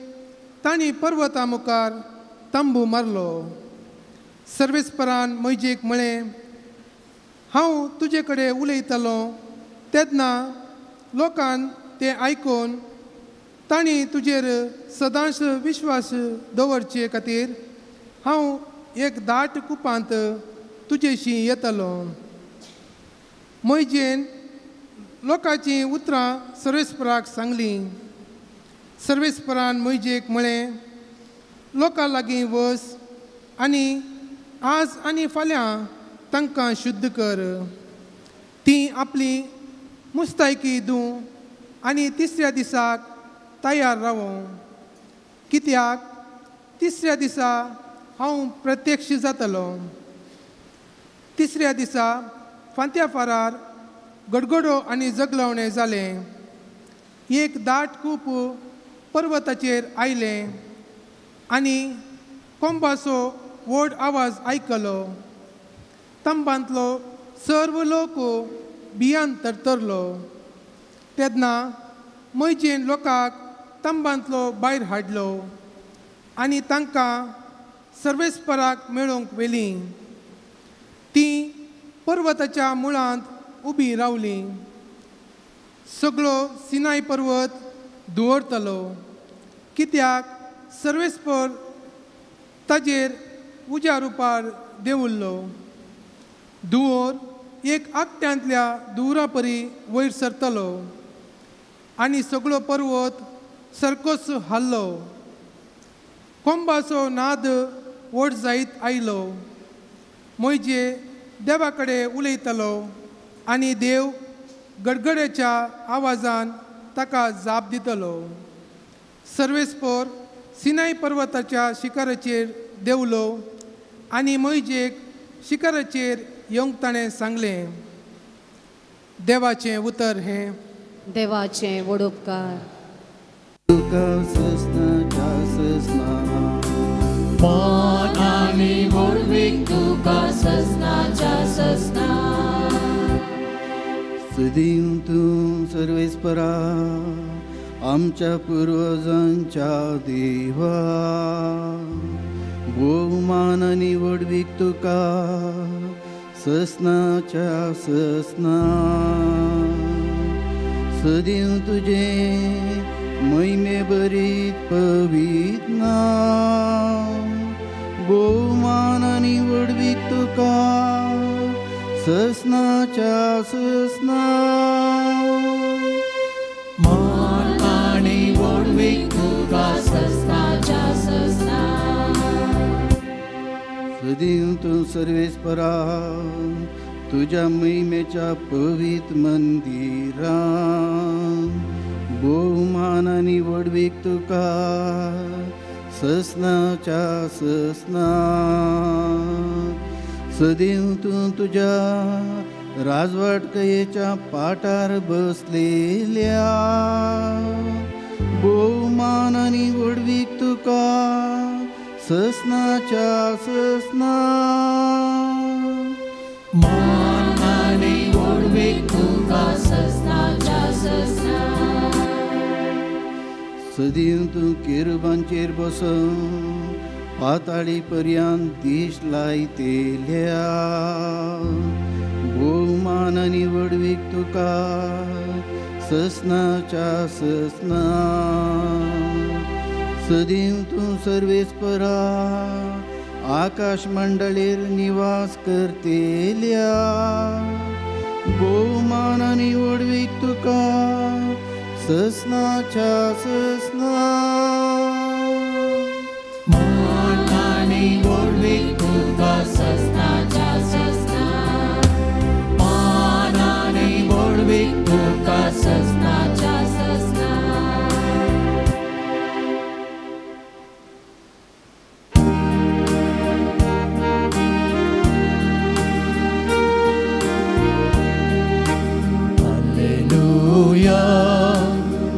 तांणी पर्वता मुखार तंबू मारलो. सर्वेस्परान मोहिजेक म्हळें, हांव तुजे कडेन उलयतलो तेन्ना लोकान तें आयकून तांणी तुजेर सदांच विश्वास दवरचे खातीर हांव एक दाट कुपांत तुजेशी येतलो. मोहिजेन लोकांचीं उतरां सर्वेस्पराक सांगलीं. सर्वेस्परान मोहिजेक म्हळें, लोकां लागीं वस आनी आज आनी फाल्यां तांकां शुद्ध कर. तीं आपली मुस्तायकी धूं आनी तिसऱ्या दिसाक तयार रावूं, कित्याक तिसऱ्या दिसा हांव प्रत्यक्ष जातलो. तिसऱ्या दिसा फांत्या फारार गडगडो आनी जगलवणें जालें. एक दाट कूप पर्वताचेर आयलें आनी कोंबाचो व्हड आवाज आयकलो. तंबांतलो सर्व लोक भियान तरतरलो. तेन्ना मोहिजेन लोकांक तंबांतलो भायर हाडलो आनी तांकां सर्वेस्पराक मेळोवंक व्हेलीं. तीं पर्वताच्या मुळांत उबी रावलीं. सगळो सिनाय पर्वत धुंवरतलो, कित्याक सर्वेस्पर ताजेर उज्या रुपार देंवुल्लो. धुंवर एक आकट्यांतल्या धुंवरा परी वयर सरतलो आनी सगळो पर्वत सारकोच हाल्लो. कोंबाचो नाद व्हड जायत आयलो. मोहिजे देवा कडेन उलयतलो आनी देव गडगड्याच्या आवाजान ताका जाप दितलो. सर्वेस्पर सिनाय पर्वताच्या शिखराचेर देंवलो आनी मोहिजेक शिखराचेर येवंक ताणें सांगलें. देवाचें उतर हें. देवाचें व्हड उपकार. मान आनी व्हडवीक तुका ससनाच्या ससना. सदीव तूं सर्वेस्परा आमच्या पुर्वजांच्या देवा, भोवमान आनी व्हडवीक तुका ससनाच्या ससना. सदीव तुजें महिमे भरीत पवित्र नांव, भोवमान आनी व्हडवीक तुका ससनाच्या ससना. मान आनी व्हडवीक तुका ससनाच्या ससना. सदीव तूं सर्वेस्परा तुज्या महिमेच्या पवित्र मंदिरांत, भोवमान आनी व्हडवीक तुका ससनाच्या ससना. सदीव तूं तुज्या राजवाटकयेच्या पाटार बसलेल्या, भोवमान आनी व्हडवीक तुका ससनाच्या ससना. मान आनी व्हडवीक तुका ससनाच्या ससना. सदीव तूं केरुबांचेर बसून पाताळी पर्यंत दीस लायतेल्या, भोवमान आनी व्हडवीक तुका ससनाच्या ससना. सदीव तूं सर्वेस्परा आकाश मंडळेर निवास करतेल्या, भोवमान आनी व्हडवीक तुका ससनाच्या ससना. मान आनी व्हडवीक तुका ससनाच्या ससना. मान आनी व्हडवीक तुका ससनाच्या ससना.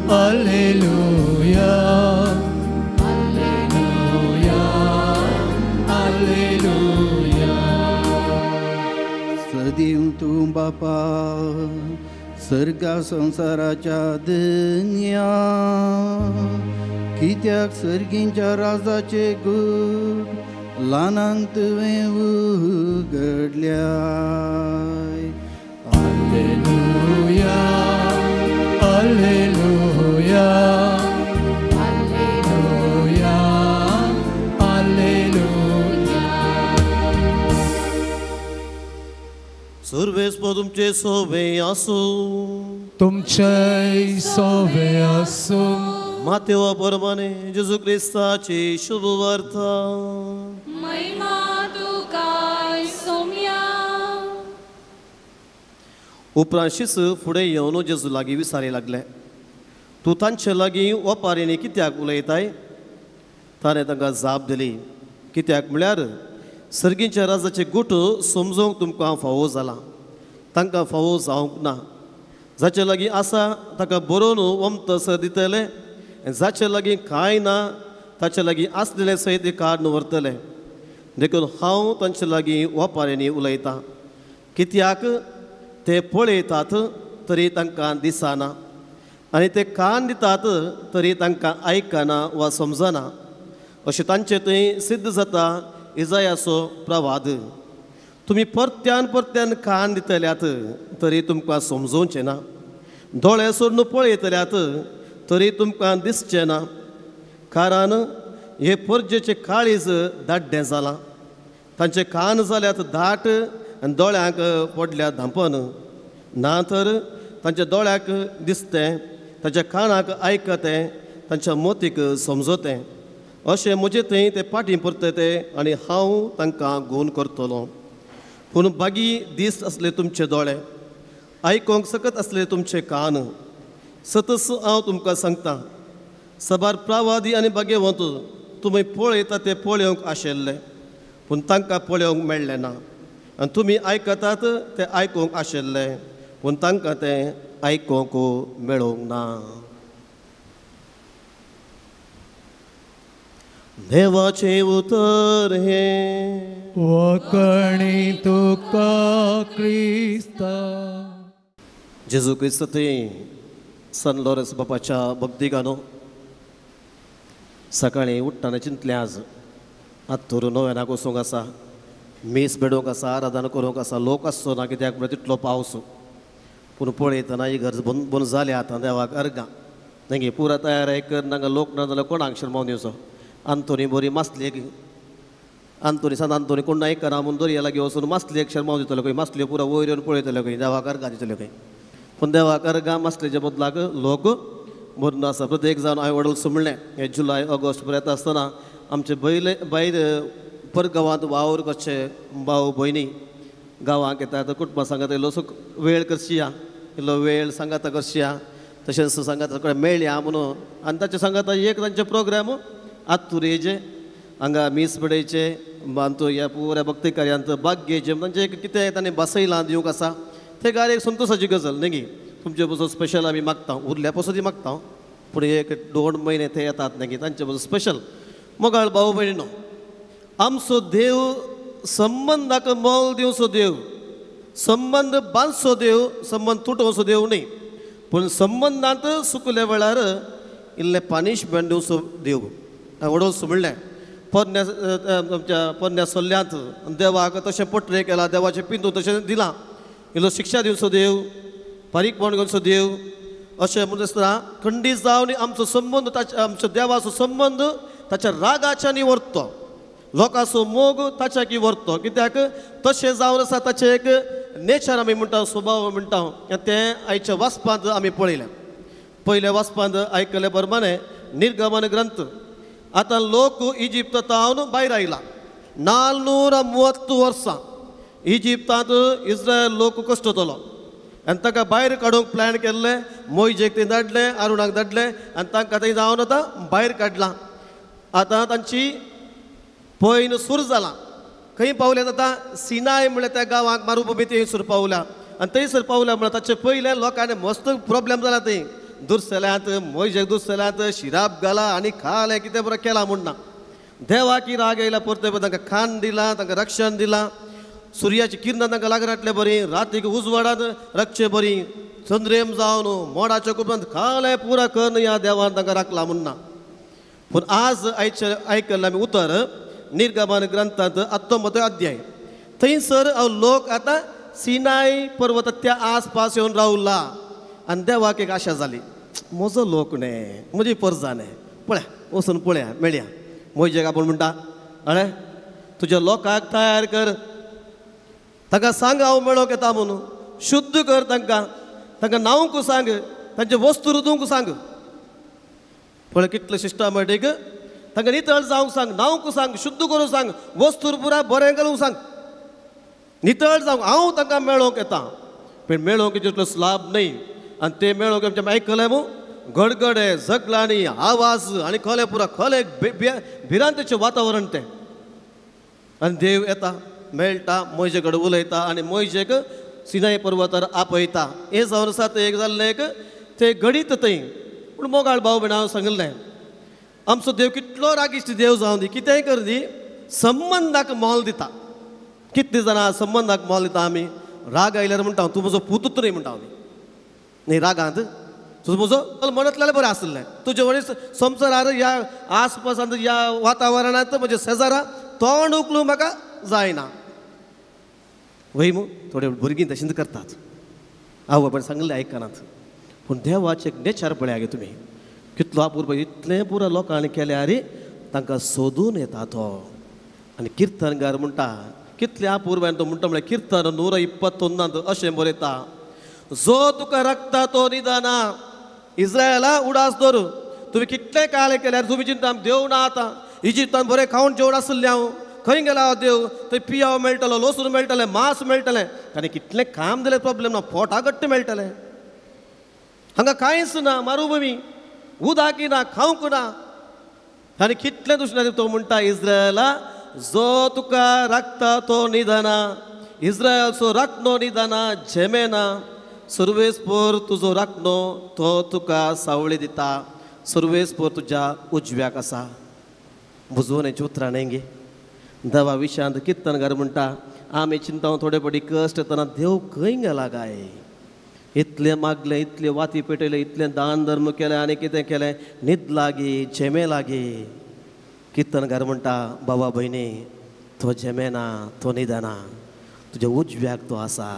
Alleluia, Alleluia, Alleluia. सदीव तूं बापा सर्गा संवसाराच्या दन्या, कित्याक सर्गींच्या राजाचे गूढ ल्हानांक तुवें उगडल्याय. Alleluia, Alleluia, Alleluia, Alleluia. सर्वेस्पर तुमचे सोवे आसूं. तुमचे सोवे आसूं. मातेवा परमाने जेजू क्रिस्ताची शुभ वार्ता. महिमा तुका सोम्या. उपरांत शिस फुडें येवन जेजू लागीं विचारी लागले, तूं तांचे लागीं ओपारींनी कित्याक उलयताय? ताणें तांकां जाप दिली, कित्याक म्हळ्यार सर्गीच्या राजाचे गूट समजूंक तुमकां फावो जालां, तांकां फावो जावंक ना. जाचे लागीं आसा ताका बरोवन वमतसर दितले, जाचे लागीं कांय ना ताचे लागीं आसलेले सयत काडून व्हरतले. देखून हांव तांचे लागीं ओपारींनी उलयतां, कित्याक ते पळयतात तरी तांकां दिसना आनी ते कान दितात तरी तांकां आयकना वा समजना. अशें तांचे थंय सिद्ध जाता इजायाचो प्रवाद. तुमी परत्यान परत्यान कान दितल्यात तरी तुमकां समजोवचें ना, दोळे सोडून पळयतल्यात तरी तुमकां दिसचें ना. कारण हे परजेचें काळीज दाड्डें जालां, तांचे कान जाल्यात दाट आनी दोळ्यांक पडल्या धांपन. ना तर तांच्या दोळ्याक दिसतें, तांच्या कानाक आयकतें, तांच्या मोतीक समजतें. अशें म्हजे थंय ते फाटीं परतते आनी हांव तांकां गूण करतलो. पूण बागी दीस आसले तुमचे दोळे, आयकोंक सकत आसले तुमचे कान. सतस हांव तुमकां सांगता, सबार प्रावादी आनी भाग्यवंत तुमी पळयता ते पळोवंक आशिल्ले, पूण तांकां पळोवंक मेळ्ळें ना. आनी तुमी आयकतात ते आयकूंक आशिल्ले, पूण तांकां तें आयकूंक मेळूंक ना. देवाचें उतर हें. वखणी तुका क्रिस्ता. जेजू क्रिस्त थंय सन लॉरेन्स बापाच्या भक्ती गानो सकाळीं उठ्ठना चिंतलें, आज आत्तूर नव्यानाक वचूंक आसा, मीस बेडोवंक आसा, आराधना करूंक आसा, लोक आसचो ना कित्याक म्हळ्यार तितलो पावस. पूण पळयतना ही गरज बंद जाली आतां देवाक अर्गां न्ही पुरा तयार कर नाका लोक ना जाल्यार कोणाक शर्मावन दिवचो. आंतोनी बरी मासली आंतोनी सांत आंतोनी कोण आयकना म्हूण दर्या लागीं वचून मासलेक शर्मावन दितलो खंय, मासल्यो पुरा वयर येवन पळयतल्यो खंय, देवाक अर्गां दितल्यो खंय. पूण देवाक अर्गां मासलेच्या बदलाक लोक भरून आसा. प्रत्येक जावन हांवें वडल म्हणलें, हे जुलय ऑगस्ट पर्यंत आसतना आमचे बैल भायर परगांवांत वावर करचे भाव भयणी गांवांक येतात, कुटुंबा सांगात इल्लो वेळ करशिया, इल्लो वेळ सांगाता करशिया, तशेंच सांगाता कडेन मेळया म्हणून. आनी ताचे सांगाता एक तांचे प्रोग्राम आत्तुरेचे हांगा मीस पडयचे बांदतो ह्या पुऱ्या भक्ती कार्यांत भाग घेवचे तांचे एक कितें तांणी बसयलां दिवंक आसा. ते गार एक संतोशाची गजाल न्ही गी. तुमचे पसून स्पेशल आमी मागता, उरल्या पसून मागता, पूण एक 2 म्हयने ते येतात न्ही गी, तांचे पसून स्पेशल. मोगाळ भाव भयणीनो, आमचो देव संबंदाक मोल दिवचो देव, संबंद बांदचो देव, संबंद तुटोवचो देव न्ही. पूण संबंदांत सुकल्या वेळार इल्लें पनिशमेंट दिवचो देव. व्हडोस म्हणलें पोरण्या आमच्या पोरण्या सल्ल्यांत देवाक तशें पोट्रे केलां, देवाचें पिंतू तशें दिलां, इल्लो शिक्षा दिवचो देव, बारीकपण घेवचो देव. अशें म्हणटा आसतना खंडीत जावन आमचो संबंद ताच्या आमच्या देवाचो संबंद ताच्या रागाच्यानी व्हरतो, लोकांचो मोग ताच्या की व्हरतो. कित्याक तशें जावन आसा ताचें एक नेचर आमी म्हणटा, स्वभाव म्हणटा, तें आयच्या वाचपांत आमी पळयलें. पयल्या वाचपांत आयकले प्रमाणे निर्गमन ग्रंथ आतां लोक इजिप्तांत भायर आयला. 430 वर्सां इजिप्तांत इस्रायल लोक कश्टतलो आनी ताका भायर काडूंक प्लॅन केल्लें. मोयजेक थंय धाडलें, आरुणाक धाडलें आनी तांकां थंय जावन आतां भायर काडलां. आतां तांची पयन सुरू जालां. खंय पावल्यात आतां? सिनाय म्हळ्यार त्या गांवाक मारुभुमी थंयसर पावल्या. आनी थंयसर पावल्या म्हळ्यार ताचे पयले लोकांनी मस्त प्रोब्लेम जाला. थंय दुरसल्यांत मोयजेक दुरसल्यांत शिराप घाला आनी खालें कितें बरें केलां म्हूण ना. देवाकी राग येयला परते तांकां खाण दिलां, तांकां रक्षण दिलां. सुर्याची किरणां तांकां लागनाटले बरीं, रातीक उजवाडांत रक्षे बरीं, चंद्रेम जावन मोडाच्या कुपांत खालें पुरा करून ह्या देवान तांकां राखलां म्हूण ना. पूण आज आयचे आयकल्लें आमी उतर निर्गमन ग्रंथांत 19 अध्याय थंयसर लोक आतां सिनाय पर्वत त्या आसपास येवन रावला आनी देवाक एक आशा जाली, म्हजो लोक न्हय, म्हजी परजा न्हय, पळया वचून पळया मेळया. मोयजेक आपूण म्हणटा, अळे तुज्या लोकांक तयार कर, तांकां सांग हांव मेळोंक येता म्हणून, शुद्ध कर तांकां, तांकां न्हावंक सांग, तांचे वस्तू रुदूंक सांग. पळय कितलें सिस्टमॅटीक, तांकां नितळ जावंक सांग, न्हावंक सांग, शुद्ध करूंक सांग, वस्तू पुरा बरें घालूंक सांग, नितळ जावंक हांव तांकां मेळोंक येता. पूण मेळोंक तितलो लाभ न्हय. आनी ते मेळोंक आमचें आयकलें मू गडगडे झगलांनी आवाज आनी खोले पुरा खोले भिरांतेचें वातावरण तें. आनी देव येता, मेळटा, मोयजे कडेन उलयता आनी मोयजेक सिनाय पर्वतार आपयता. हें जावन आसा तें एक जाल्लें एक तें घडीत थंय. पूण मोगाळ भाव भयण हांव सांगिल्लें, आमचो देव कितलो रागिश्ट देव जावन दी, कितेंय कर दी, संबंदाक मोल दिता. कितलीं जाणां संबंदाक मोल दिता आमी? राग आयल्यार म्हणटा तूं म्हजो पुतूच न्हय म्हणटा न्ही, रागांत तुजो म्हजो म्हणतल्यार बरें आसलें, तुजे वडील संवसारार ह्या आसपासांत ह्या वातावरणांत म्हज्या शेजारा तोंड उखलूंक म्हाका जायना. वय मू थोडे भुरगीं तशेंच करतात, आवय पण सांगिल्लें आयकनात. पूण देवाचें एक नेचर पळया गे तुमी, कितलो अपूर्व इतलें पुरो लोकांनी केल्यार तांकां सोदून येता तो. आनी किर्तनगार म्हणटा कितलें अपूर्वान तो म्हणटा, म्हळ्यार किर्तन 121 अशें बरयता, जो तुका राखता तो निदाना. इस्रायला उडास दवर, तुमी कितलें काळे केल्यार तुमी चिंता देव ना आतां, इजिप्तान बरें खावन जेवण आसलें हांव, खंय गेला देव? थंय पियाव मेळटलो, लसूण मेळटलें, मांस मेळटलें, ताणें कितलें काम दिलें प्रोब्लेम ना, पोटा घट्ट मेळटलें. हांगा कांयच ना, मारुभुमी, उदक ना, खावंक ना. आनी कितलें दुसरें तो म्हणटा, इस्रायला जो तुका राखता तो निदाना, इस्रायलचो राखणो निदाना झेमेना, सर्वेस्पोर तुजो राखणो तो तुका सावळी दिता, सर्वेस्पोर तुज्या उजव्याक आसा. बुजवण्याची उतरां न्हय गे. देवा विशांत किर्तनगार म्हणटा, आमी चिंता थोडे पडी कश्ट येतना देव खंय गेला काय? इतलें मागलें, इतलें वाती पेटयलें, इतलें दान धर्म केलें आनी कितें केलें, न्हीद लागी, झेमे लागी. किर्तनगार म्हणटा, बाबा भयणी तो झेमेना, तो न्हिदना, तुज्या उजव्याक तो आसा,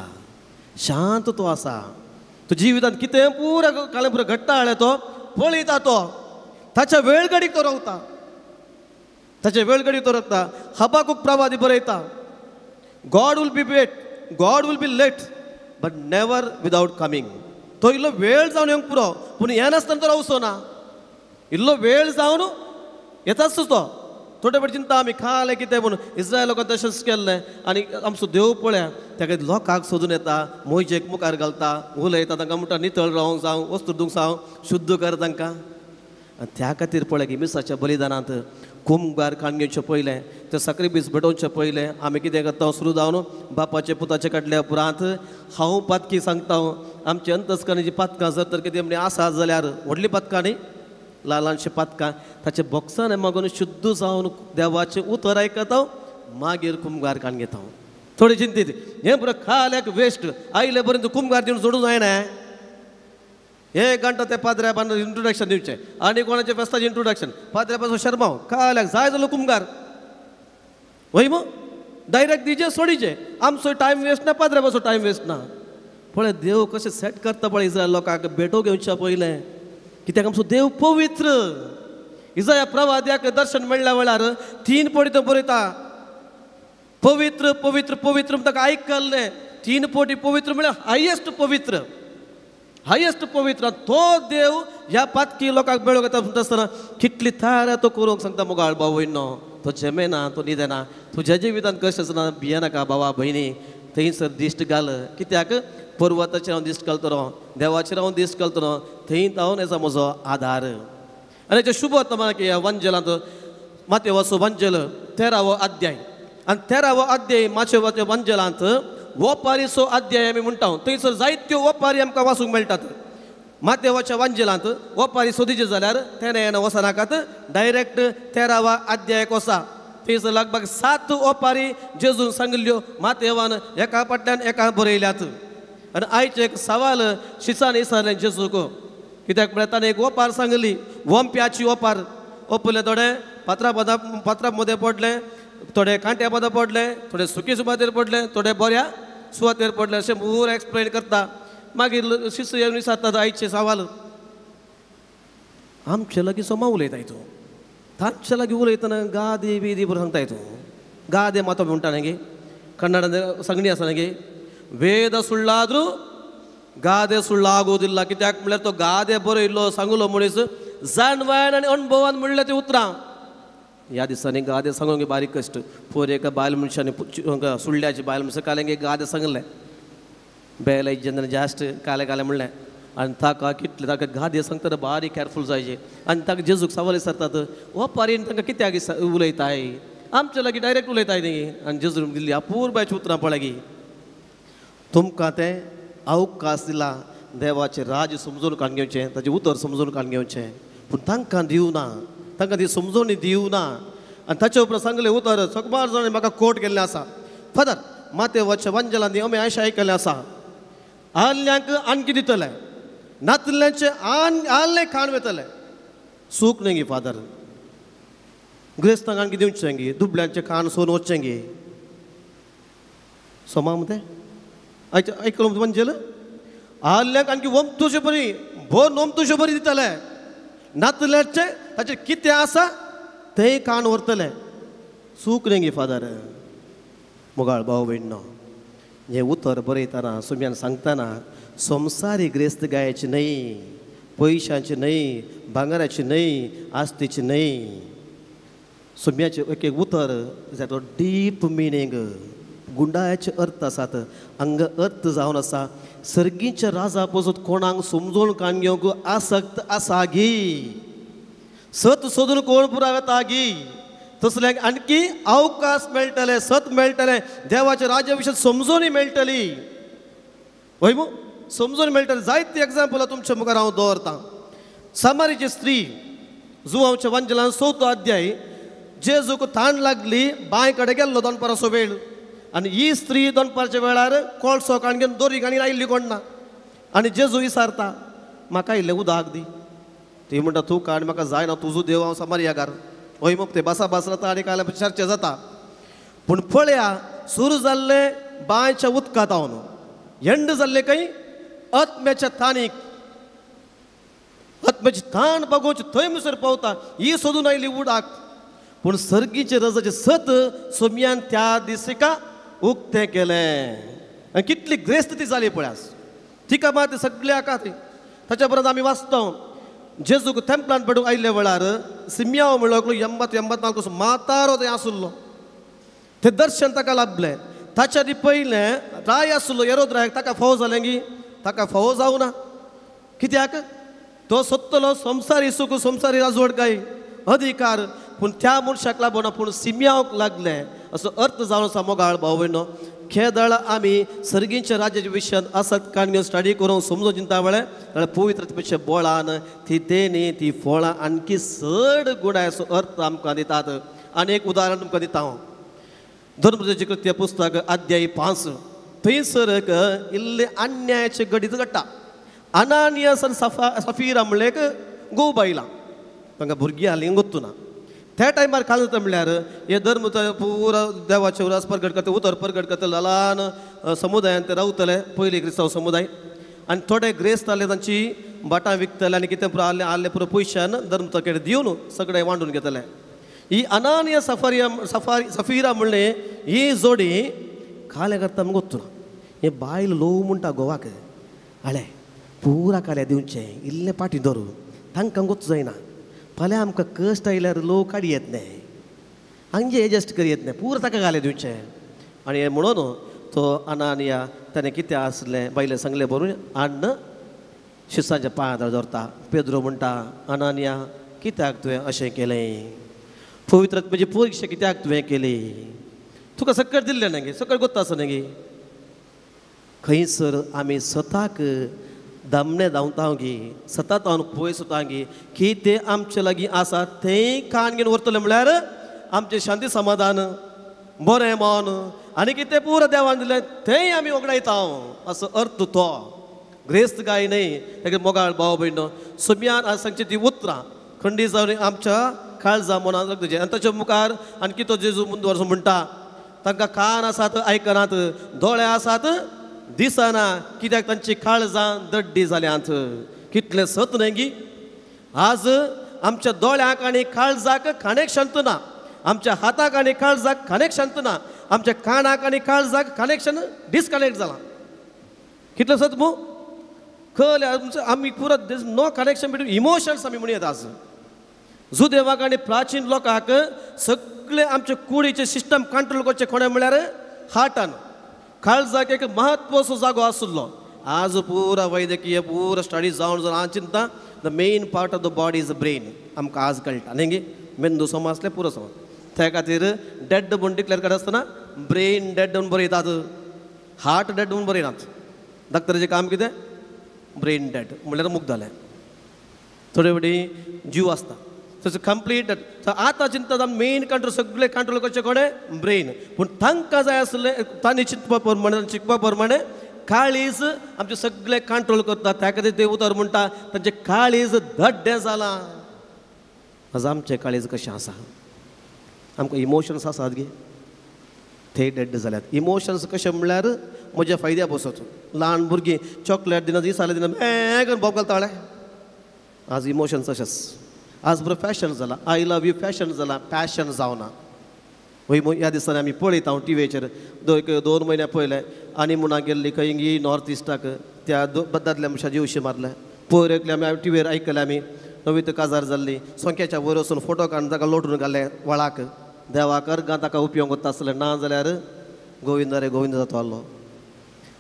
शांत तो आसा. तुज्या जिवितांत कितें पुरा कालें पुरा घडटा जाल्यार तो पळयता, तो ताच्या वेळगडीक तो रावता, ताच्या वेळगडीक तो रावता. हबाकूक प्रवादी बरयता, God will be wait, God will be late, but never without coming. तो इल्लो वेळ जावन येवंक पुरो, पूण येनासतना तो रावचो ना, इल्लो वेळ जावन येताच तो. थोडे फावटी चिंता आमी खालें कितें म्हणून इस्रायल लोकांक तशेंच केल्लें. आनी आमचो देव पळया ताका लोकांक सोदून येता, मोयजेक मुखार घालता, उलयता तांकां, म्हणटा नितळ रावंक जावं, वस्तू दिवंक जावं, शुद्ध कर तांकां. आनी त्या खातीर पळय की मिसाच्या बलिदानांत कुमगार काण घेवचें पयलें, तें साक्रिफीस भेटोवचें पयलें आमी कितें करता, सुरू जावन बापाचे पुताचे काडल्या उपरांत हांव पातकी सांगता, आमची अंतस्करणाची पातकां जर तर कितें म्हणजे आसा जाल्यार व्हडलीं पातकां न्ही, ल्हान ल्हानशीं पातकां, ताचे बोक्सान मागून शुद्ध जावन देवाचें उतर आयकता, मागीर कुमगार काण घेता. थोडे चिंतीत हें बरें खाल्याक वेस्ट आयले पर्यंत कुमगार दिवन जोडूंक जायना. एक घंटा ते पाद्र्यापान इंट्रोडक्शन दिवचें आनी कोणाचें फेस्ताचें इंट्रोडक्शन, पाद्र्यापासून शर्माव खाल्याक जाय जालो कुमगार वय मग डायरेक्ट दिजे सोडीचे, आमचो टायम वेस्ट ना, पाद्र्यापासून टायम वेस्ट ना. पळय देव कशें सेट करता पळय इस्रायल लोकांक भेटो घेवच्या पयलें, कित्याक आमचो देव पवित्र. इजाया प्रवाद्याक दर्शन मेळ्ळ्या वेळार 3 पटी तो बरयता, पवित्र पवित्र पवित्र. ताका आयकल्लें 3 पटी पवित्र म्हळ्यार हायेस्ट पवित्र. हायेस्ट पवित्र तो देव ह्या पातकी लोकांक मेळोंक येता म्हणटा आसतना कितली तयार तो करूंक सांगता मुगाळ भाव तो जमेना तो न्हिदेना तुज्या जिवितांत कशें आसना भियेनाका भावा भयणी थंयसर दिश्ट घाल कित्याक पर्वताचेर हांव दिश्ट घालतलो देवाचेर हांव दिश्ट घालतलो थंय हांव येता म्हजो आदार. आनी हेचें शुभ वर्तमान ह्या वंजलांत मातेवाचो वंजल 13वो अध्याय आनी 13वो अध्याय माचेवाच्या वंजलांत वोपारीचो अध्याय आमी म्हणटा थंयसर जायत्यो वोपारी आमकां वाचूंक मेळटात. मातेवाच्या वंजलांत वोपारी सोदीचे जाल्यार तेणें वचनाकात डायरेक्ट 13वा अध्यायाक वसा थंयसर लगभग 7 ओपारी जेजून सांगिल्ल्यो मातेवान एका फाटल्यान एका बरयल्यात. आनी आयचें एक सवाल शिसान विचारलें जेजूक कित्याक म्हळ्यार ताणें एक ओपार सांगली वोंप्याची ओपार ओपले थोडे पात्रा पात्रा मदें पडलें थोडे कांट्या पदां पडले थोडे सुकी सुवातेर पडले थोडे बऱ्या सुवातेर पडले अशें पूरा एक्सप्लेन करता. मागीर शिस्त येवन विचारतात आयचें सवाल आमचे लागीं सोमा उलयताय तूं तांचे लागीं उलयतना गादे बिदी बरोबर सांगताय तूं गादे मातो म्हणटा न्ही कन्नडान सांगणी आसा न्ही ವೇದ ಸುಳ್ಳಾದರೂ ಗಾದೆ ಸುಳ್ಳಾಗೋದಿಲ್ಲ कित्याक म्हणल्यार तो गादे बरयल्लो सांगलो मनीस जाणवायन आनी अणभवान म्हणलें ती उतरां. ह्या दिसांनी गादे सांगूंक बारीक कश्ट पोर एका बायल मनशांनी सुळ्याची बायल मनशां कालें गादे सांगलें बेल जेन्ना जास्त काले काले म्हणलें आनी ताका कितले ताका गादे सांगतना बारीक केरफूल जायचे आनी ताका जेजूक सवाल विचारतात ओपारीन तांकां कित्याक उलयताय आमचे लागीं डायरेक्ट उलयताय न्ही. आनी जेजून दिल्ली अपुरबायची उतरां पळय तुमकां तें अवकाश दिला देवाचें राज्य समजून काडून घेवचें ताचें उतर समजून काडून घेवचें पूण तांकां दिवना तांकां ती समजून दिवना. आनी ताचे उपरांत सांगलें उतर सगळ्या जाणांनी म्हाका कोट केल्लें आसा फादर मातेवाच्या वंजलांनी आमी अशें आयकल्लें आसा आल्ल्यांक आणकी दितले नातल्यांचें आल्लें खाण वतलें सूख न्ही गे फादर ग्रेस्तांक आणकी दिवचें गे दुबल्यांचें खाण सोन वचचें गे सोमा मतें आयकलो वंजेल आल्ल्यांक आणकी वमतुशे बरी भोर नोमतुशे बरी दितले नातल्याचे ताचेर कितें आसा तें काण व्हरतले सूख न्ही गे फादर. मोगाळ भाव भयणो हें उतर बरयतना सुम्यान सांगतना संवसारी ग्रेस्त गायची न्हय पयशांची न्हय भांगराची न्हय आस्तीची न्हय सुम्याचें एक एक उतर जातो डीप मिनींग गुंडाळ्याचे अर्थ आसात हांगा अर्थ जावन आसा सर्गीच्या राजा पसून कोणाक समजून काडून घेवंक आसक्त आसा गी सत सोदून कोण पुरा वता गी तसल्यांक आणकी अवकाश मेळटले सत मेळटले देवाच्या राज्या विशय समजूनय मेळटली हय मू समजून मेळटले. जायते एग्जाम्पल तुमच्या मुखार हांव दवरतां. सामारीची स्त्री जुवांच्या वंजलान 4थो अध्याय जेजूक ताण लागली बांय कडेन गेल्लो दनपाराचो वेळ आनी ही स्त्री दनपारच्या वेळार कोळसो काडून घेवन दोरी काडून आयिल्ली कोण ना आनी जेजू विचारता म्हाका इल्लें उदक दी. ती म्हणटा तूं काड म्हाका जायना तुजो देव हांव सामारियाकार हय मग ते बासा बास जाता आनी काल चर्चा जाता. पूण पळया सुरू जाल्लें बांयच्या उदकांत हांव एंड जाल्लें खंय आत्म्याच्या ताणीक आत्म्याची ताण बागोवची थंय म्हणसर पावता ही सोदून आयली उदक. पूण सर्गीचे रजाचें सत सोम्यान त्या दिसिका उक्तें केलें आनी कितली ग्रेस्त ती जाली पळयास तिका मात सगळ्या आका ती. ताच्या उपरांत आमी वाचता जेजूक तेंपलान पडूंक आयिल्ल्या वेळार सिमयाव म्हणलो 80-84 म्हातारो थंय आसलो तें दर्शन ताका लाभलें. ताच्या आदी पयलें राय आसलो येरोद रायाक ताका फोव जालें गी ताका फोव जावं ना कित्याक तो सोदतलो संवसारी सुख संवसारी राजवट काय अधिकार पूण त्या मनशाक लागून पूण सिमयावक लागलें असो अर्थ जावन आसा मोगाळ भाव भयणो खेदळ आमी सर्गींच्या राज्याच्या विशयान आसत काडून स्टडी करूंक समजून चिंता वेळें जाल्यार पवित्र पेक्षा बोळान ती देणी ती फळां आणकी चड गुणाय असो अर्थ आमकां दितात. आनी एक उदाहरण तुमकां दिता हांव धर्मप्रचाराचें कृत्य पुस्तक अध्याय 5 थंयसर एक इल्लें अन्यायाचें घडीत घडटा. अनानियस आनी सफिरा म्हणलें एक गोव बायलां तांकां भुरगीं आहलीं गोत्तू ना. त्या टायमार काल जाता म्हणल्यार हे धर्म पुरा देवाचे उरास परगट करता उतर परगट करता ल्हान समुदायान ते रावतले पयली क्रिस्तांव समुदाय आनी थोडे ग्रेस्त आहले तांची भाटां विकतले आनी कितें पुरो आहले आहले पुरो पयशान धर्म तकेड दिवन सगळें वांटून घेतले. ही अनानिया सफारिया सफारी सफिरा म्हणलें ही जोडी कालें करता आमकां गोत्तू ना. हे बायल लोव म्हणटा गोवाक हाळे पुरा काल्या दिवचें इल्लें पाटी धरू तांकां गोत जायना फाल्यां आमकां कश्ट आयल्यार लोक काडी येत न्हय हांगे एडजस्ट करी येत न्हय पुरा ताका घालें दिवचें. आनी म्हणून तो अनानिया ताणें कितें आसलें बायले सांगलें बरोवन हाडून शिसाच्या पांयां दवरता. पेद्रो म्हणटा अनानिया कित्याक तुवें अशें केलें, पवित्र आत्म्याची परिक्षा कित्याक तुवें केली, तुका सक्कर दिल्लें न्ही, सक्कर गोत्ता आसा न्ही. खंयसर आमी स्वताक दामणे धांवता गी, सतत हांव पयस वता गी की तें आमचे लागीं आसा तें कान घेवन व्हरतलें म्हणल्यार आमचें शांती समाधान बरें मन आनी कितें पुरो देवान दिलें तेंय आमी वगडायता असो अर्थ तो ग्रेस्त गाय न्हय. ताका मोगाळ भाव भयण सोम्यान आज सांगची ती उतरां खंडी जावन आमच्या काळजा मनान तुजें आनी ताच्या मुखार आणखी तो जेजू मुंदवर्स म्हणटा तांकां कान आसात आयकनात, दोळे आसात दिसना, कित्याक तांची काळजां दड्डी जाल्यांत. कितलें सत न्हय गी, आज आमच्या दोळ्यांक आनी काळजाक कनेक्शन ना, आमच्या हाताक आनी काळजाक कनेक्शन ना, आमच्या कानाक आनी काळजाक कनेक्शन डिस्कनेक्ट जालां. कितलें सत मू कळ्ळें आमी पुरो नो कनेक्शन बिटवीन इमोशन्स आमी म्हणूं येता. आज जुदेवाक आनी प्राचीन लोकांक सगळे आमचे कुडीचें सिस्टम कंट्रोल करचें कोणें म्हणल्यार हार्टान, काळजाक एक महत्वाचो जागो आशिल्लो. आज पुरा वैद्यकीय पुरा स्टडी जावन जावन आज चिंता the main part of the body is brain आमकां आज कळटा न्ही गी, मेंदू सम आसलें पुरो सम. त्या खातीर डेड म्हूण डिक्लेर करता आसतना ब्रेन डेड म्हूण बरयतात, हार्ट डेड म्हूण बरयनात. डॉक्टराचें काम कितें, ब्रेन डेड म्हणल्यार मुक्त जालें. थोडे फावटी जीव आसता तसो कंप्लीट. आतां चिंता मेन कंट्रोल सगळे कंट्रोल करचें कोणें ब्रेन, पूण तांकां जाय आसलें तांणी चिंतपा प्रमाणे शिकपा प्रमाणे काळीज आमचें सगळें कंट्रोल करता. त्या खातीर ते उतर म्हणटा तांचें काळीज धड्डें जालां. आज आमचें काळीज कशें आसा, आमकां इमोशन्स आसात गे, ते डेड जाल्यात. इमोशन्स कशें म्हणल्यार म्हज्या फायद्या बसत. ल्हान भुरगीं चॉकलेट दिना दिसाले दिना हें करून बोब घालता. आज इमोशन्स अशेंच आज बरो फॅशन जाला, I love you fashion जाला, पॅशन जावना. वय ह्या दिसांनी आमी पळयता हांव टिवीचेर दोन म्हयन्या पयले आनी मुणा गेल्ली खंय गी नॉर्थ इस्टाक त्या दादल्या मनशा जिवशी मारले. पयर एकले आमी टिवीर आयकले आमी नवी तर काजार जाल्ली सोंक्याच्या वयर वचून फोटो काडून ताका लोटून घाले वळाक. देवाक अर्गां ताका उपयोग वता आसलें ना जाल्यार गोविंद रे गोविंद जातो आहलो.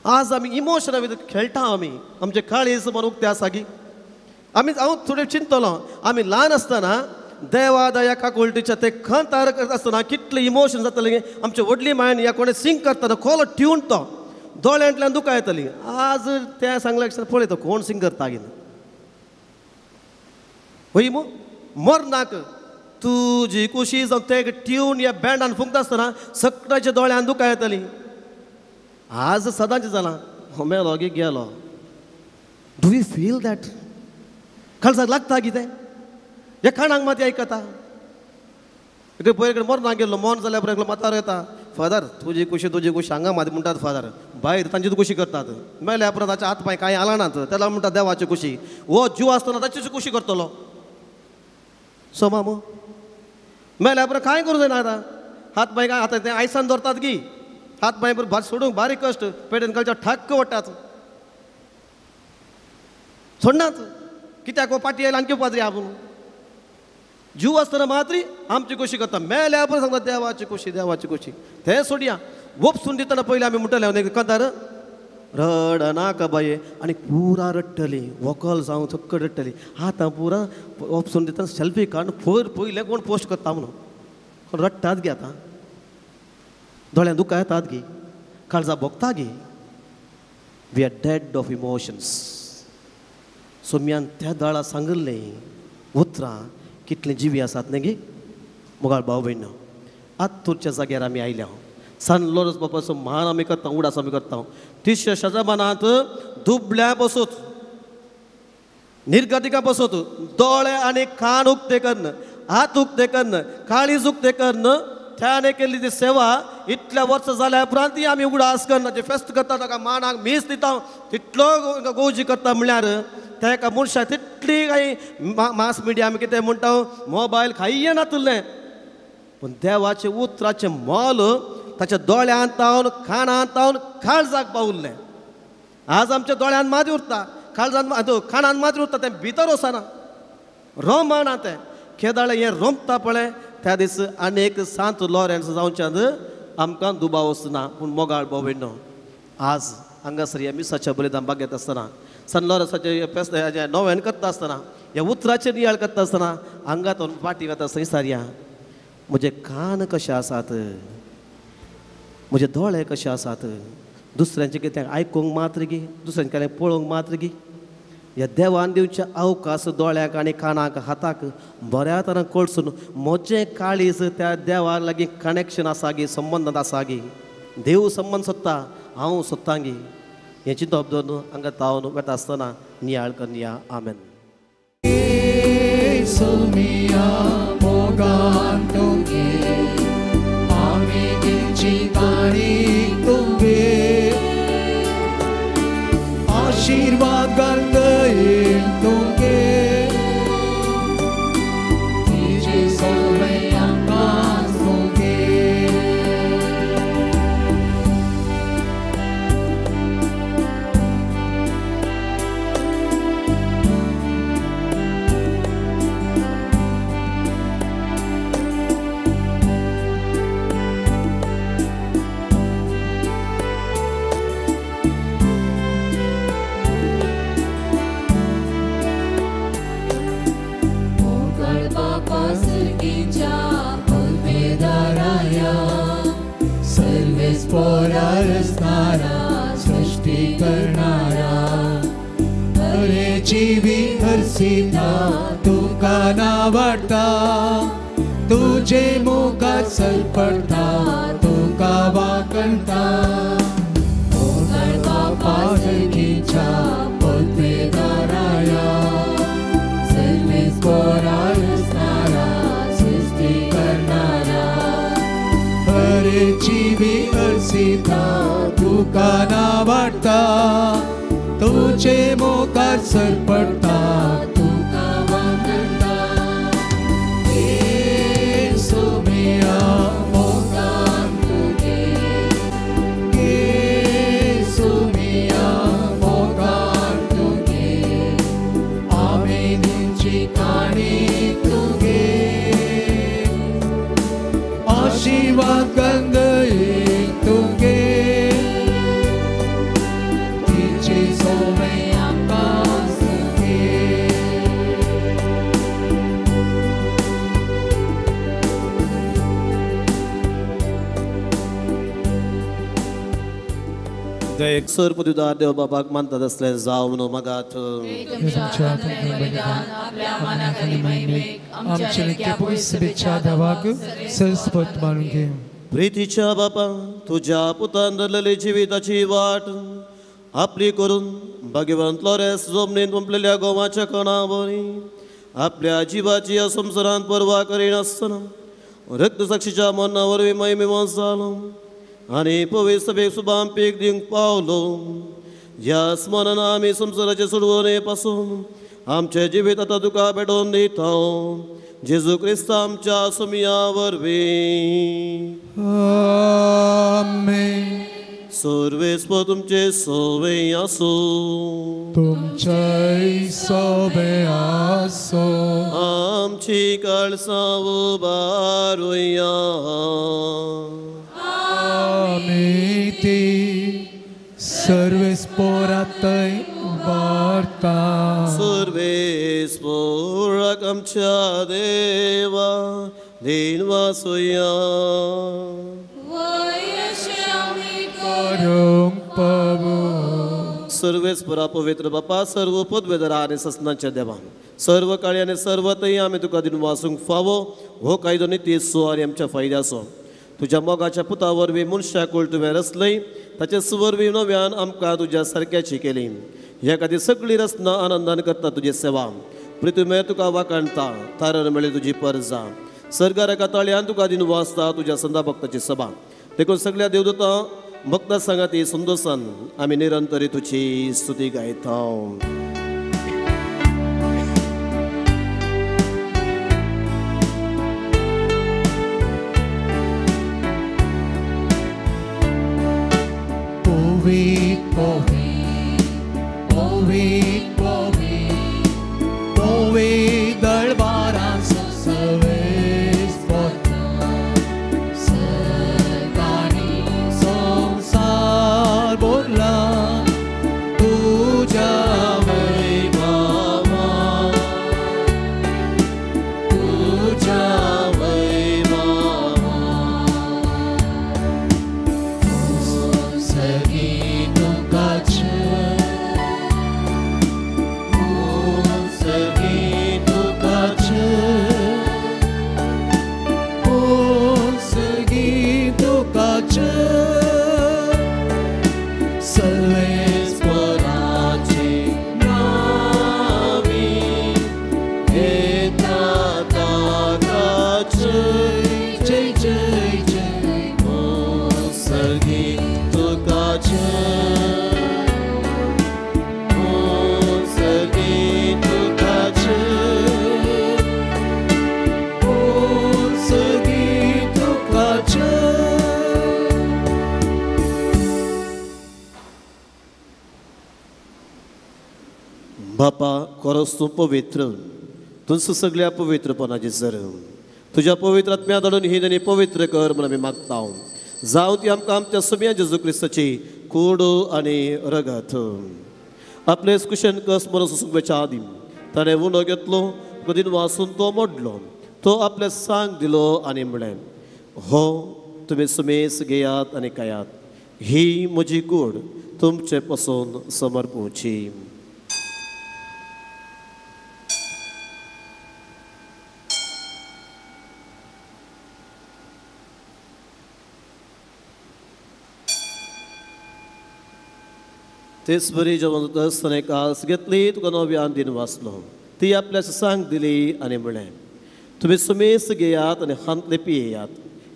आज आमी इमोशना भितर खेळटा आमी, आमचे काळीज मन उक्तें आसा की आमी हांव थोडें चिंतलो आमी ल्हान आसतना देवा दया काकुळटीच्या ते खंत करता आसतना कितले इमोशन जातले. आमचे व्हडली मायन ह्या कोणें सिंग करतना खोलो ट्यून तो दोळ्यांतल्यान दुकां येतली. आज तें सांगलें पळयता कोण सिंग करता गी वय मू मरनाक तुजी कुशी जावन ते ट्यून ह्या बँडान फुंकता आसतना सगळ्याच्या दोळ्यान दुकां येतली. आज सदांच जालां हो मेलो गी गेलो. Do you feel that? काळजाक लागता कितें ह्या काणाक माती आयकता. पयर कडेन मरना गेल्लो मन जाल्यार पयर एकलो म्हातारो येता, फादर तुजी कुशी तुजी कुशी हांगा माती म्हणटात फादर, भायर तांची कुशी करतात. मेल्या उपरांत ताचे हात पांय कांय हालनात, तेला म्हणटा देवाची कुशी. हो जीव आसतना ताची कुशी करतलो सो मामू मेल्या उपरांत कांय करूं जायना. आतां हात पांय काय आतां तें आयसान दवरतात की हात पांय भात सोडूंक बारीक कश्ट पेटेन कळच्या ठाक्क वडटात सोडनात कित्याक हो पाटी आयला आणखी पाद्री आपूण जीव आसतना मात्री आमची कुशी करता. मेल्या उपरांत सांगता देवाची कुशी देवाची कुशी. तें सोडया वपसून दितना पयलीं आमी म्हणटले कंतार रड नाका बाये आनी पुरा रडटली व्हंकल जावं सक्कड रडटली. आतां पुरा वपसून दितना सेल्फी काडून पयर पयलें कोण पोस्ट करता म्हणून रडटात गे. आतां दोळ्यां दुकां येतात गी, काळजा भोगता गी. We are dead of emotions. सोम्यान त्या दळा सांगिल्लें उतरां कितलीं जिवी आसात न्ही गी मोगाळ भाव भयण. आत्तूरच्या जाग्यार आमी आयल्या. सान लोरस बापाचो म्हान आमी करता, उडास आमी करता. तिसऱ्या शतमानांत दुबल्या बसत निर्गतिका बसत दोळे आनी कान उक्ते कन्न, हात उक्ते कन्न, काळीज उक्ते कन्न त्याने केल्ली ती सेवा इतल्या वर्सां जाल्या उपरांत ती आमी उगडास करना. जे फेस्त करता ताका मानाक मीस दिता तितलो गोवजी करता म्हणल्यार त्या एका मनशाक तितली कांय मास मिडिया आमी कितें म्हणटा मोबायल खाय्य नातुल्लें, पूण देवाचें उतराचें मोल ताच्या दोळ्यांत तावन कानांत तावन काळजाक पावुल्लें. आज आमच्या दोळ्यांत माती उरता, काळजान कानान मात्र उरता तें भितर वचना रोमना तें केदाळे हें रोमता पळय त्या दीस आनी एक सांत लॉरेन्स जावच्यान आमकां दुबाव वचना. पूण मोगाळ भोव आज हांगासर ह्या मिसाच्या बलिदान बागयत आसतना सन लॉरेन्साचें नोवेन करता आसतना ह्या उतराचेर नियाळ करता आसतना हांगा तो फाटीं वता आसतना विचारया म्हजे कान कशे आसात, म्हजे दोळे कशे आसात, दुसऱ्यांचें कितें आयकूंक मात्र गी, दुसऱ्यांचें कितें पळोवंक मात्र गी. ह्या देवान दिवचे अवकाश दोळ्याक आनी कानाक हाताक बऱ्या तरान कळसून म्हजें काळीज त्या देवा लागीं कनेक्शन आसा गी, संबंदांत आसा गी, देव संबंद सोदता हांव सोदता गी, हें चिंतप दवरून हांगा तावन वता आसतना नियाळ करया. आमेन. आशीर्वाद घालतय तुगे तिचे सोवे आमकां तुगे. पोरारसणारा सृष्टी करणारा अरे जीवी हरसिता तुका नावडटा तुझे मुखार सलपडटा तुका वाकणटा. बापा सर्गीच्या पदवेदाराया सर्वेस पोरारसणारा सृष्टी करणारा हरे जीवी हरसिता तुका नावडटा तुझे मुखार सरपडटा तुका वाकणटा. येसू मिया मोगान तुगे, येसू मिया मोगान तुगे, आमी दिवची काणी तुगे, आशीर्वाद गंगये तुगे, तिचे सोवे आमकां सुखे. एक सर पदवीदार देव बाबाक मानतात असले जावं न्हू मागात. प्रितीच्या बापा तुझ्या पुतान धरलेली जिविताची वाट आपली करून भाग्यवंत लॉरेन्स जमनीन पंपलेल्या गोवाच्या कणावरी आपल्या जिवाची या संवसारांत पर्वा करिनासतना रक्तसाक्षीच्या मरणा वरवीं महिमेवंत जालो आनी पवित्र सभेक सुबाम पीक दिवंक पावलो. ह्या स्मरणान आमी संवसाराचे सोडवणे पासून आमचें जिवीत आतां तुका भेटोवन दिता जेजू क्रिस्त आमच्या सुमिया वरवीं. आमेन. सर्वेस्पर तुमचे सोवे आसूं, तुमचेय सोवे आसूं. आमची काळसां उबारुया. आमी ती सर्वेस्परातय उबारता. सर्वेस्पराक आमच्या देवा दिन वासुया. सर्वेस्परा पवित्र बापा सर्व पदवेदरा आनी ससनाच्या देवा सर्व काळी आनी सर्व थंय आमी तुका दिवन वासूंक फावो हो कायदो नितीचो आनी आमच्या फायद्याचो. तुज्या मोगाच्या पुता वरवीं मनशाकूळ तुवें रचलय ताचे वरवीं नव्यान आमकां तुज्या सारक्याची केली. ह्या खातीर सगळी रचना आनंदान करता तुजी सेवा. पृथ्वी तुका वाखाणता तारण मेळ्ळी तुजी परजा सरकार एका ताळयान तुका दिवन वाचता तुज्या संदा भक्ताची सभा. देखून सगळ्या देवदूतां भक्ता सांगाती संतोषान आमी निरंतरी तुजी स्तुती गायता. पवित्र पवित्र सर्गी तुका जय, ओ सर्गी तुका जय, ओ सर्गी तुका जय। बापा खरोच तूं पवित्र, तुमचो सगळ्या पवित्रपणाची सर तुज्या पवित्र आत्म्या धाडून ही आनी पवित्र कर म्हूण आमी मागता। जावं ती आमकां आमच्या सुम्या जेजू क्रिस्ताची कूड आनी रगत। आपले कुशन कस म्हणून सोसूंक आदीं ताणें उणो घेतलो, कदीन वासून तो मोडलो, तो आपले सांग दिलो आनी म्हणलें, हो तुमी सुमेस घेयात आनी खायात, ही म्हजी कूड तुमचे पसून समर्पूची। तेच बरी जेवण आसतना कास घेतली, तुका नव्यान दिन वाचलो, ती आपल्या सांग दिली आनी म्हणलें, तुमी सुमेस घेयात आनी हांतले पियेयात,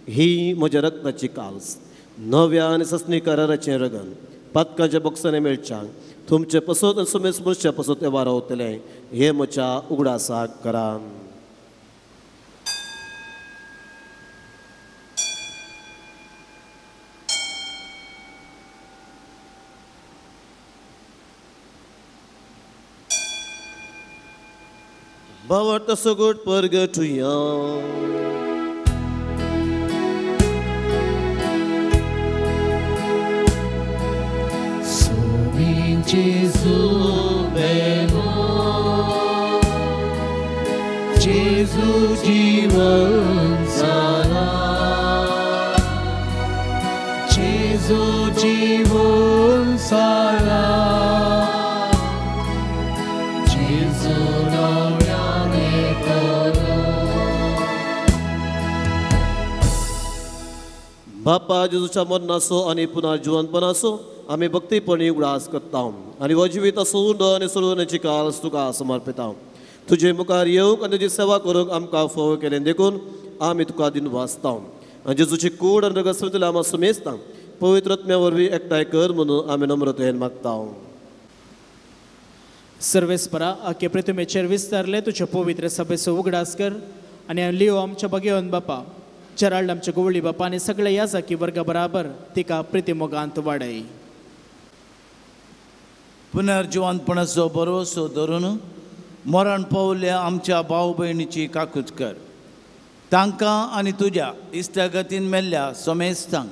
ही म्हज्या रक्ताची काल्स, नव्या आनी ससनी कराराचें रगन, पातकांच्या बोक्सांनी मेळच्या तुमचे पसत आनी सुमेस मनशा पसत वारावतलें, हें म्हज्या उगडासाक करा। भावार्थ सगट परगटुया। Somi Gesù bello, Gesù जीवन सारा, Gesù जीवन सारा, Gesù नव्याने करो। बापा जेजूच्या मरणाचो आनी पुनर्जिवनपणाचो आमी भक्तीपणी उगडास करता आनी हो जिवीत सोडून आनी सोडवण्याची काल्स तुका समर्पिता। तुजे मुखार येवंक आनी तुजी सेवा करूंक आमकां फोव केलें देखून आमी तुका दिन वाचता आनी जेजूची कूड आनी रगत समजल्या आमी सुमेजता पवित्र आत्म्या वरवीं एकठांय कर म्हणून आमी नम्रतेन मागता। सर्वेस्परा आखे प्रतिमेचेर विस्तारले तुज्या पवित्र सभेचो उगडास कर आनी लियो आमच्या बगेवन बापा, जेराल्ड आमच्या गोवळी बापा आनी सगळे ह्या जाकी वर्गा बराबर तिका प्रितीमोगांत वाडय। पुनर्जिवनपणाचो भरवसो धरून मरण पावल्या आमच्या भाव भयणीची काकूत कर, तांकां आनी तुज्या इश्टागतीन मेल्ल्या सोमेस्तांक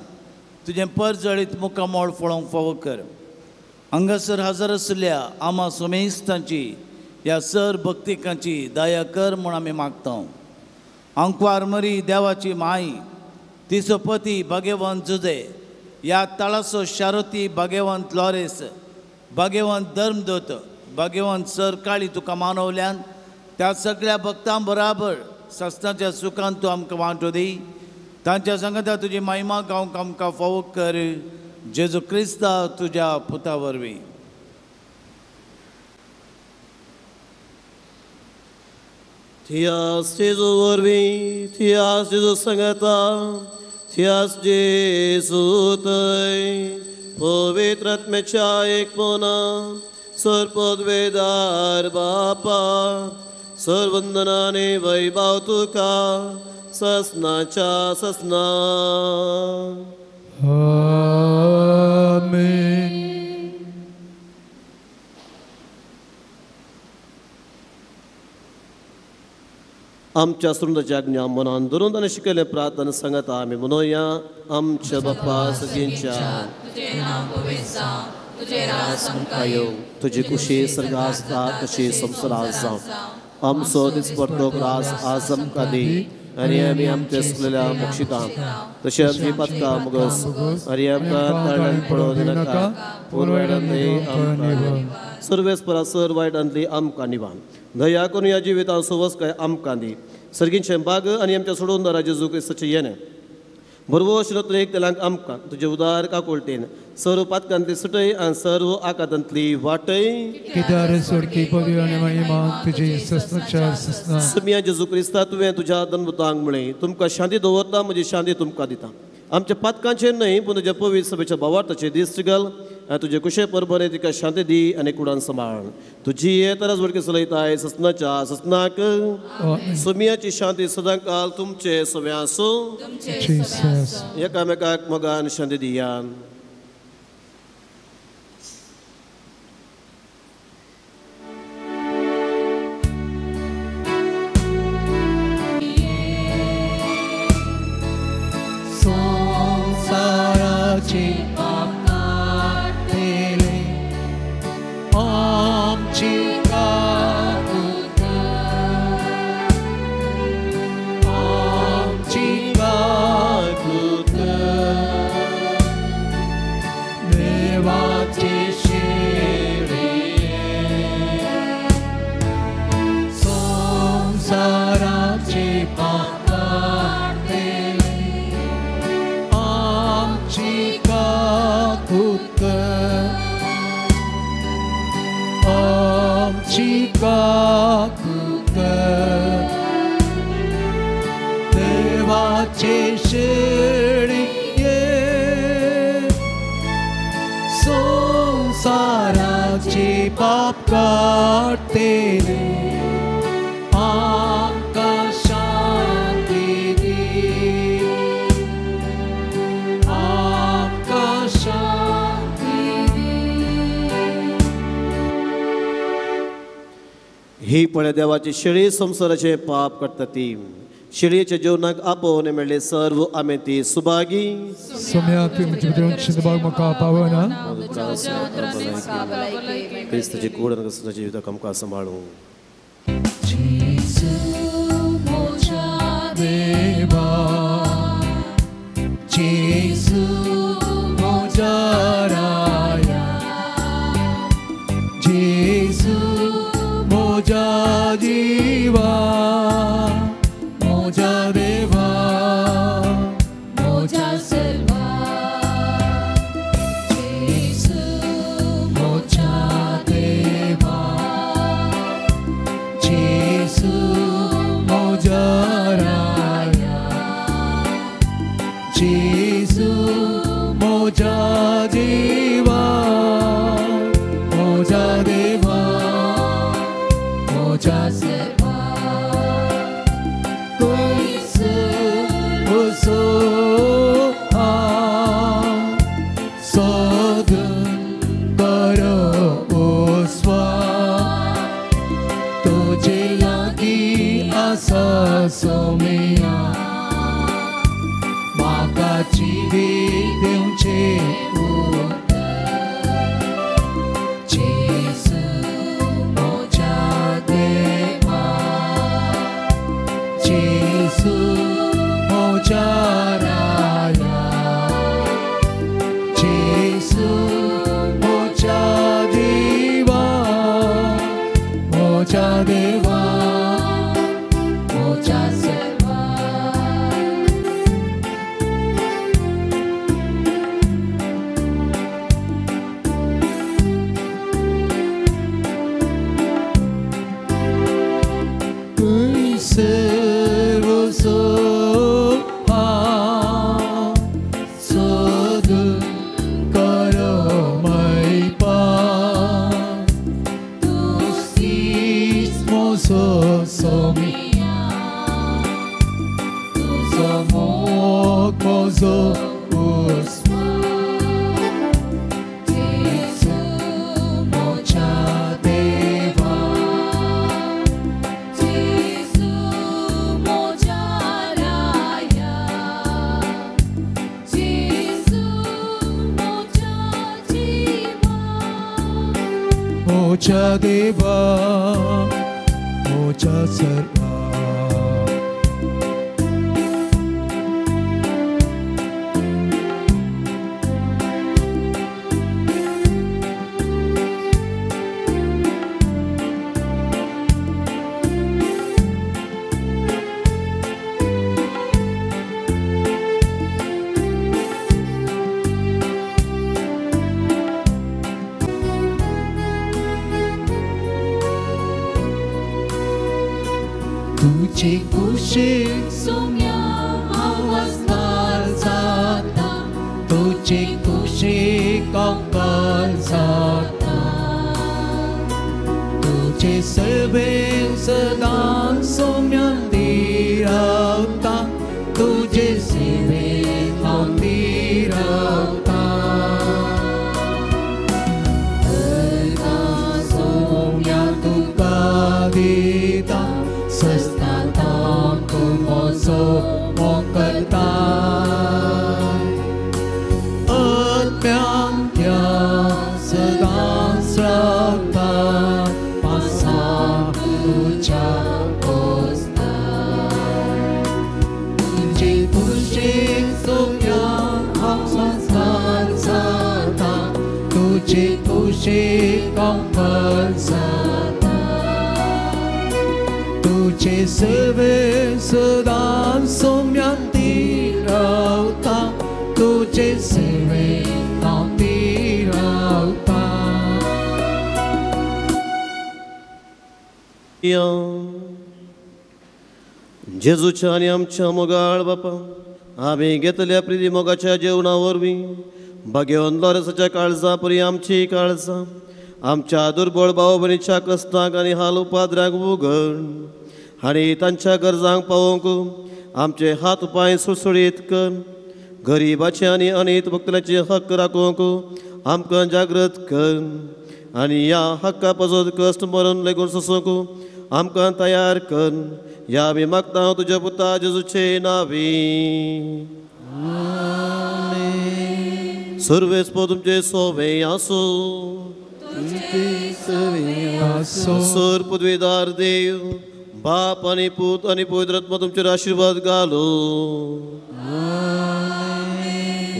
तुजें परजळीत मुखामोळ फळोवंक फावो कर। हांगासर हजर आशिल्ल्या आमा सोमेस्तांची ह्या सर भक्तिकांची दया कर म्हूण आमी मागता। आंकवार मरी देवाची माई, तिचो पती भाग्यवंत जुजे, ह्या तळाचो शारोती भाग्यवंत लॉरेस, भाग्यवंत धर्मदूत, भाग्यवंत सर काळी तुका मानवल्यान त्या सगळ्या भक्तां बराबर सस्ताच्या सुखान तूं आमकां वांटो दी। तांच्या सांगता तुजी महिमा गावंक आमकां फावो कर, जेजू क्रिस्ता तुज्या पुता वरवीं। थियास जेजू वरवीं, थियास जेजू सांगता, थियास जेजू थंय पवित्र आत्म्याच्या एकपणा सर पदवेदार बापा, सर वंदनाने वैभव तुका ससनाच्या ससना। आमेन। आमच्या सुंदरच्या आज्ञा मनान धरून आनी शिकयलें प्रार्थना सांगता आमी म्हणोया, आमच्या बापा सगळ्यांच्या तुजी कुशी सर्गात आसता तशी संवसारांत जावं। आमचो दिसपडतो ग्रास आज आमकां दी आनी आमी आमच्या सुकलेल्या मोक्षिता तशें आमची पातकां मुगस आनी आमकां ताळ्यान पडोवं दिनाका, पूण वायटांतली आमकां निवार। सर्वेस्परा सर वायटांतली आमकां निवार, दया करून ह्या जिवितांत सुवस्काय आमकां दी। सर्गींचें बाग आनी आमच्या सोडून दारा जेजू क्रिस्ताचें येणें बरवो शिरोत्र एक तेलांक आमकां तुजे उदार काकुळटेन सर्व पातकांतली सुटय आनी सर्व आकातांतली वाटय। कित्याक सोडकी पदवी आनी महिमा तुजी ससनाच्या ससना। सुमिया जेजू क्रिस्ता तुवें तुज्या दनभुतांक म्हळें, तुमकां शांती दवरता, म्हजी शांती तुमकां दिता। आमच्या पातकांचेर न्हय पूण तुज्या पवित्र सभेच्या भावार्थाचेर दिश्ट घाल आनी तुजे कुशे परबरे तिका शांती दी आनी कुडान सांबाळ. तुजी हे तरच वडकी चलयताय ससनाच्या ससनाक. सुमियाची शांती सदांकाल तुमचे सगळे आसूं. एकामेकाक मोगान शांती दिया. संसाराचे पाप काडटले आमची काकूत कर, आमची काकूत कर. देवाचे शेळये संसाराचे पाप काडटले आमची काकूत कर, आमची काकूत कर. देवाचे शेळये संसाराचे पाप काडटले आमकां शांती दी, आमकां शांती दी. ही पळय देवाची शेळी संवसाराचे पाप काडटा ती. शेळयेच्या जेवणाक आपोवन मेळ्ळे सर्व आमी ती सुभागी. सोम्या तुवें म्हजे भितर शिंदबाग म्हाका पावना. क्रिस्ताची कूड आनी क्रिस्ताच्या जिविताक आमकां सांबाळूं. जेजू म्हज्या देवा, जेजू म्हज्या राया, जेजू म्हज्या जिवा, म्हज्या देवा, म्हज्या सर्वा. जेजू म्हज्या देवा, जेजू म्हज्या राया, जेजू म्हज्या जिवा, म्हज्या देवा, म्हज्या सर्वा. खंयसर वचो हांव सदन करो उस्वास, तुजे लागीं आसा सोम्या, म्हाका जिवीत दिवचें उतर. जेजू म्हज्या देवा, जेजू म्हज्या राया, जेजू म्हज्या जिवा, म्हज्या देवा, म्हज्या सर्वा. खंयसर वचो हांव सोदून करो मैपाक, तुजीच म्हजो सोम्या, तुजो मोग म्हजो उस्वास. जेजू म्हज्या देवा, जेजू म्हज्या राया, जेजू म्हज्या जिवा, म्हज्या देवा, म्हज्या सर्वा. तुजे कुशीक सुम्या हांव वचपाक जाता. तुजे कुशीक हांव जाता तुजे सेवेन सदां सोम्यान रावता तुजे सेवेन हांव रावता सदां सोम्या तुका दिता सस्ता तूं म्हजो मोकता आत्म्यांत्या सदांच रावता पासा तुज्या पोसता तुजे कुशीक सोम्या हांव संस्कार जाता तुजे कुशीक हांव जाता तुजे सेवेन सदां सोम्यान रावता तुजे सेवेन हांव रावता. जेजूच्या आनी आमच्या मोगाळ बापा आमी घेतल्या प्रिती मोगाच्या जेवणा वरवीं भाग्यवंत लोरेसाच्या काळजा परी आमची काळजां आमच्या दुर्बळ भाव भयणीच्या कश्टांक आनी हाल उपाद्रांक उगड आनी तांच्या गरजांक पावोवंक आमचे हात पांय सुळसुळीत कर. गरिबाचे आनी अनीत भक्तल्याचे हक्क राखूंक आमकां जागृत कर आनी ह्या हक्का पासत कश्ट मरण लेगून सोसूंक आमकां तयार कर. ह्या आमी मागता तुज्या पुता जेजूचे नांवी. सर्वेस्पो तुमचे सोवे आसूं. सर पदवीदार देव बाप आनी पूत आनी पवित्र आत्मा तुमचेर आशिर्वाद घालो.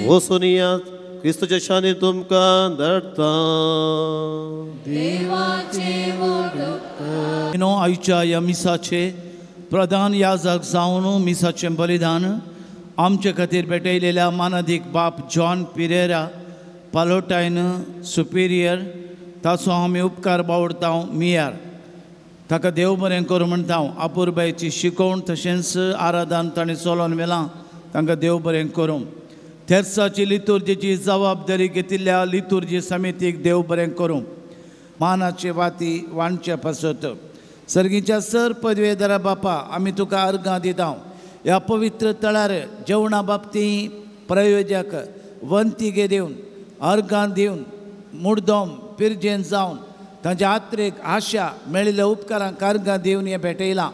वचून यात क्रिस्तूच्या शांतीन तुमकां धाडटा. आयच्या ह्या मिसाचे प्रधान याजक जावन मिसाचें बलिदान आमचे खातीर भेटयलेल्या मानादीक बाप जॉन पिरेरा पालोटायन सुपिरियर ताचो आमी उपकार बावडता मियार ताका देव बरें करूं म्हणटा. अपुरबायेची शिकोवण तशेंच आराधन ताणें चलोवन व्हेलां तांकां देव बरें करूं. तेर्साची लितुर्जीची जबाबदारी घेतिल्ल्या लितुर्जी समितीक देव बरें करूं. मानाचे वाती वांटचे पासत सर्गीच्या सर पदवेदारा बापा आमी तुका अर्गां दिता. ह्या पवित्र तळार जेवणा बाबती प्रयोजक वंतिगे दिवन अर्गां दिवन मुडदोम पिरजेन जावन तांच्या आत्रेक आशा मेळिल्ल्या उपकारांक अर्गां दिवन हें भेटयलां.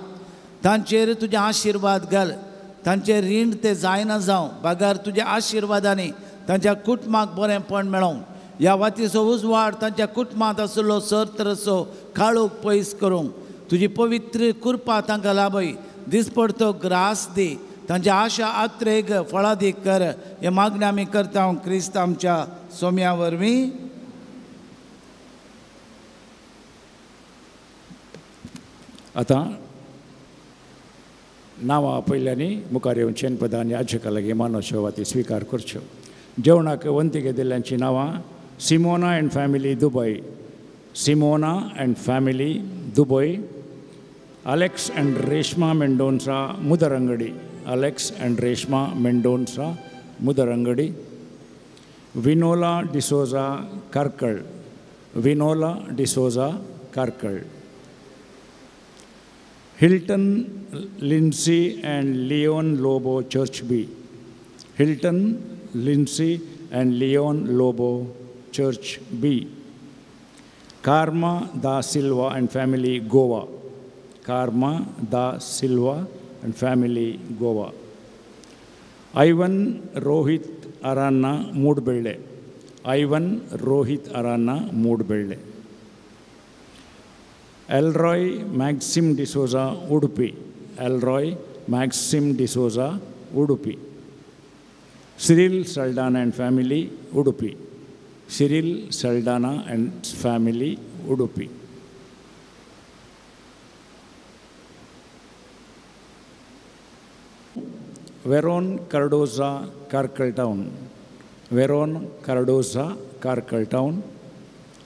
तांचेर तुजे आशिर्वाद घाल. तांचें रीण तें जायना जावं बगर तुज्या आशिर्वादांनी तांच्या कुटुंबाक बरेंपण मेळोवं. ह्या वातीचो उजवाड तांच्या कुटुंबांत आशिल्लो सरतरसो काळोख पयस करूंक तुजी पवित्र कृपा तांकां लाभय. दिसपडतो ग्रास दी. तांच्या आशा आत्रेक फळादीक कर. हे मागणें आमी करता क्रिस्त आमच्या सोम्या वरवीं. आतां नांवां आपयल्यांनी मुखार येवचें प्रधान याजका लागीं मानवच्यो वाती स्विकार करच्यो. जेवणाक वंती घेतिल्ल्यांचीं नांवां Simona and family Dubai, Simona and family Dubai, Alex and Reshma Mendonca Mudarangadi, Alex and Reshma Mendonca Mudarangadi, Vinola D'Souza Karkal, Vinola D'Souza Karkal, Hilton Lindsay and Leon Lobo Church B, Hilton Lindsay and Leon Lobo Church B, Karma da Silva and family Goa, Karma da Silva and family Goa, Ivan Rohit Aranna Moodbelle, Ivan Rohit Aranna Moodbelle, Elroy Maxim D'Souza Udupi, Elroy Maxim D'Souza Udupi, Cyril Saldana and family Udupi, Cyril Saldana and family Udupi. Veron Cardoza Karkal Town, Veron Cardoza Karkal Town,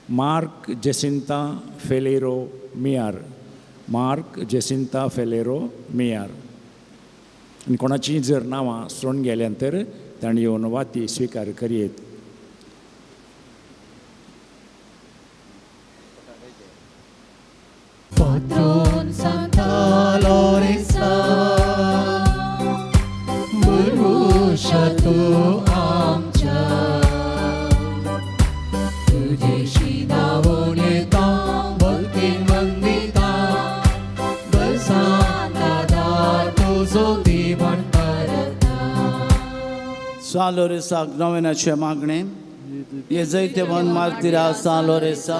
Mark Jacinta Felero Miyar, Mark Jacinta Felero Miyar. आनी कोणाचीं जर नांवां सोडून गेल्यान तर तांणी येवन वाती स्विकार करयेत. सान लोरेसाक नवेनाचें मागणें हे जैतेवन मार्तिरा सान लोरेसा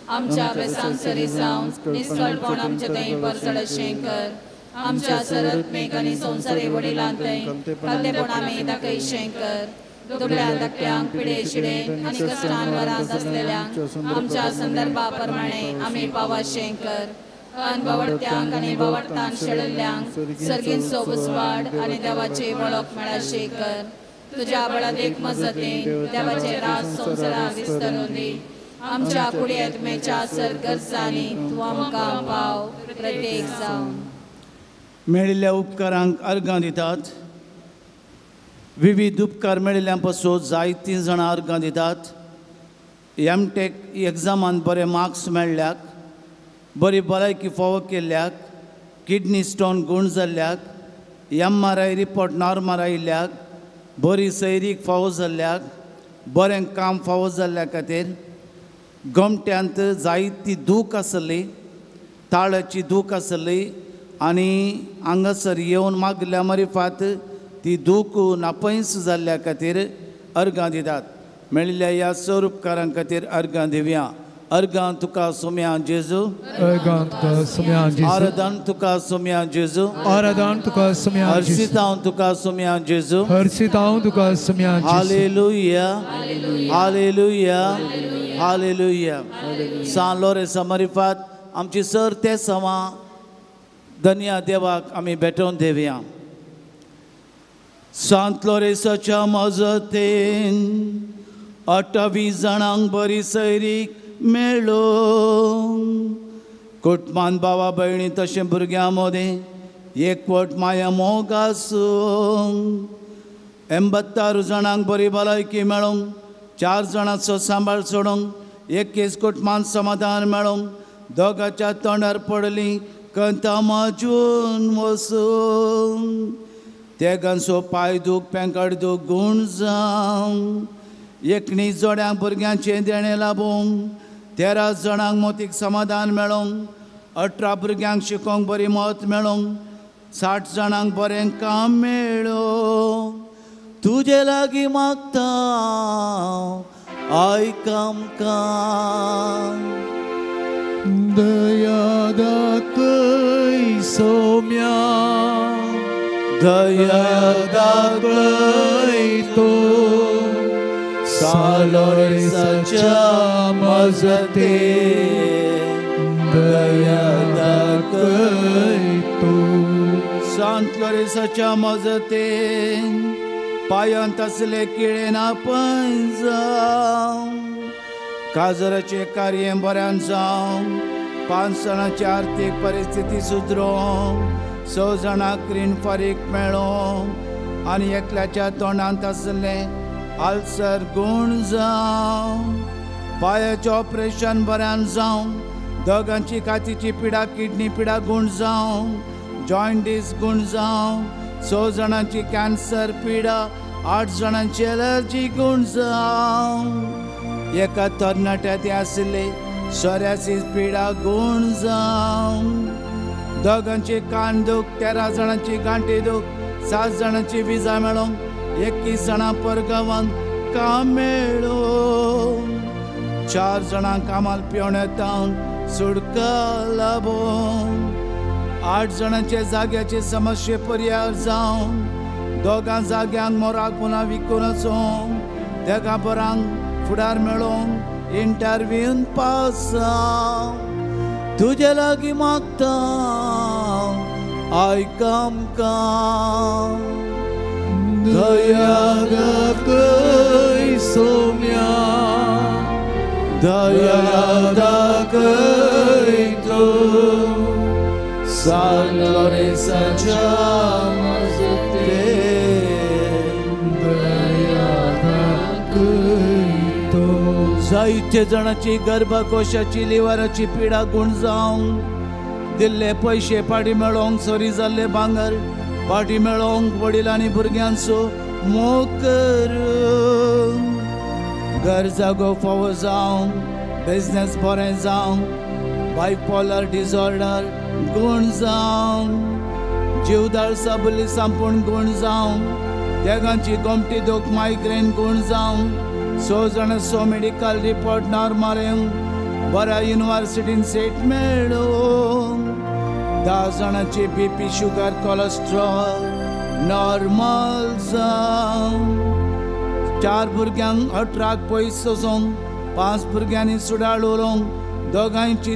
आमच्या बेसांसरी जावन निस्कळपण आमचे थंय परजळशें कर आमच्या सरत्मेक आनी संवसारी वडिलां थंय कल्लेपण आमी दाखयशें कर दुबळ्या धाकट्यांक पिडे शिडे आनी कश्टान वरांत आसलेल्यांक आमच्या संदर्भा प्रमाणे आमी पावाशें कर अनभवडत्यांक आनी भवडतान शेळिल्ल्यांक सर्गींचो उजवाड आनी देवाची वळख मेळाशें कर तुज्या बळादेक मजतीन देवाचे राज संवसाराक विस्तरून दी आमच्या कुडयेतमेच्या सरगरजांनी तूं आमकां पाव प्रत्येक जावन मेळिल्ल्या उपकारांक अर्गां दितात. विविध उपकार मेळिल्ल्या पासून जायतीं जाणां अर्गां दितात. एम टेक एग्जामान बरे मार्क्स मेळ्ळ्याक, बरी भलायकी फावो केल्ल्याक, किडनी स्टोन गूण जाल्ल्याक, MRI report normal आयिल्ल्याक, बरी सैरीक फावो जाल्ल्याक, बरें काम फावो जाल्ल्या खातीर. गोमट्यांत जायती दूख आसली, ताळ्याची दूख आसली आनी हांगासर येवन मागल्या मारिफात ती दूख नापयस जाल्ल्या खातीर अर्गां दितात. मेळिल्ल्या ह्या सर उपकारां खातीर अर्गां दिवया. अर्गां तुका सोम्या जेजू, अर्गां तुका सोम्या जेजू, आराधन तुका सोम्या जेजू, आराधन तुका सोम्या जेजू, हर्षितांव तुका सोम्या जेजू, हर्षितांव तुका सोम्या जेजू. Hallelujah, hallelujah, hallelujah. सान लोरेसा मारिफात आमची सर ते सवा धन्या देवाक आमी भेटोवन देवया. सांत लोरेसाच्या मजतीन 28 जाणांक बरी सैरीक मेळो. कुटुंबान भावा भयणी तशें भुरग्यां मदें एकवट माया मोग आसूं. 86 जाणांक बरी भलायकी मेळोंक, 4 जाणांचो सांबाळ सोडूंक, 21 कुटुंबान समाधान मेळोंक, दोगाच्या तोंडार पडली कंता माजून वसूं, तेगांचो पांय दूख पेंकड दूख गूण जावं, 19 जोड्यांक भुरग्यांचें देणें लाबूंक, 13 जाणांक मोतीक समाधान मेळोंक, 18 भुरग्यांक शिकोवंक बरी मत मेळोंक, 60 जाणांक बरें काम मेळोंक. तुजे लागीं मागता आयक आमकां. दया दाखय सोम्या, दया दाखय तूं सान लोरेसाच्या मजतीन दया दाखय तूं. सांत लोरेसाच्या मजतीन पायांत आसले किळे नापय जावं, काजराचें कार्य बऱ्यान जावं, 5 जाणांची आर्थीक परिस्थिती सुदरोंक, 6 जाणांक रीण फारीक मेळोंक आनी एकल्याच्या तोंडांत आसलें आल्सर गूण जावं, पांयाचें ऑपरेशन बऱ्यान जावं, दोगांची कातीची पिडा किडनी पिडा गूण जावं, जॉयंडीस गूण जावं, 6 जाणांची कॅन्सर पिडा, 8 जाणांची एलर्जी गूण जावं, एका तरणाट्या आशिल्ले सोऱ्यासी पिडा गूण जावं, दोगांची कान दूख, 13 जाणांची गांठी दूख, 7 जाणांची विजा मेळोंक, 21 जाणां परगांवान काम मेळोंक, 4 जाणां कामाल पिवण्यातावन सुटका लाबोंक, 8 जाणांचे जाग्याचे समस्ये पर्याय जावं, 2 जाग्यांक मोराक पुना विकून वचोंक, 3 बरांक फुडार मेळोंक, इंटरव्यून पास जावं. तुजे लागीं मागता आयक आमकां. दया दाखय सोम्या, दया दाखय तूं सान लोरेसाच्या मजतीन दया दाखय तूं. जायते जाणांची गर्भकोशाची लिव्हराची पिडा गूण जावंक, दिल्ले पयशे पाटी मेळोंक, चोरी जाल्ले भांगर पाटी मेळोंक, वडील आनी भुरग्यांचो मोग करूं घर जागो फावो जावं बिजनेस बरें जावं बायपोलर डिसऑर्डर गूण जावं जीवदाळ सबली संपूर्ण गूण जावं देगांची गोमटी दोख मायग्रेन गूण जावं 6 जाणां 6 मेडिकल रिपोर्ट नॉर्मल येवं बऱ्या युनिवर्सिटीन सीट मेळूं 10 जाणांची BP sugar cholesterol normal जावं 4 भुरग्यांक 18 पयस वचूंक 5 भुरग्यांनी सुडाळ उरोवंक दोगांयची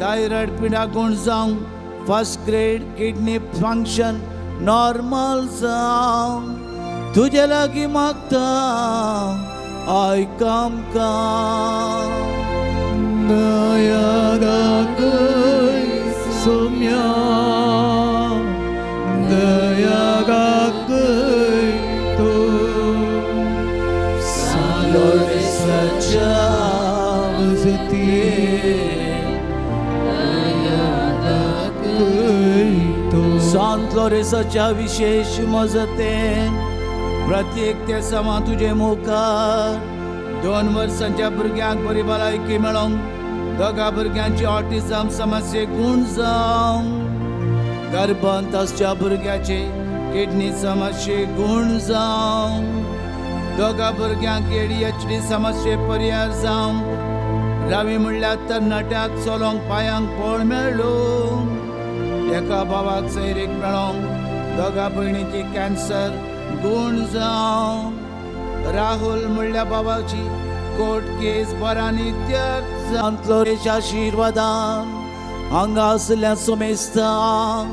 थायरॉयड पिडा गूण जावंक 1st grade kidney function normal जावं तुजे लागीं मागता आयक आमकां दया दाखय सोम्या दया दाखय तूं लोरेसाच्या मजतीन दया दाखय तूं संत लोरेसाच्या विशेष मजतेन प्रत्येक ते समा तुजे मुखार 2 वर्सांच्या भुरग्यांक बरी भलायकी मेळोंक 2 भुरग्यांची ऑटिझम समस्ये गूण जावं गर्भांत आसच्या भुरग्याचे किडनी समस्ये गूण जावं 2 भुरग्यांक ADHD समस्ये परिहार जावं रवी म्हणल्यार तरणाट्याक चलोवंक पांयांक पोळ मेळ्ळो एका भावाक सैरीक मेळोंक 2 भयणीची कॅन्सर गूण जावं राहुल म्हणल्या बाबाची कोर्ट केस बरानी संत लोरेच्या आशिर्वादान हांगा आसल्या सोमेस्तांक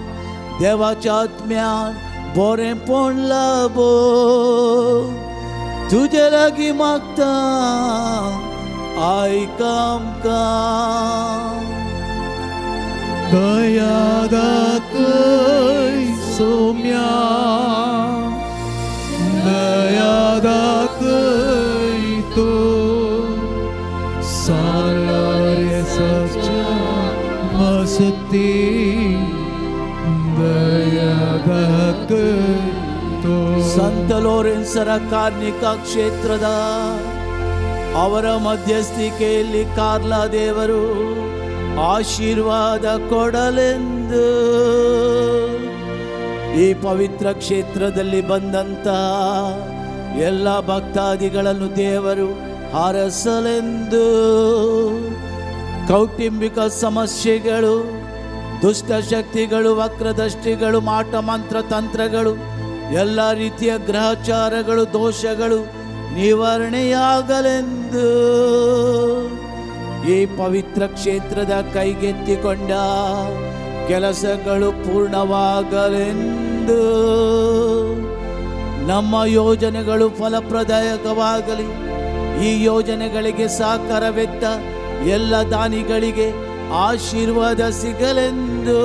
देवाच्या आत्म्यान बरेंपण लाबो तुजे लागीं मागता आयक आमकां दया दाखय सोम्या दया दाखय तूं सालोरेसाच्या मजतीन दया दाखय तूं ಸಂತ ಲೋರೆನ್ಸರ ಕಾರ್ಣಿಕ ಕ್ಷೇತ್ರದ ಅವರ ಮಧ್ಯಸ್ಥಿಕೆಯಲ್ಲಿ ಕಾರ್ಲಾ ದೇವರು ಆಶೀರ್ವಾದ ಕೊಡಲೆಂದು ಈ ಪವಿತ್ರ ಕ್ಷೇತ್ರದಲ್ಲಿ ಬಂದಂತ ಎಲ್ಲ ಭಕ್ತಾದಿಗಳನ್ನು ದೇವರು ಹಾರಸಲೆಂದು ಕೌಟುಂಬಿಕ ಸಮಸ್ಯೆಗಳು ದುಷ್ಟಶಕ್ತಿಗಳು ವಕ್ರದೃಷ್ಟಿಗಳು ಮಾಟ ಮಂತ್ರ ತಂತ್ರಗಳು ಎಲ್ಲ ರೀತಿಯ ಗ್ರಹಚಾರಗಳು ದೋಷಗಳು ನಿವಾರಣೆಯಾಗಲೆಂದು ಈ ಪವಿತ್ರ ಕ್ಷೇತ್ರದ ಕೈಗೆತ್ತಿಕೊಂಡ ಕೆಲಸಗಳು ಪೂರ್ಣವಾಗಲೆಂದು ನಮ್ಮ ಯೋಜನೆಗಳು ಫಲಪ್ರದಾಯಕವಾಗಲಿ. ಈ ಯೋಜನೆಗಳಿಗೆ ಸಹಕಾರವೆತ್ತ ಎಲ್ಲ ದಾನಿಗಳಿಗೆ ಆಶೀರ್ವಾದ ಸಿಗಲೆಂದು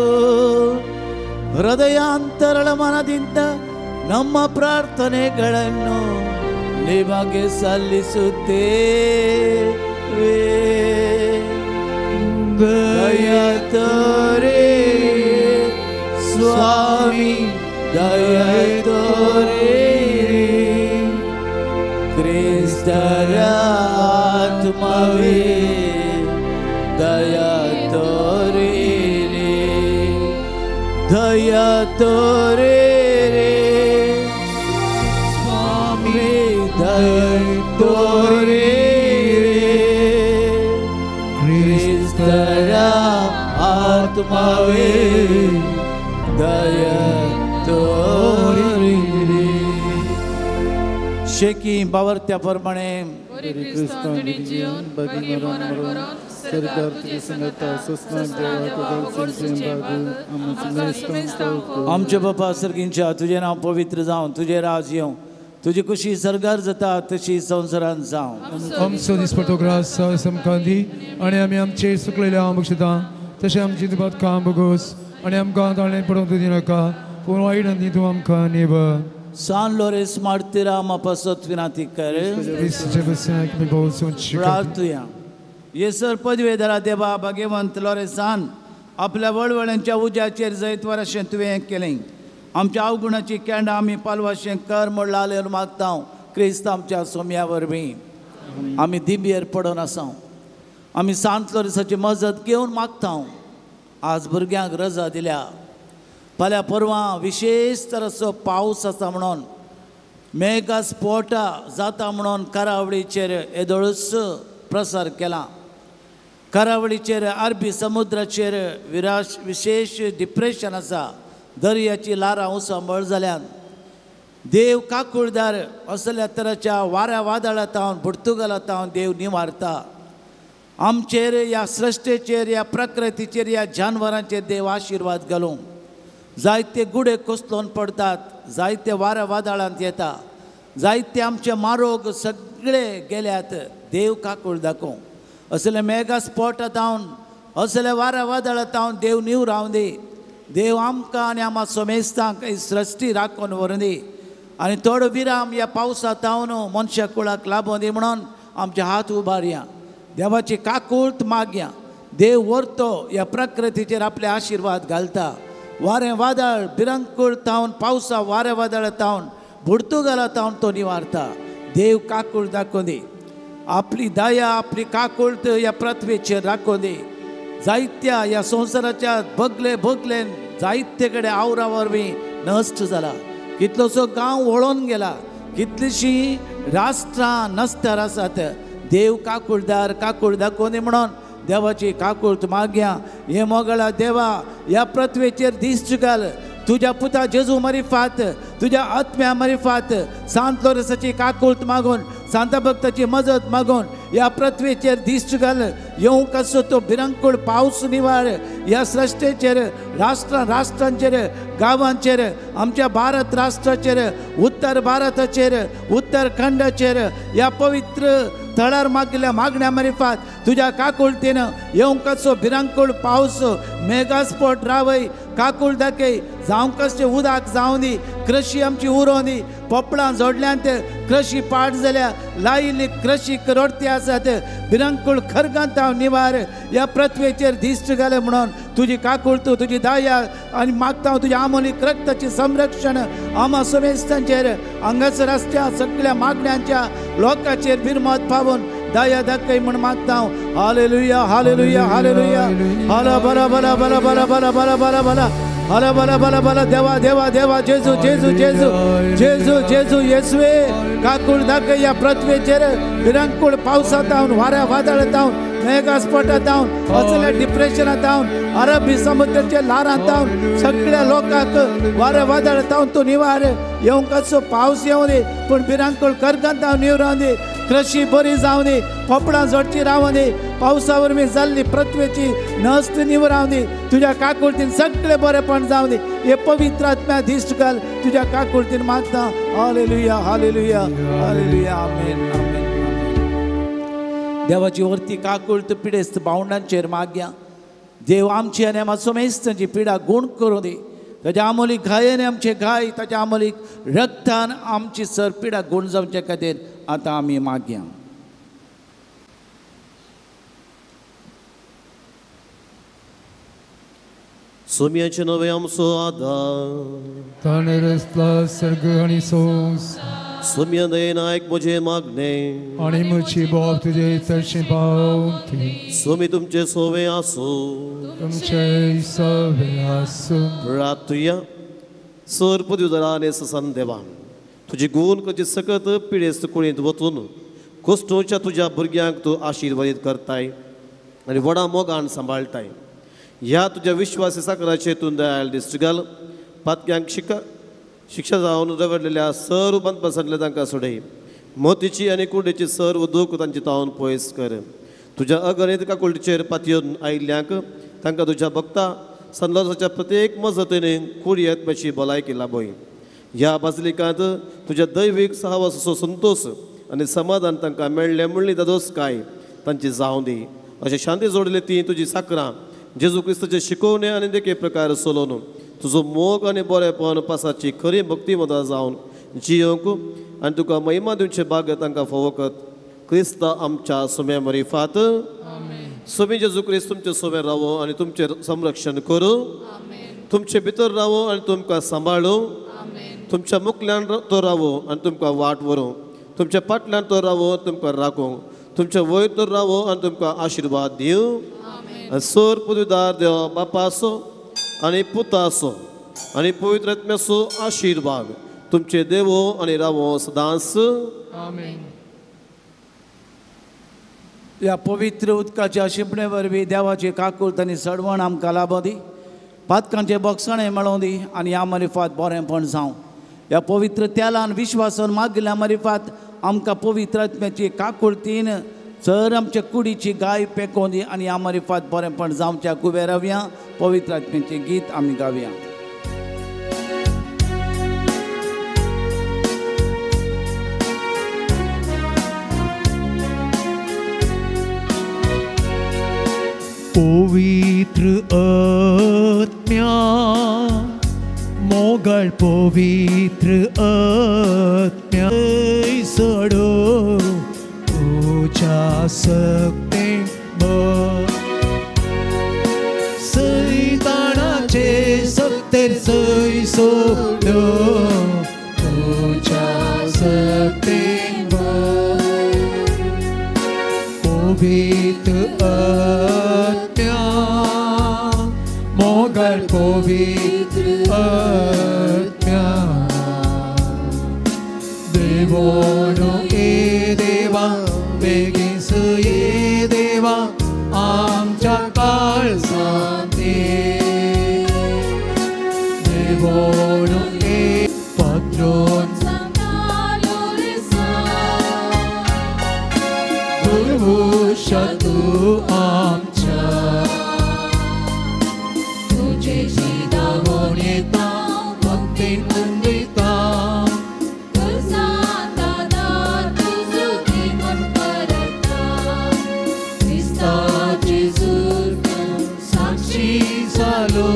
ಹೃದಯಾಂತರಳ ಮನದಿಂದ ನಮ್ಮ ಪ್ರಾರ್ಥನೆಗಳನ್ನು ನಿಮಗೆ ಸಲ್ಲಿಸುತ್ತೇವೆ. ದಯ ತೋರೆ ಸ್ವಾಮಿ, ದಯ ತೋರೆ, ಕ್ರಿಸ್ತರ ಆತ್ಮವೇ ದಯ ತೋರಿರಿ, ದಯ ತೋರಿರಿ ಸ್ವಾಮಿ, ದಯ ತೋರಿರಿ, ಕ್ರಿಸ್ತರ ಆತ್ಮವೇ ದಯ ತೋರಿರಿ. ಶೇಕಿ ಬಾವರ್ತ್ಯ ಪರ್ಮಣೆ आमचे बापा सर्गींच्या तुझे नाव पवित्र जावं, तुझे राज येवं, तुजी खुशी सरगार जाता तशी संवसारान जावं. आमचो दिसपटो ग्रास समकांदी आनी आमी आमचे सुकलेल्या बक्षिता तशें आमची तुका काम बगोस आनी आमकां ताणें पडोवंक दिनाका पूण वायट आनी तूं आमकां नेब. सान लोरेस मार्तिरा पासत विनाती कर. प्रार्थुया. येसर पदवेधरा देवा भाग्यवंत लोरेसान आपल्या वळवळ्यांच्या उज्याचेर जैतवर अशें तुवें केलें. आमच्या अवगुणाची केंडां आमी पालवाशें कर म्हण लालेर मागता क्रिस्त आमच्या सोम्या वरवीं. आमी दिंबेर पडून आसा, आमी सांत लोरिसाची मजत घेवन मागता. आज भुरग्यांक रजा दिल्या, फाल्यां परवां विशेश तराचो पावस आसा म्हणून मेघा स्पोटा जाता म्हणून करावळीचेर येदोळूच प्रसार केला. करावळीचेर अरबी समुद्राचेर विराश विशेश डिप्रेशन आसा, दर्याची ल्हारां उसांबळ जाल्यान. देव काकुळदार असल्या तराच्या वाऱ्या वादळा तावन पुर्तुगाला तावन देव निवारता. आमचेर ह्या सृश्टेचेर ह्या प्रकृतीचेर ह्या जानवरांचेर देव आशिर्वाद घालूं. जायते गुडे कोसलोन पडटात, जायते वाऱ्या वादळांत येता, जायते आमचे मारोग सगळे गेल्यात. देव काकूळ दाखोवं असले मेगा स्पोटा तावन असले वाऱ्या वादळा तावन देव निव रावं दी. देव आमकां आनी आमकां सोमेस्तांक ही सृश्टी राखून व्हरूं दी आनी थोडो विराम ह्या पावसा तावन मनशा कुळाक लाबों दी म्हणून आमचे हात उबारया, देवाची काकूळत मागया. देव व्हरतो ह्या प्रकृतीचेर आपले आशिर्वाद घालता. वारें वादळ भिरंकूळ तावन पावसा वारें वादळ तावन पुर्तुगाला तावन तो निवारता. देव काकूळ दाखोवं दी, आपली दया आपली काकूळत ह्या पृथ्वेचेर राखोवं दी. जायत्या ह्या संवसाराच्या बगले बगलेन जायते कडेन आवरा वरवीं नश्ट जाला, कितलोसो गांव वळोन गेला, कितलीशीं राष्ट्रां नश्टार आसात. देव काकूळदार काकूळ दाखोवं दी म्हणून देवाची काकूळत मागया. हे मोगळा देवा ह्या पृथ्वेचेर दीस घाल, तुज्या पुता जेजू मरिफात तुज्या आत्म्या मरिफात सांत लोरसाची काकूळत मागून सांता भक्ताची मजत मागून ह्या पृथ्वेचेर दीस घाल. येवंक आसो तो भिरंकूळ पावस निवार ह्या सृश्टेचेर राष्ट्रां राष्ट्रांचेर गांवांचेर आमच्या भारत राष्ट्राचेर उत्तर भारताचेर उत्तरखंडाचेर ह्या पवित्र थळार मागिल्ल्या मागण्या मरिफात तुज्या काकुळतेन येवंक आसो भिरंकूळ पावस मेगास्पोट रावय काकूळ दाखय. जावंक आसचें उदक जावं दी, कृशी आमची उरोवं दी. पोपळां जोडल्यांत कृशी पाड जाल्या, लायिल्ली कृशी रोडती आसात. भिरंकूळ खरगांत हांव निवार ह्या पृथ्वेचेर दिश्ट घाले म्हणून तुजी काकूळत तुजी दया आनी मागता तुज्या आमोलीक रक्ताचें संरक्षण आमा समेस्तांचेर हांगासर आसच्या सगळ्या मागण्यांच्या लोकांचेर बिरमत पावून दया दाखय म्हूण मागता. हालेलुया हालेलुया हालेलुया हला बला बला बला बला बला बला बला बला हला बला बला बला. देवा देवा देवा जेजू जेजू जेजू जेजू जेजू येसवे काकूळ दाखय ह्या पृथ्वेचेर भिरंकूळ पावसा तावन वाऱ्या वादळ तावन मेघास्फोटा तावन असल्या डिप्रेशना तावन अरबी समुद्राच्या ल्हारां तावन सगळ्या लोकांक वाऱ्या वादळ तावन तूं निवार. येवंक आसो पावस येवं दी पूण भिरांकूळ करगांत तावन निवरावं दी, कृशी बरी जावं दी, पोपळां जोडची रावं दी, पावसा वरवीं जाल्ली पृथ्वेची नश्ट निवरावं दी. तुज्या काकुळतीन सगळें बरेपण जावं दी. हे पवित्र आत्म्या दिश्ट घाल तुज्या काकुळतीन मागता. हालेलुया हालेलुया हालेलुया आमेन आमेन आमेन. देवाची वरती काकुळत पिडेस्त भावंडांचेर मागया. देव आमची आनी आमच्या समेस्तांची पिडा गूण करूं दी. ताच्या आमोलीक घायेन आमचे घाय, ताच्या आमोलीक रक्तान आमची सर पिडा गूण जावचे खातीर आतां आमी मागया. सोम्याचे नवे आमचो आदार ताणें रचला सर्ग आनी सोंस. सोम्या दयेन आयक म्हजें मागणें आनी म्हजी बोब तुजे तशें पावती. सोमी तुमचें सोवे आसूं तुमचें सोवे आसूं. प्रार्थुया. सर पदवीधरा आनी ससान देवा तुजी गूण कशी सकत पिडेस्त कुळींत वचून कोश्टोच्या तुज्या भुरग्यांक तूं आशिर्वादीत करताय आनी व्हडा मोगान सांबाळटाय. ह्या तुज्या विश्वासी साकराचेर तूं दयाल दिश्ट घाल. पातक्यांक शिक्षा जावन रगडलेल्या सर्व बंदपासांतल्या तांकां सोडय. मोतीची आनी कुडीची सर्व दूख तांची तावन पयस कर. तुज्या अगणीत काकुळटीचेर पातयेवन आयिल्ल्यांक तांकां तुज्या भक्ता संलोसाच्या प्रत्येक मजतीन कुडी आत्म्याची भलायकी लाभय. ह्या बाजलिकांत तुज्या दैवीक सहवासाचो संतोश आनी समाधान तांकां मेळ्ळें म्हणली दादोस काय तांची जावं दी. अशें शांती जोडली ती तुजी साकरां जेजू क्रिस्ताचे शिकोवणे आनी देखी प्रकार सोलोवन तुजो मोग आनी बरेपण पासाची खरी भक्ती मदां जावन जियोंक आनी तुका महिमा दिवचे भाग्य तांकां फावो कर. क्रिस्त आमच्या सोम्या मरिफात. सोमी जेजू क्रिस्त तुमचे सोमे रावो आनी तुमचें संरक्षण करूं. तुमचे भितर रावो आनी तुमकां सांबाळूं. तुमच्या मुखल्यान तो रावो आनी तुमकां वाट व्हरूं. तुमच्या फाटल्यान तो रावो तुमकां राखूं. तुमच्या वयर तो रावो आनी तुमकां आशिर्वाद दिवं. आनी सोर पुदुदार देव बापाचो आनी पुताचो आनी पवित्र आत्म्याचो आशिर्वाद तुमचे देवो आनी रावो सदांच. आमेन. ह्या पवित्र उदकाच्या शिंपणे वरवीं देवाची काकूळत आनी सडवण आमकां लाबों दी, पातकांचें बोगसणें मेळों दी आनी ह्या मरिफात बरेंपण जावं. ह्या पवित्र तेलान विश्वासान मागिल्ल्या मरिफात आमकां पवित्र आत्म्याची काकुळतीन चर आमच्या कुडीची गाय पेकोवन दी आनी ह्या मरिफात बरेंपण जावच्या कुबेर रावया. पवित्र आत्म्याचें गीत आमी गावया. पवित्र आत्म्या मोगळ पवित्र आत्म्या सडो तुझ्या सक्ते सैतानाचे सक्ते सै सोडो तुझ्या सक्ते पवित्र आत्म्या मोगळ पवित्र आत्म्या देवोनो ए देवा बेगीन ये देवा आमच्या काळजांत देवोनो ए पत्रोन तू आमच्या तुझेशी दावोन येता भक्तीन उंदयता साक्षी जालो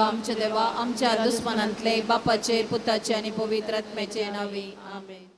आमच्या देवा आमच्या दुस्मनांतले बापाचे पुताचे आणि पवित्र आत्म्याचे नावे आमेन.